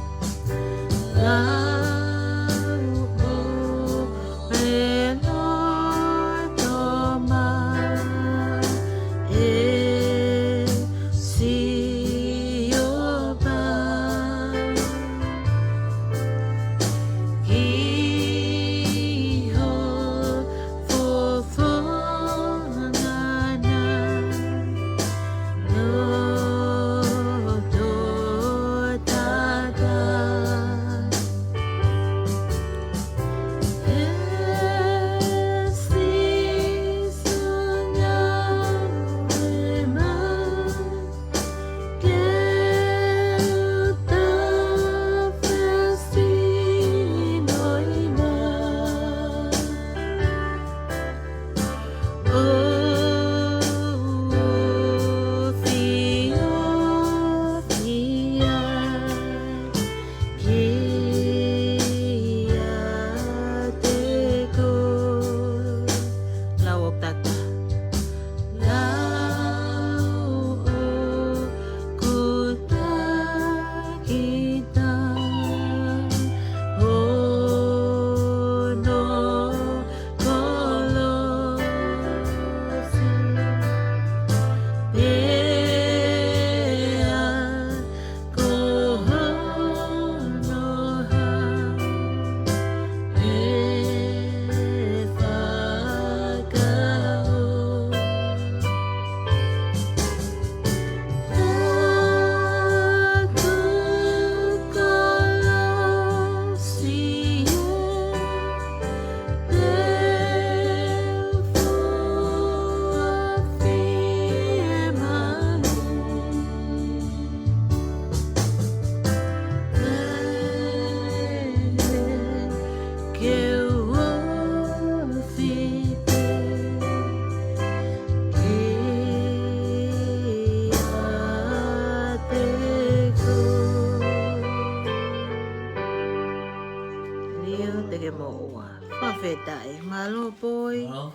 Lio te ke moʻua. Fakafetaʻi. Mālō poi. Mālō.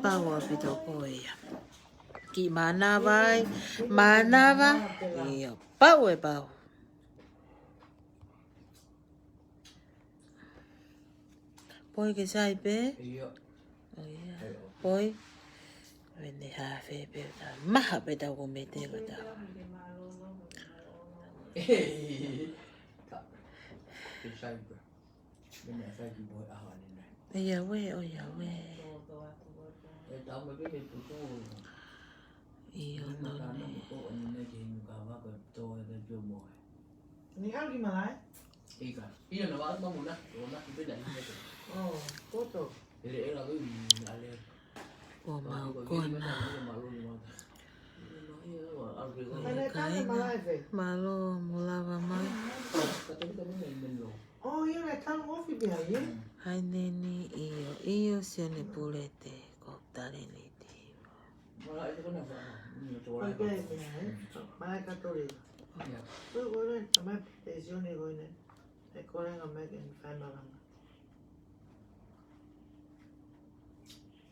Pau ʻaupito poi ia. Kiʻi mānava ai. Mānava. ʻIo. Pau e pau. Poi ke sai pē? ʻIo. ʻOi. ʻOi. Vene hafe pē ta. Maha pē ta ko mete ko ta. ʻIo, ʻoiauē. ʻIo, nō ne. Ni au ki malae? Ika. ʻIo, na wa ma muna, o na ki pena i ne. Oh, koto. Ele ela ko i ale. Ko mau ko na. Mālō, mālō, mālō. Mālō, mo lava mai. Oh, ʻio, na tau ofi pē ai, ē? Hai neni, ʻio, ʻio, Sione Pulete, ko Taleniti. Mai ka tole. Ko e kole, tamai pe Sione ko ʻene. E kole nga mai ke fai malanga.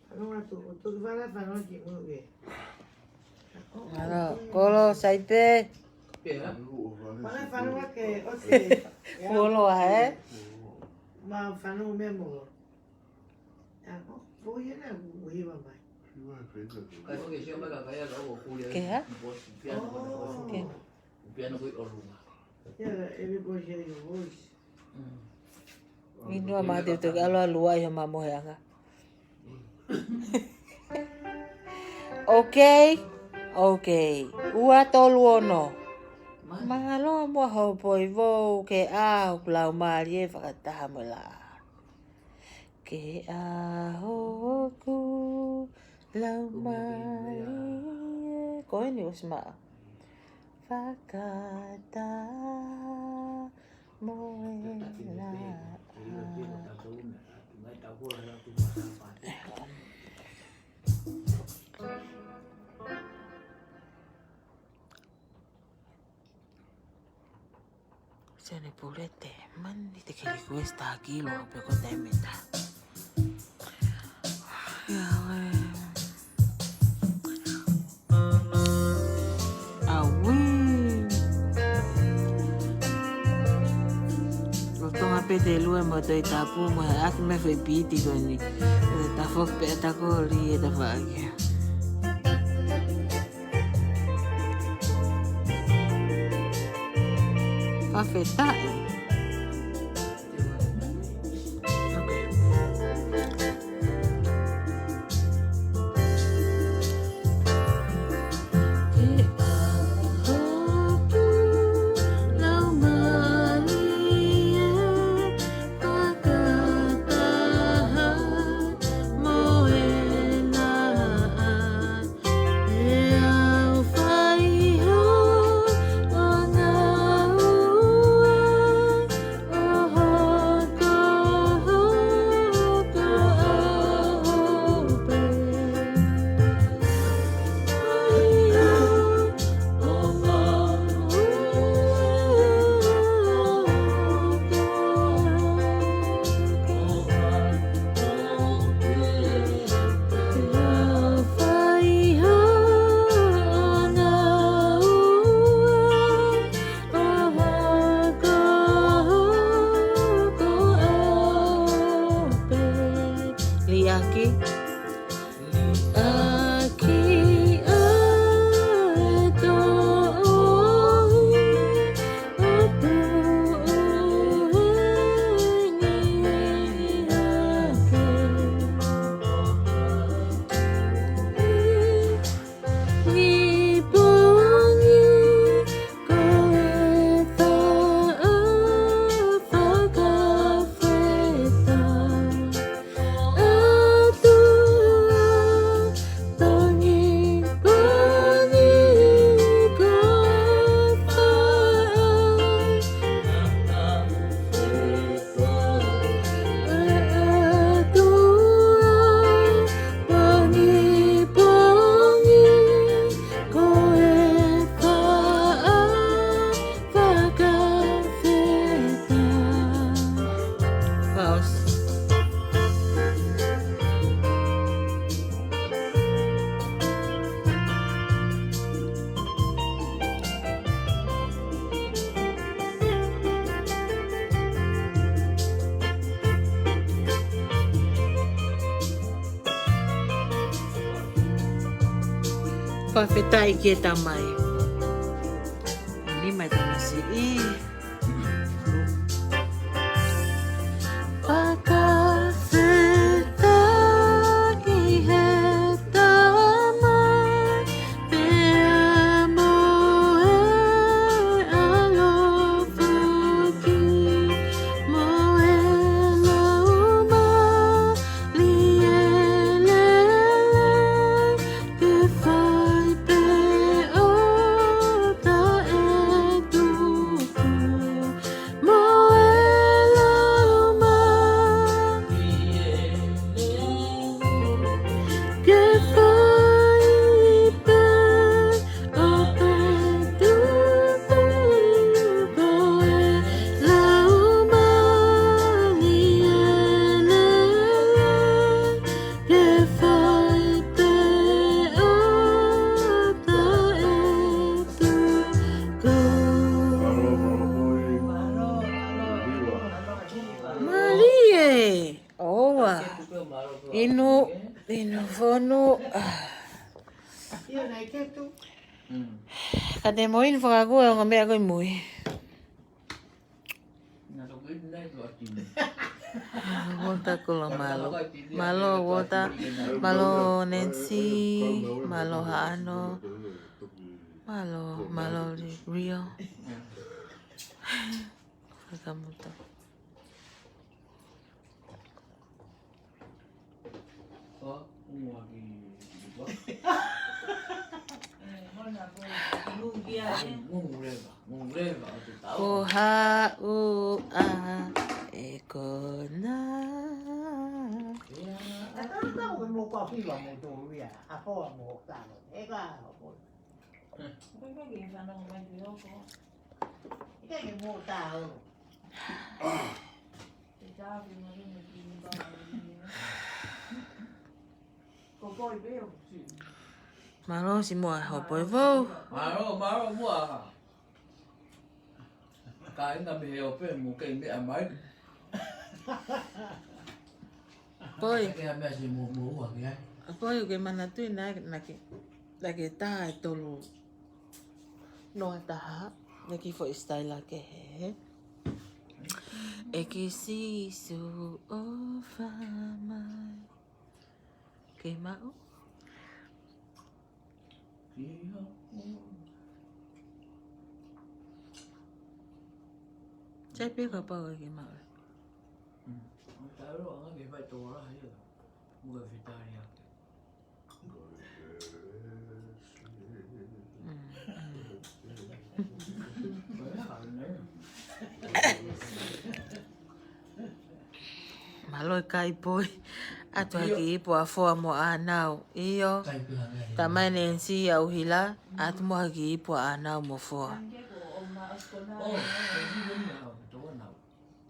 Fano atu, o toki fana fano ki mu ke. Mālō, kolo, sai pē. Fana fano ke, o se. Kolo, ē? Ma fano me mo. Ako, fo ia na, ui wa mai. Ke hā? Ke. Yeah, everybody hear your voice. Minua ma te toki ʻalu ʻalu ai ha ma mohe anga. Okay, okay. Ua tolu ono. Mālō mo hopo i vou ke ʻaho ʻoku lau mālie fakataha mo la. Ke ʻaho ʻoku lau mālie. Ko eni ʻosi maʻa. Fakataha mo e la. Sione Pulete, mani te ke request ʻaki lo pe ko taimi ta. ʻIo, ē. ʻAuē. Ko Tonga pē te lue mo Tohi Tapu mo e ʻaki mei he foʻi piti ko eni. Ta foki pē ta ko li e ta faʻaki. Fakafetaʻi. Liʻaki. Fakafetaʻi ki he Tamai. Nima e tamasiʻi. Fakafetaʻi he Tamai, pea mo e ʻAlo foki, mo e Laumālie Lelei, ke fai pē ʻo taʻetuku, mo e Laumālie Lelei, ke fai pē ʻo taʻetuku, mo e Laumālie Lelei, ke fai pē ʻo taʻetuku. Mālie. ʻOua. Inu, inu fonu. Ka te mo inu fakakū e ongo meʻa ko ē ʻi mui. Walter Kula, mālō. Mālō, Walter. Mālō, Nancy. Mālō, Haʻano. Mālō, mālō, Rio. Whakamuta. Ko haʻu ā e konā. Mālō, siʻi moa hopo e vou. Mālō, mālō, moa. Ka ina me he ope mo ke meʻa mai. Poi. Ke a meʻa si mo, mo ua ke ai. Poi, ʻoku ke manatuʻi naʻa, naʻa ke, naʻa ke tā e tolu noa taha, naʻa ke foʻi style ke he. ʻEiki Sīsū ʻofa mai. Ke maʻu. Sai pē kapau ʻe ke maʻu. Mālō e kai poi. ʻAtu ha kiʻi ipu ʻa Foa mo ʻĀnau. ʻIo. Tamai Nancy ʻa ʻUhila. ʻAtu mo ha kiʻi ipu ʻa ʻĀnau mo Foa.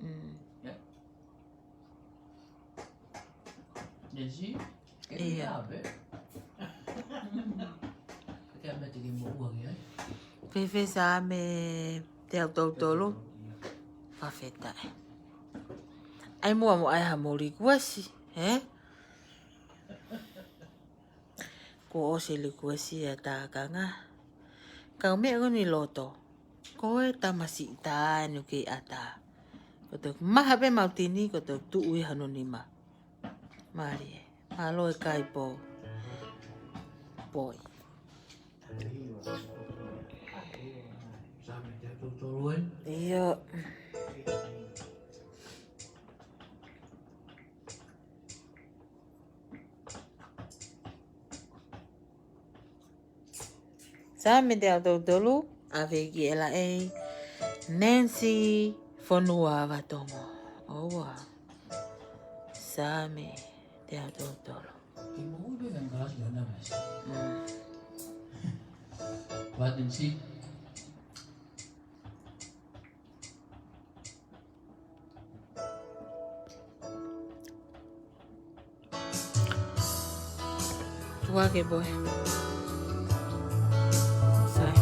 Mm. ʻIo. Pehē Saame teau tolu tolu. Fakafetaʻi. ʻAi muʻa mo ʻai ha mou likuesi, ē? Kuo ʻosi likuesi ʻa e tākanga. Kau meʻa ko eni loto. Ko e tamasiʻi tā ʻeni ʻoku kei ʻatā. Ko e toki maha pē mautini, ko e toki tuʻu ʻi hono nima. Mālie. Mālō e kai pō. Poi. ʻIo. Saame teau tolu tolu, ʻa Viki ʻEla ʻEi, Nancy Fonua Vatongo. ʻOua. Saame teau tolu tolu. Mm. What did she? Tuake boy. Sai.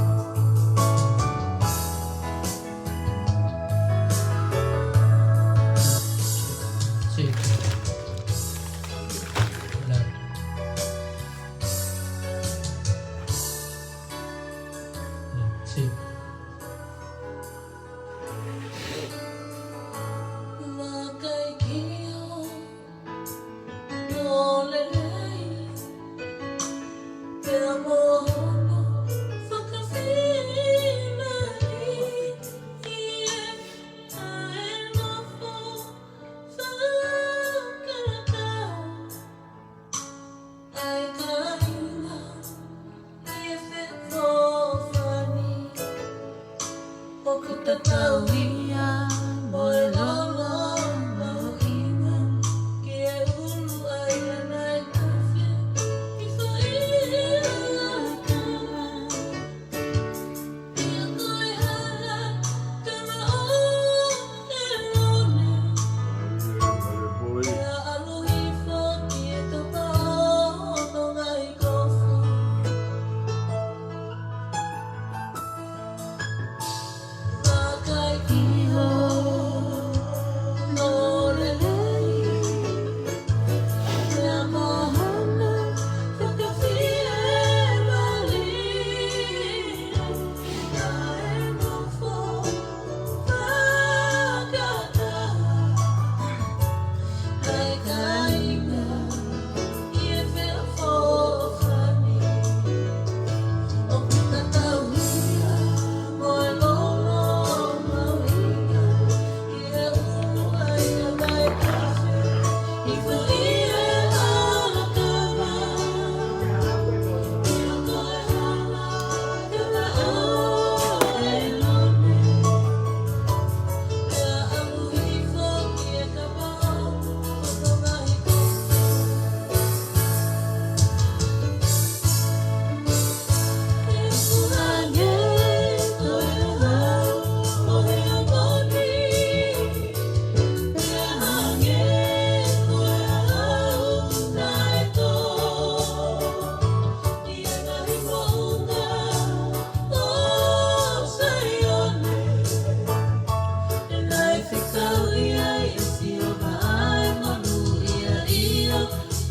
Six. Eleven. ʻo lelei, pea mo hono fakafeʻiloaki, ʻi heʻene nofo fakataha ʻa e kāinga ʻi he feʻofoʻofani. ʻOku tatau ia mo e lolo mahuʻinga ki he ʻuluʻi ʻa e ʻapi ʻi he foʻi ʻakava. ʻIo ko e hala ka maʻu ʻe Lone, pea ʻalu hifo ki he kapa ʻo hono ngaahi kofu. Vakai ki hono lelei, pea mo hono fakafiemālie, ʻa e nofo fakataha ʻa e kāinga ʻi he feʻofoʻofani. ʻOku tatau ia mo e lolo mahuʻinga ki he ʻuluʻi ʻa e ʻapi ʻi he foʻi ʻakava. ʻIo ko e hala ka maʻu ʻe Lone, pea ʻalu hifo ki he kapa ʻo hono ngaahi kofu.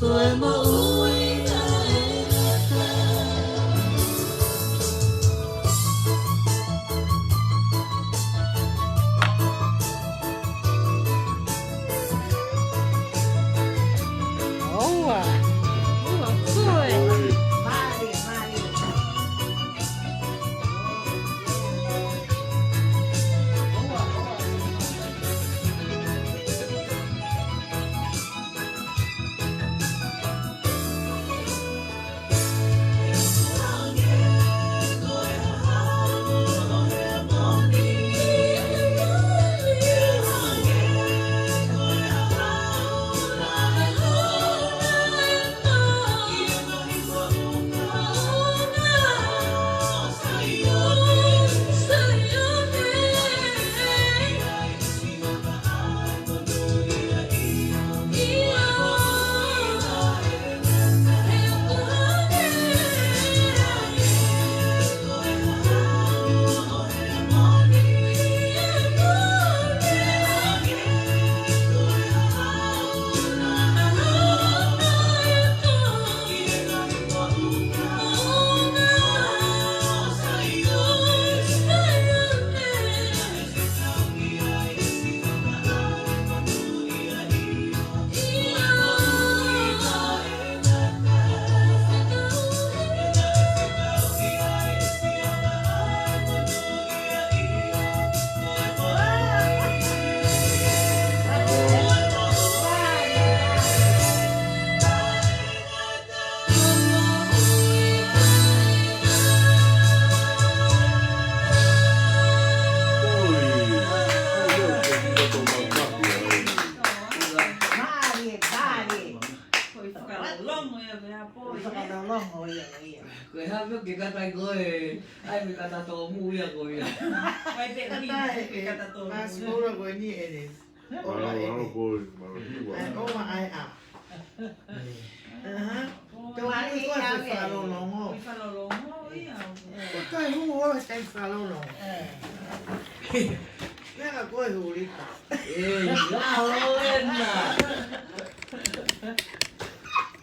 Ko e moʻui ʻa e ngata. ʻOua. ʻOua, koe. Mālie, mālie. Mālie, mālie. Ko e fakalolongo ia, ko e hā pē ia. Ko e hā pē ke kātaki koe, ʻai me kātaki tōmui ia ko ia. Ko e pē ʻi, kātaki tōmui. Māsipula ko eni ʻene. Mālō, mālō poi, mālō hiva. ʻAi, ʻoua ʻai ʻa. Aha. Tōmui ko e fakalolongo. Ko e fakalolongo ia. Ko e hū ʻo e fakalolongo. Meʻa ko e hū lipa. ʻE, ʻaho ena.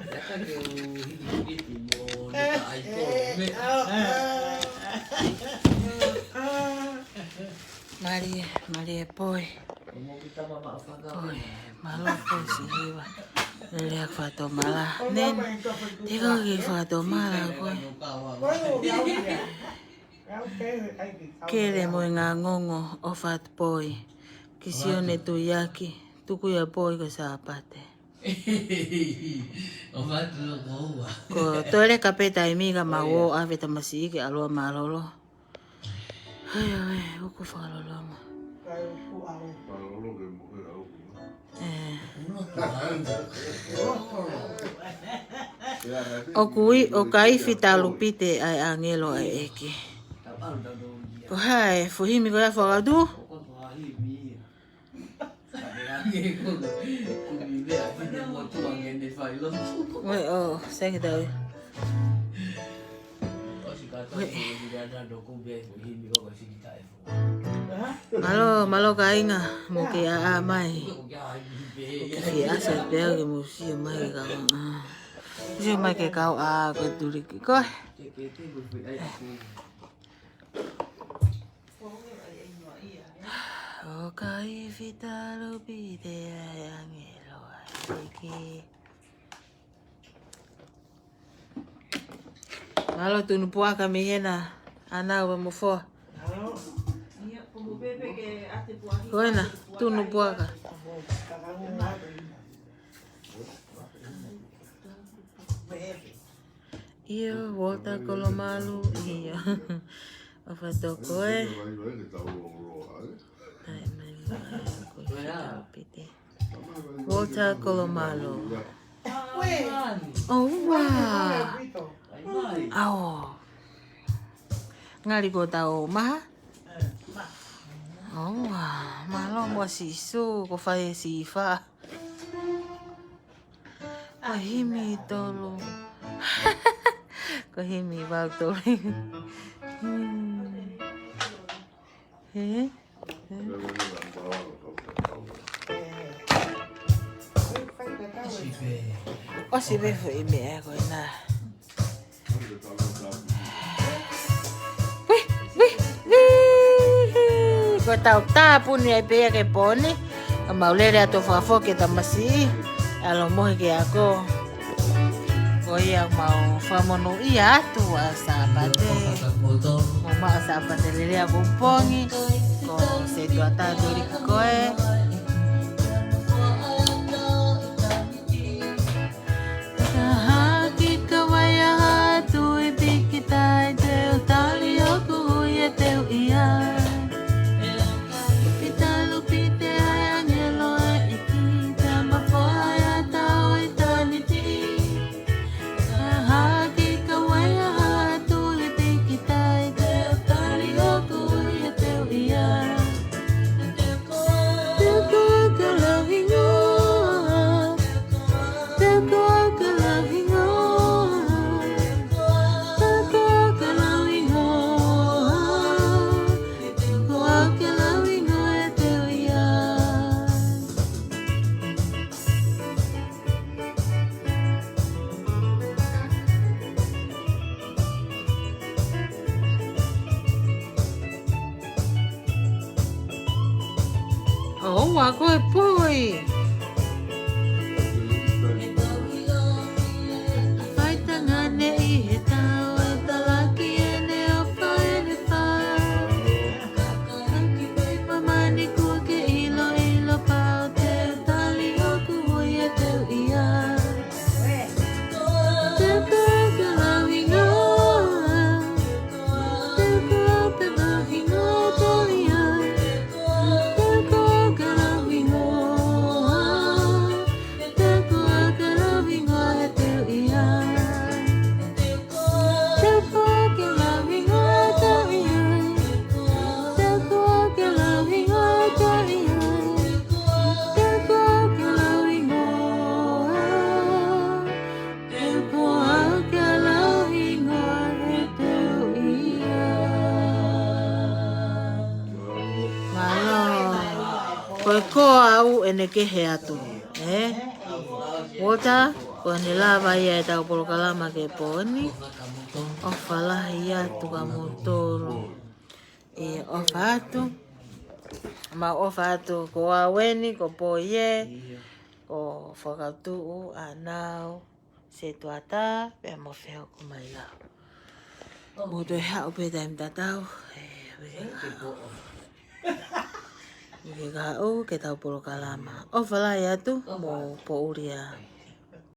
Ia ka ke u hiki piti mo ni ka ʻai ko me. Mālie, mālie poi. Poi, mālō poi siʻi hiva. Lele ʻaku fakatomala. Nen, te u kau ke fakatomala ko ē. Kele mo e ngangongo ʻo Fatu Poi. Ki Sione Tuiaki, tuku ia poi ko Sāpate. ʻO Fatu loko ua. Ko Tole ka pē taimi ka mau ō ʻave tamasiʻi ke ʻalu ʻo mālōlō. Hai, hai, ʻoku fakaloloma. Fakalolo ke mo ke au. Eh. ʻOku ʻi, ʻoku ʻi Fita Lupite ʻa e ʻāngelo ʻa e ʻEiki. Ko hai, foʻi himi ko ia fakaʻutu? Ue, ʻo, seke tau. Ue. Mālō, mālō kāinga, mou kei ʻā mai. Ke fie ʻasi pē au ke mou sio mai ke kau ʻā. Sio mai ke kau ʻā ko e tuliki ko ē. ʻOku ʻi Fita Lupite ʻa e ʻāngelo ʻa e ʻEiki. Mālō Tunu Puaka mei hena, ʻanau mo Foa. Ko ena, Tunu Puaka. ʻIo, Walter Kolomalu, ʻio. ʻOfa toko ē. ʻAi, mai, mai, ko e Fita Lupite. Walter Kolomalu. ʻOua. ʻAo. Ngali ko tau maha. ʻOua. Mālō mo Sīsū, ko fai e sifa. Ko e himi tolu. Ko e himi vau tolu. Hmm. He? ʻOsi pē foʻi meʻa ko ena. Ui, ui, ui. Ko e tau tāpuni ai pē ia ke pōni. Ka mau lele atu fakafoki e tamasiʻi. ʻAlu mohe ke ako. Ko ia mau fakamonūʻia atu ʻa Sāpate. Mo maʻa Sāpate lelei ʻapongipongi. Ko se tuʻa tātuliki ko ē. Ka haki ka wai a hatu i piki tai te u tali ʻoku ui e te u ia. Fita Lupite ʻa e ʻāngelo ʻa e ʻEiki, tama poa ʻa e tau ʻitāniti. Ka haki ka wai a hatu i piki tai te u tali ʻoku ui e te u ia. ʻOua ko e poi. Faitanga neʻi he tau e talaki ʻene ʻofa ʻene fai. Mamani kuo ke ʻiloʻilo pau te u tali ʻoku ui e te u ia. Mālō. Ko e ko au ʻene kehe atu, ē? Walter, ko ʻene lava ia e tau polokalama ke pōni. ʻOfa lahi atu ka motoro. ʻE ʻofa atu. Mau ʻofa atu ko au eni, ko Poi ē. ʻo fakatuʻu ʻa nau setuata pea mo fehoko mai lau. Mou toe haʻu pē taimi tatau. ʻE, ʻe, ke haʻu ke tau polokalama. ʻOfa lahi atu mo poʻuli ā.